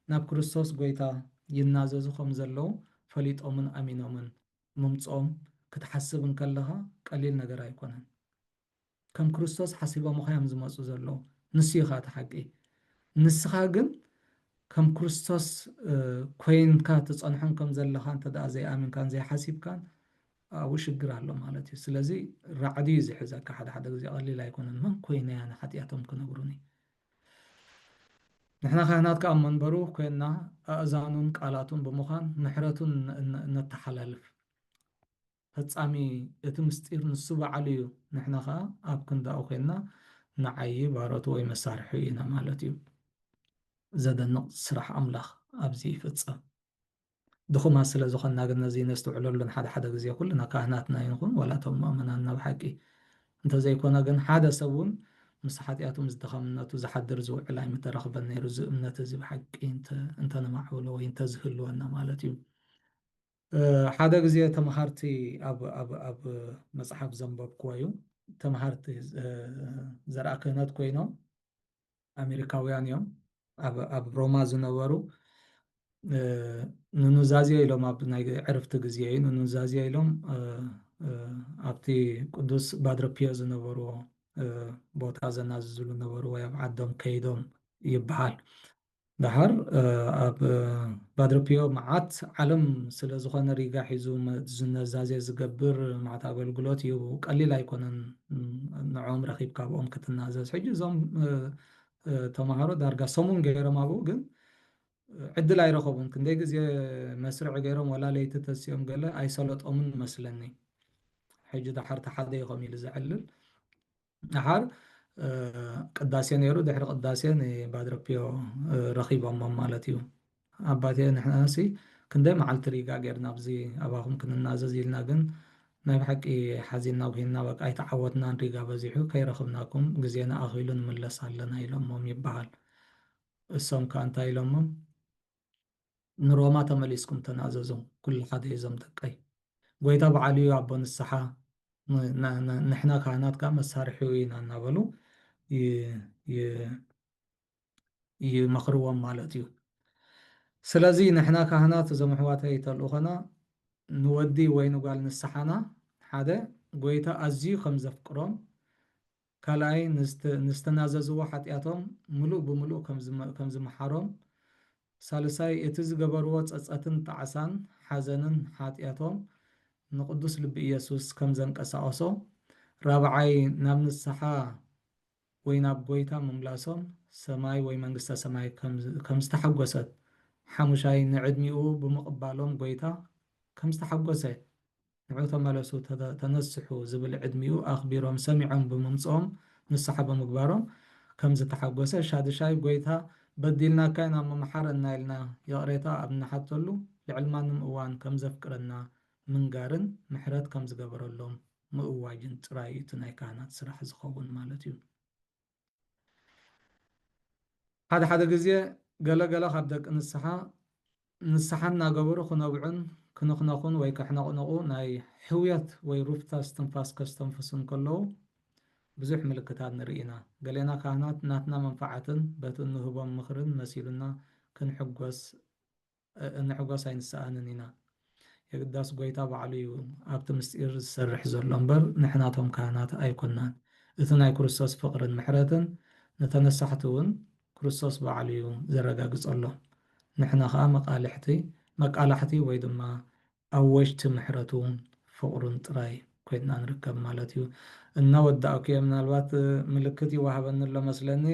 ናብ ክርስቶስ ጎይታ ይናዘዙ ከም ዘለዉ ፈሊጦምን ኣሚኖምን ምምፅኦም ክትሓስብ እንከለኻ ቀሊል ነገር ኣይኮነን። ከም ክርስቶስ ሓሲቦምኻ እዮም ዝመፁ ዘለዉ። ንሱ ኢኻ እቲ ሓቂ። ንስኻ ግን ከም ክርስቶስ ኮይንካ ትፀንሖም ከም ዘለኻ እንተ ደኣ ዘይኣሚንካን ዘይሓሲብካን ኣብኡ ሽግር ኣሎ ማለት እዩ። ስለዚ ራዕዲ እዩ ዝሕዘካ። ሓደ ሓደ ግዜ ቀሊል ኣይኮነን። መን ኮይነ እያ ንሓጢኣቶም ክነግሩኒ? ንሕና ካህናት ከኣ ኣብ መንበሩ ኮይንና ኣእዛኑን ቃላቱን ብምዃን ምሕረቱን ነተሓላልፍ። ፈጻሚ እቲ ምስጢር ንሱ በዓሉ እዩ። ንሕና ከኣ ኣብ ክንዳኡ ኮይንና ንዓዪ ባሮቱ ወይ መሳርሒ ኢና ማለት እዩ። ዘደንቕ ስራሕ ኣምላኽ ኣብዚ ይፍጸም። ድኹማት ስለ ዝኾንና ግን ነዚ ነስተውዕለሉን ሓደ ሓደ ግዜ ኩልና ካህናትና ይንኹን ዋላ እቶም ምእመናንና ብሓቂ እንተዘይኮነ ግን ሓደ ሰብ እውን ምስ ሓጢኣቱ ምስ ድኻምነቱ ዝሓድር ዝውዕል ኣይምተረኽበን ነይሩ። እዚ እምነት እዚ ብሓቂ እንተ- እንተነማዕብሎ ወይ እንተዝህልወና ማለት እዩ። እ፣ ሓደ ግዜ ተምሃርቲ ኣብ ኣብ ኣብ መጽሓፍ ዘንበብክዎ እዩ። ተምሃርቲ እ፣ ዘርኣ ክህነት ኮይኖም ኣሜሪካውያን እዮም። ኣብ ኣብ ሮማ ዝነበሩ እ፣ ንኑዛዜ ኢሎም ኣብ ናይ ዕርፍቲ ግዜ እዩ ንኑዛዜ ኢሎም እ፣ እ፣ ኣብቲ ቅዱስ ባድረፒዮ ዝነበርዎ እ፣ ቦታ ዘናዝዝሉ ነበሩ ወይ ኣብ ዓዶም ከይዶም ይበሃል። ደሓር ኣብ ባድርፒዮ መዓት ዓለም ስለ ዝኾነ ሪጋ ሒዙ ዝነዛዜ ዝገብር መዓት ኣገልግሎት እዩ። ቀሊል ኣይኮነን። ንዕኦም ረኺብካ ኣብኦም ክትናዘዝ። ሕጂ እዞም ተምሃሮ ዳርጋ ሰሙን ገይሮም ኣብኡ ግን ዕድል ኣይረኸቡን። ክንደይ ግዜ መስርዕ ገይሮም ወላ ለይቲ ተሲኦም ገለ ኣይሰለጦምን መስለኒ። ሕጂ ደሓር ተሓደ ይኾም ኢሉ ዘዕልል። ደሓር ቅዳሴ ነይሩ። ድሕሪ ቅዳሴ ንባድረፒዮ ረኺቦሞም ማለት እዩ። ኣባቴ ንሕናሲ ክንደይ መዓልቲ ሪጋ ጌርና ኣብዚ ኣባኹም ክንናዘዝ ኢልና ግን ናይ ብሓቂ ሓዚንና ጉሂንና በቃ ኣይተዓወትናን ሪጋ በዚሑ ከይረኽብናኩም ግዜና ኣኺሉ ንምለስ ኣለና ኢሎሞም ይበሃል። እሶም ከኣ እንታይ ኢሎሞም ንሮማ ተመሊስኩም ተናዘዙ ኩሉ ሓደ እዞም ደቀይ ጎይታ በዓሉ እዩ ኣቦ ንስሓ ንሕና ካህናት ከዓ መሳርሒኡ ኢና እናበሉ ይመኽርዎም ማለት እዩ። ስለዚ ንሕና ካህናት እዞም ኣሕዋተይ ተልእኾና ንወዲ ወይ ንጓል ንስሓና ሓደ ጎይታ ኣዝዩ ከም ዘፍቅሮም ካልኣይ ንዝተናዘዝዎ ሓጢኣቶም ምሉእ ብምሉእ ከም ዝመሓሮም ሳልሳይ እቲ ዝገበርዎ ጸጸትን ጣዕሳን ሓዘንን ሓጢኣቶም ንቕዱስ ልቢ ኢየሱስ ከም ዘንቀሳቐሶ ራብዓይ ናብ ንስሓ ወይ ናብ ጎይታ ምምላሶም ሰማይ ወይ መንግስተ ሰማይ ከም ዝተሓጎሰት ሓሙሻይ ንዕድሚኡ ብምቕባሎም ጎይታ ከም ዝተሓጎሰ ንዑ ተመለሱ ተነስሑ ዝብል ዕድሚኡ ኣኽቢሮም ሰሚዖም ብምምፅኦም ንስሓ ብምግባሮም ከም ዝተሓጎሰ ሻድሻይ ጎይታ በዲልናካ ኢና ምምሓረና ኢልና ይቕሬታ ኣብ እንሓተሉ ልዕሊ ማንም እዋን ከም ዘፍቅረና ምንጋርን ምሕረት ከም ዝገበረሎም ምእዋጅን ጥራይ እዩ እቲ ናይ ካህናት ስራሕ ዝኸውን ማለት እዩ። ሓደ ሓደ ግዜ ገለ ገለ ካብ ደቂ ንስሓ ንስሓ እናገበሩ ክነብዑን ክንኽነኹን ወይ ከሕነቕንቑ ናይ ሕውየት ወይ ሩፍታ እስትንፋስ ከስተንፍሱ እንከለዉ ብዙሕ ምልክታት ንርኢ ኢና። ገሌና ካህናት ናትና መንፈዓትን በቲ እንህቦም ምኽርን መሲሉና ክንሕጎስ እንሕጎስ ኣይንሰኣንን ኢና። የግዳስ ጎይታ ባዕሉ እዩ ኣብቲ ምስጢር ዝሰርሕ ዘሎ እምበር ንሕናቶም ካህናት ኣይኮናን። እቲ ናይ ክርስቶስ ፍቕርን ምሕረትን ንተነሳሕቲ እውን ክርስቶስ ባዕሉ እዩ ዘረጋግጸሎም። ንሕና ኸኣ መቓልሕቲ፣ መቃላሕቲ ወይ ድማ ኣወጅቲ ምሕረቱን ፍቕሩን ጥራይ ኮይንና ንርከብ ማለት እዩ። እናወዳእኩ እየ፣ ምናልባት ምልክት ይወሃበኒ ኣሎ መስለኒ፣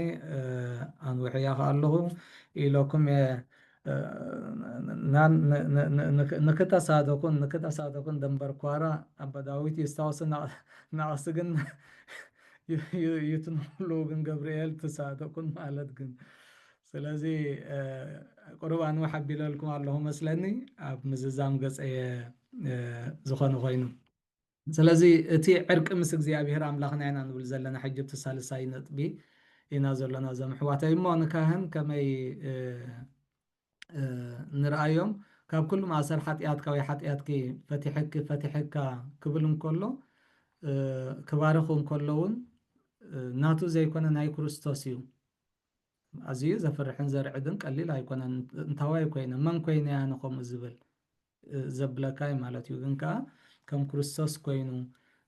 ኣንውሕያ ኸኣ ኣለኹ ኢለኩም እየ። ንክተሳደኩን ንክተሳደኩን ደንበር ኳራ ኣባ ዳዊት የስታውስ ናቕሲ ግን ይትንሉ ግን ገብርኤል ትሳደኩን ማለት ግን ስለዚ ቁሩብ ኣንውሕ ኣቢለልኩም ኣለኹ መስለኒ። ኣብ ምዝዛም ገጸየ ዝኾነ ኮይኑ ስለዚ እቲ ዕርቂ ምስ እግዚኣብሔር ኣምላኽና ኢና ንብል ዘለና። ሕጂ እቲ ሳልሳይ ነጥቢ ኢና ዘለና ዘምሕዋተይ እሞ ንካህን ከመይ ንርኣዮም። ካብ ኩሉ ማእሰር ሓጢኣትካ ወይ ሓጢኣትኪ ፈቲሐኪ ፈቲሐካ ክብል እንከሎ ክባርኹ እንከሎ እውን ናቱ ዘይኮነ ናይ ክርስቶስ እዩ። ኣዝዩ ዘፍርሕን ዘርዕድን ቀሊል ኣይኮነን። እንታዋይ ኮይነ መን ኮይነ ኣነ ከምኡ ዝብል ዘብለካ እዩ ማለት እዩ። ግን ከዓ ከም ክርስቶስ ኮይኑ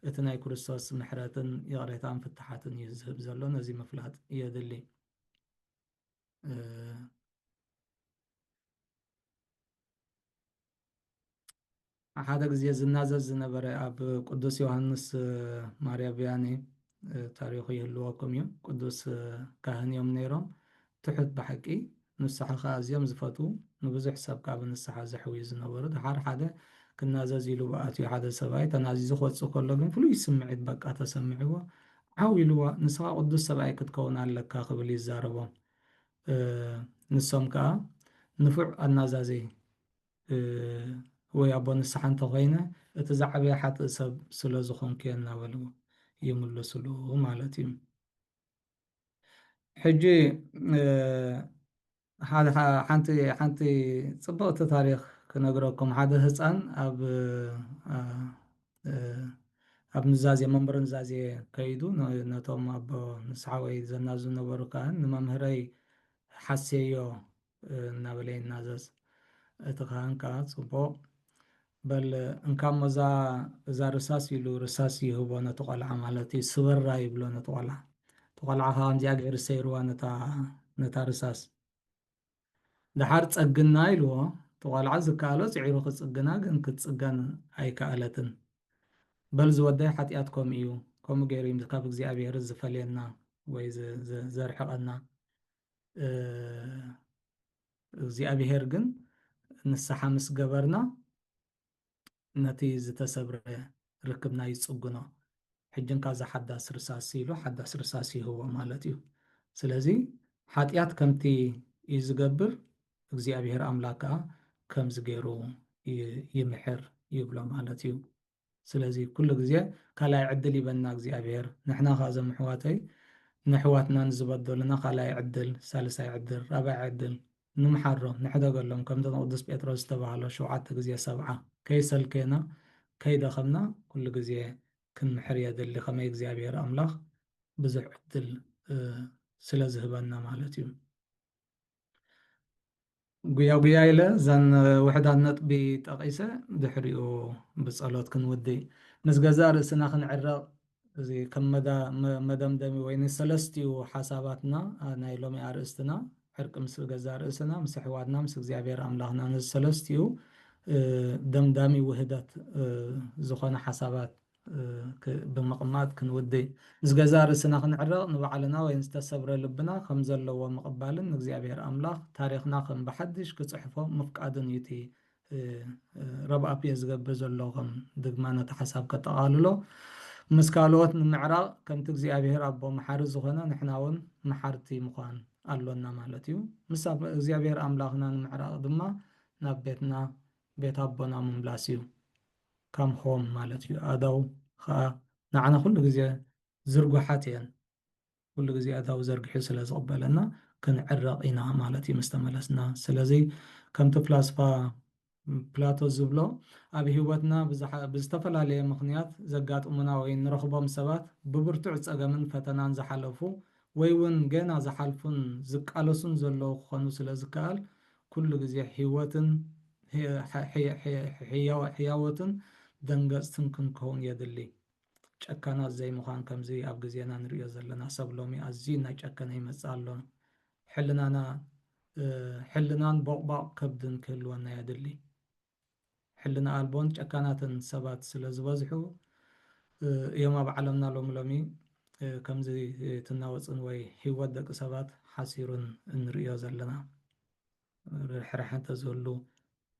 እቲ ናይ ክርስቶስ ምሕረትን ይቕሬታን ፍትሓትን እዩ ዝህብ ዘሎ። ነዚ ምፍላጥ የድሊ። ሓደ ግዜ ዝናዘዝ ዝነበረ ኣብ ቅዱስ ዮሃንስ ማርያ ቪያኒ ታሪኹ ይህልወኩም እዩ። ቅዱስ ካህን እዮም ነይሮም። ትሑት ብሓቂ ንስሓ ከዓ ኣዝዮም ዝፈትዉ ንብዙሕ ሰብ ከዓ ብንስሓ ዘሕውዩ ዝነበሩ። ድሓር ሓደ ክናዘዝ ኢሉ ብኣትዩ ሓደ ሰብኣይ ተናዚዙ ክወፅእ ከሎ ግን ፍሉይ ስምዒት በቃ ተሰሚዕዎ። ዓው ኢልዎ ንስኻ ቅዱስ ሰብኣይ ክትከውን ኣለካ ክብል ይዛረቦም። ንሶም ከዓ ንፉዕ ኣናዛዚ ወይ ኣቦ ንስሓ እንተኮይነ እቲ ዝዓበየ ሓጥእ ሰብ ስለ ዝኾንኩ እየ እናበሉ ይምልስሉ ማለት እዩ። ሕጂ ሓደ ሓንቲ ሓንቲ ጽብቕቲ ታሪኽ ክነግረኩም። ሓደ ህፃን ኣብ ኣብ ኑዛዜ መንበሪ ኑዛዜ ከይዱ ነቶም ኣቦ ንስሓ ወይ ዘናዙ ዝነበሩ ካህን ንመምህረይ ሓስየዮ እናበለ ይናዘዝ። እቲ ካህን ከዓ ጽቡቕ በል እንካ እሞ እዛ እዛ ርሳስ ኢሉ ርሳስ ይህቦ ነቲ ቆልዓ ማለት እዩ። ስበራ ይብሎ ነቲ ቆልዓ። እቲ ቆልዓ ከዓ ከምዚኣ ገይሩ ሰይርዋ ነታ ነታ ርሳስ። ደሓር ጸግና ኢልዎ። እቲ ቆልዓ ዝከኣሎ ጽዒሩ ክጽግና ግን ክትጽገን ኣይከኣለትን። በል ዝወደይ ሓጢኣት ከምኡ እዩ። ከምኡ ገይሩ እዩ ካብ እግዚኣብሔር ዝፈልየና ወይ ዘርሕቐና። እግዚኣብሔር ግን ንስሓ ምስ ገበርና ነቲ ዝተሰብረ ርክብና ይጽግኖ። ሕጂ እንካ እዛ ሓዳስ ርሳስ ኢሉ ሓዳስ ርሳስ ይህቦ ማለት እዩ። ስለዚ ሓጢኣት ከምቲ እዩ ዝገብር እግዚኣብሔር ኣምላክ ከዓ ከምዚ ገይሩ ይምሕር ይብሎ ማለት እዩ። ስለዚ ኩሉ ግዜ ካልኣይ ዕድል ይበና እግዚኣብሔር። ንሕና ከዓ ዘምሕዋተይ ንሕዋትና ንዝበደሉና ካልኣይ ዕድል፣ ሳልሳይ ዕድል፣ ራብዓይ ዕድል ንምሓሮም፣ ንሕደገሎም። ከምቲ ንቅዱስ ጴጥሮስ ዝተባህሎ ሸውዓተ ግዜ ሰብዓ ከይሰልከና ከይደኸምና ኩሉ ግዜ ክንምሕር የድሊ። ከመይ እግዚኣብሔር ኣምላኽ ብዙሕ ዕድል ስለ ዝህበና ማለት እዩ። ጉያ ጉያ ኢለ እዘን ውሕዳት ነጥቢ ጠቒሰ ድሕሪኡ ብጸሎት ክንውድእ። ምስ ገዛእ ርእስና ክንዕረቕ እዚ ከም መደምደሚ ወይ ንሰለስቲኡ ሓሳባትና ናይ ሎሚ ኣርእስትና ዕርቂ ምስ ገዛእ ርእስና ምስ ኣሕዋትና ምስ እግዚኣብሔር ኣምላኽና ነዚ ሰለስቲኡ ደምዳሚ ውህደት ዝኾነ ሓሳባት ብምቕማጥ ክንውድእ። ምስ ገዛእ ርእስና ክንዕረቕ ንባዕልና ወይ ዝተሰብረ ልብና ከም ዘለዎ ምቕባልን ንእግዚኣብሔር ኣምላኽ ታሪኽና ከም ብሓድሽ ክጽሕፎ ምፍቃድን እዩ እቲ ረብኣፕ እየ ዝገብር ዘሎ ከም ድግማ ነቲ ሓሳብ ከጠቓልሎ። ምስ ካልኦት ንምዕራቕ ከምቲ እግዚኣብሔር ኣቦ መሓሪ ዝኾነ ንሕና እውን መሓርቲ ምዃን ኣሎና ማለት እዩ። ምስ እግዚኣብሔር ኣምላኽና ንምዕራቕ ድማ ናብ ቤትና ቤት ኣቦና ምምላስ እዩ። ካም ሆም ማለት እዩ። ኣእዳው ከዓ ንዓና ኩሉ ግዜ ዝርጉሓት እየን። ኩሉ ግዜ ኣእዳው ዘርጊሑ ስለ ዝቕበለና ክንዕረቕ ኢና ማለት እዩ ምስ ተመለስና። ስለዚ ከምቲ ፍላስፋ ፕላቶ ዝብሎ ኣብ ህይወትና ብዝተፈላለየ ምኽንያት ዘጋጥሙና ወይ ንረኽቦም ሰባት ብብርቱዕ ጸገምን ፈተናን ዝሓለፉ ወይ እውን ገና ዝሓልፉን ዝቃለሱን ዘለዉ ክኾኑ ስለ ዝከኣል ኩሉ ግዜ ህይወትን ህያወትን ደንገጽትን ክንከውን የድሊ። ጨካናት ዘይምዃን ከምዚ ኣብ ግዜና ንሪኦ ዘለና ሰብ ሎሚ ኣዝዩ እናጨከነ ይመጽእ ኣሎ። ሕልናና ሕልናን ቦቕባቕ ከብድን ክህልወና የድሊ። ሕልና ኣልቦን ጨካናትን ሰባት ስለ ዝበዝሑ እዮም ኣብ ዓለምና ሎሚ ሎሚ ከምዚ ትናወፅን ወይ ህይወት ደቂ ሰባት ሓሲሩን እንርእዮ ዘለና። ርሕራሐ እንተዝህሉ፣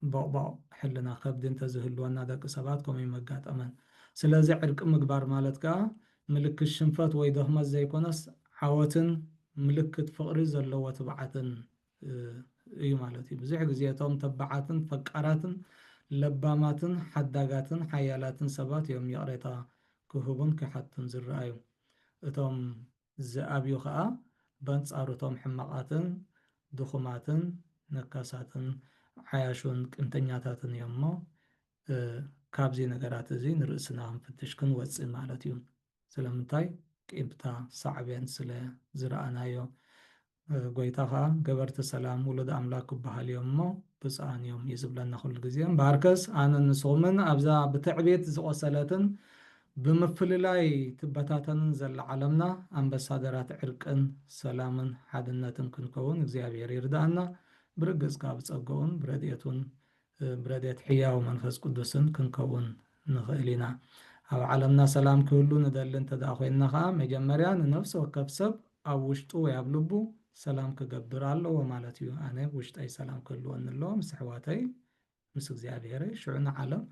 ቦቕባቕ ሕልና ከብዲ እንተዝህልወና ደቂ ሰባት ከምኡ ይመጋጠመን። ስለዚ ዕርቂ ምግባር ማለት ከዓ ምልክት ሽንፈት ወይ ድኽመት ዘይኮነስ ዓወትን ምልክት ፍቕሪ ዘለዎ ትብዓትን እዩ ማለት እዩ። ብዙሕ ግዜ እቶም ተባዓትን ፈቃራትን ለባማትን ሓዳጋትን ሓያላትን ሰባት እዮም ይቕሬታ ክህቡን ክሓቱን ዝረኣዩ። እቶም ዝኣብዩ ከዓ በንጻሩ እቶም ሕማቓትን ድኹማትን ነካሳትን ዓያሹን ቂምተኛታትን እዮም እሞ ካብዚ ነገራት እዚ ንርእስና ክንፍትሽ ክንወፅእ ማለት እዩ። ስለምንታይ? ቂምታ ሳዕቤን ስለ ዝረኣናዮ። ጎይታ ከዓ ገበርቲ ሰላም ውሉድ ኣምላክ ክበሃል እዮም እሞ ብፁዓን እዮም እዩ ዝብለና ኩሉ ግዜ። እምበኣርከስ ኣነን ንስኹምን ኣብዛ ብትዕቢት ዝቆሰለትን ብምፍልላይ ትበታተንን ዘላ ዓለምና ኣምበሳደራት ዕርቅን ሰላምን ሓድነትን ክንከውን እግዚኣብሔር ይርድኣና። ብርግጽ ከዓ ብጸጋኡን ብረድኤቱን ብረድኤት ሕያው መንፈስ ቅዱስን ክንከውን ንኽእል ኢና። ኣብ ዓለምና ሰላም ክህሉ ንደሊ እንተ ደኣ ኮይንና ኸዓ መጀመርያ ንነፍሲ ወከፍ ሰብ ኣብ ውሽጡ ወይ ኣብ ልቡ ሰላም ክገብር ኣለዎ ማለት እዩ። ኣነ ውሽጠይ ሰላም ክህልወኒ ኣለዎ፣ ምስ ኣሕዋተይ ምስ እግዚኣብሔረይ፣ ሽዑ ንዓለም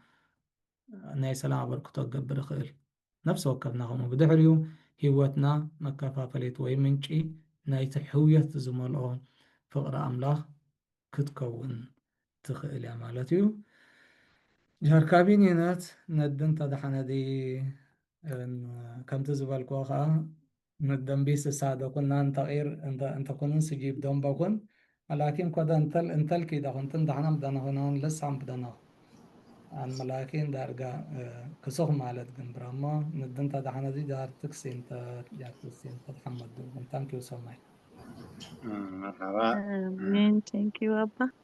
ናይ ሰላም ኣበርክቶ ክገብር ይኽእል። ነፍሲ ወከፍና ከምኡ። ብድሕሪኡ ህይወትና መከፋፈሊት ወይ ምንጪ ናይቲ ሕውየት ዝመልኦ ፍቕሪ ኣምላኽ ክትከውን ትኽእል እያ ማለት እዩ። ጃርካቢን ይነት ነድን ተዳሕነዲ ከምቲ ዝበልክዎ ከዓ ንደንቢ ስሳ ደኩናን ተቒር እንተኩንን ስጂብ ደንበኩን ኣላኪን ኮደ እንተልኪ ደኹንትን ዳሕናም ደነኹናን ልሳም ብደነኹ ኣን መላኪን ዳርጋ ክሱኽ ማለት ግንብራ እሞ ንድን ተዳሕነዲ ጃርትክሲን ጃርትክሲን ተትሓመዱ እንታንኪው ሰማይ መርሓባ ኣሜን። Thank you ኣባ።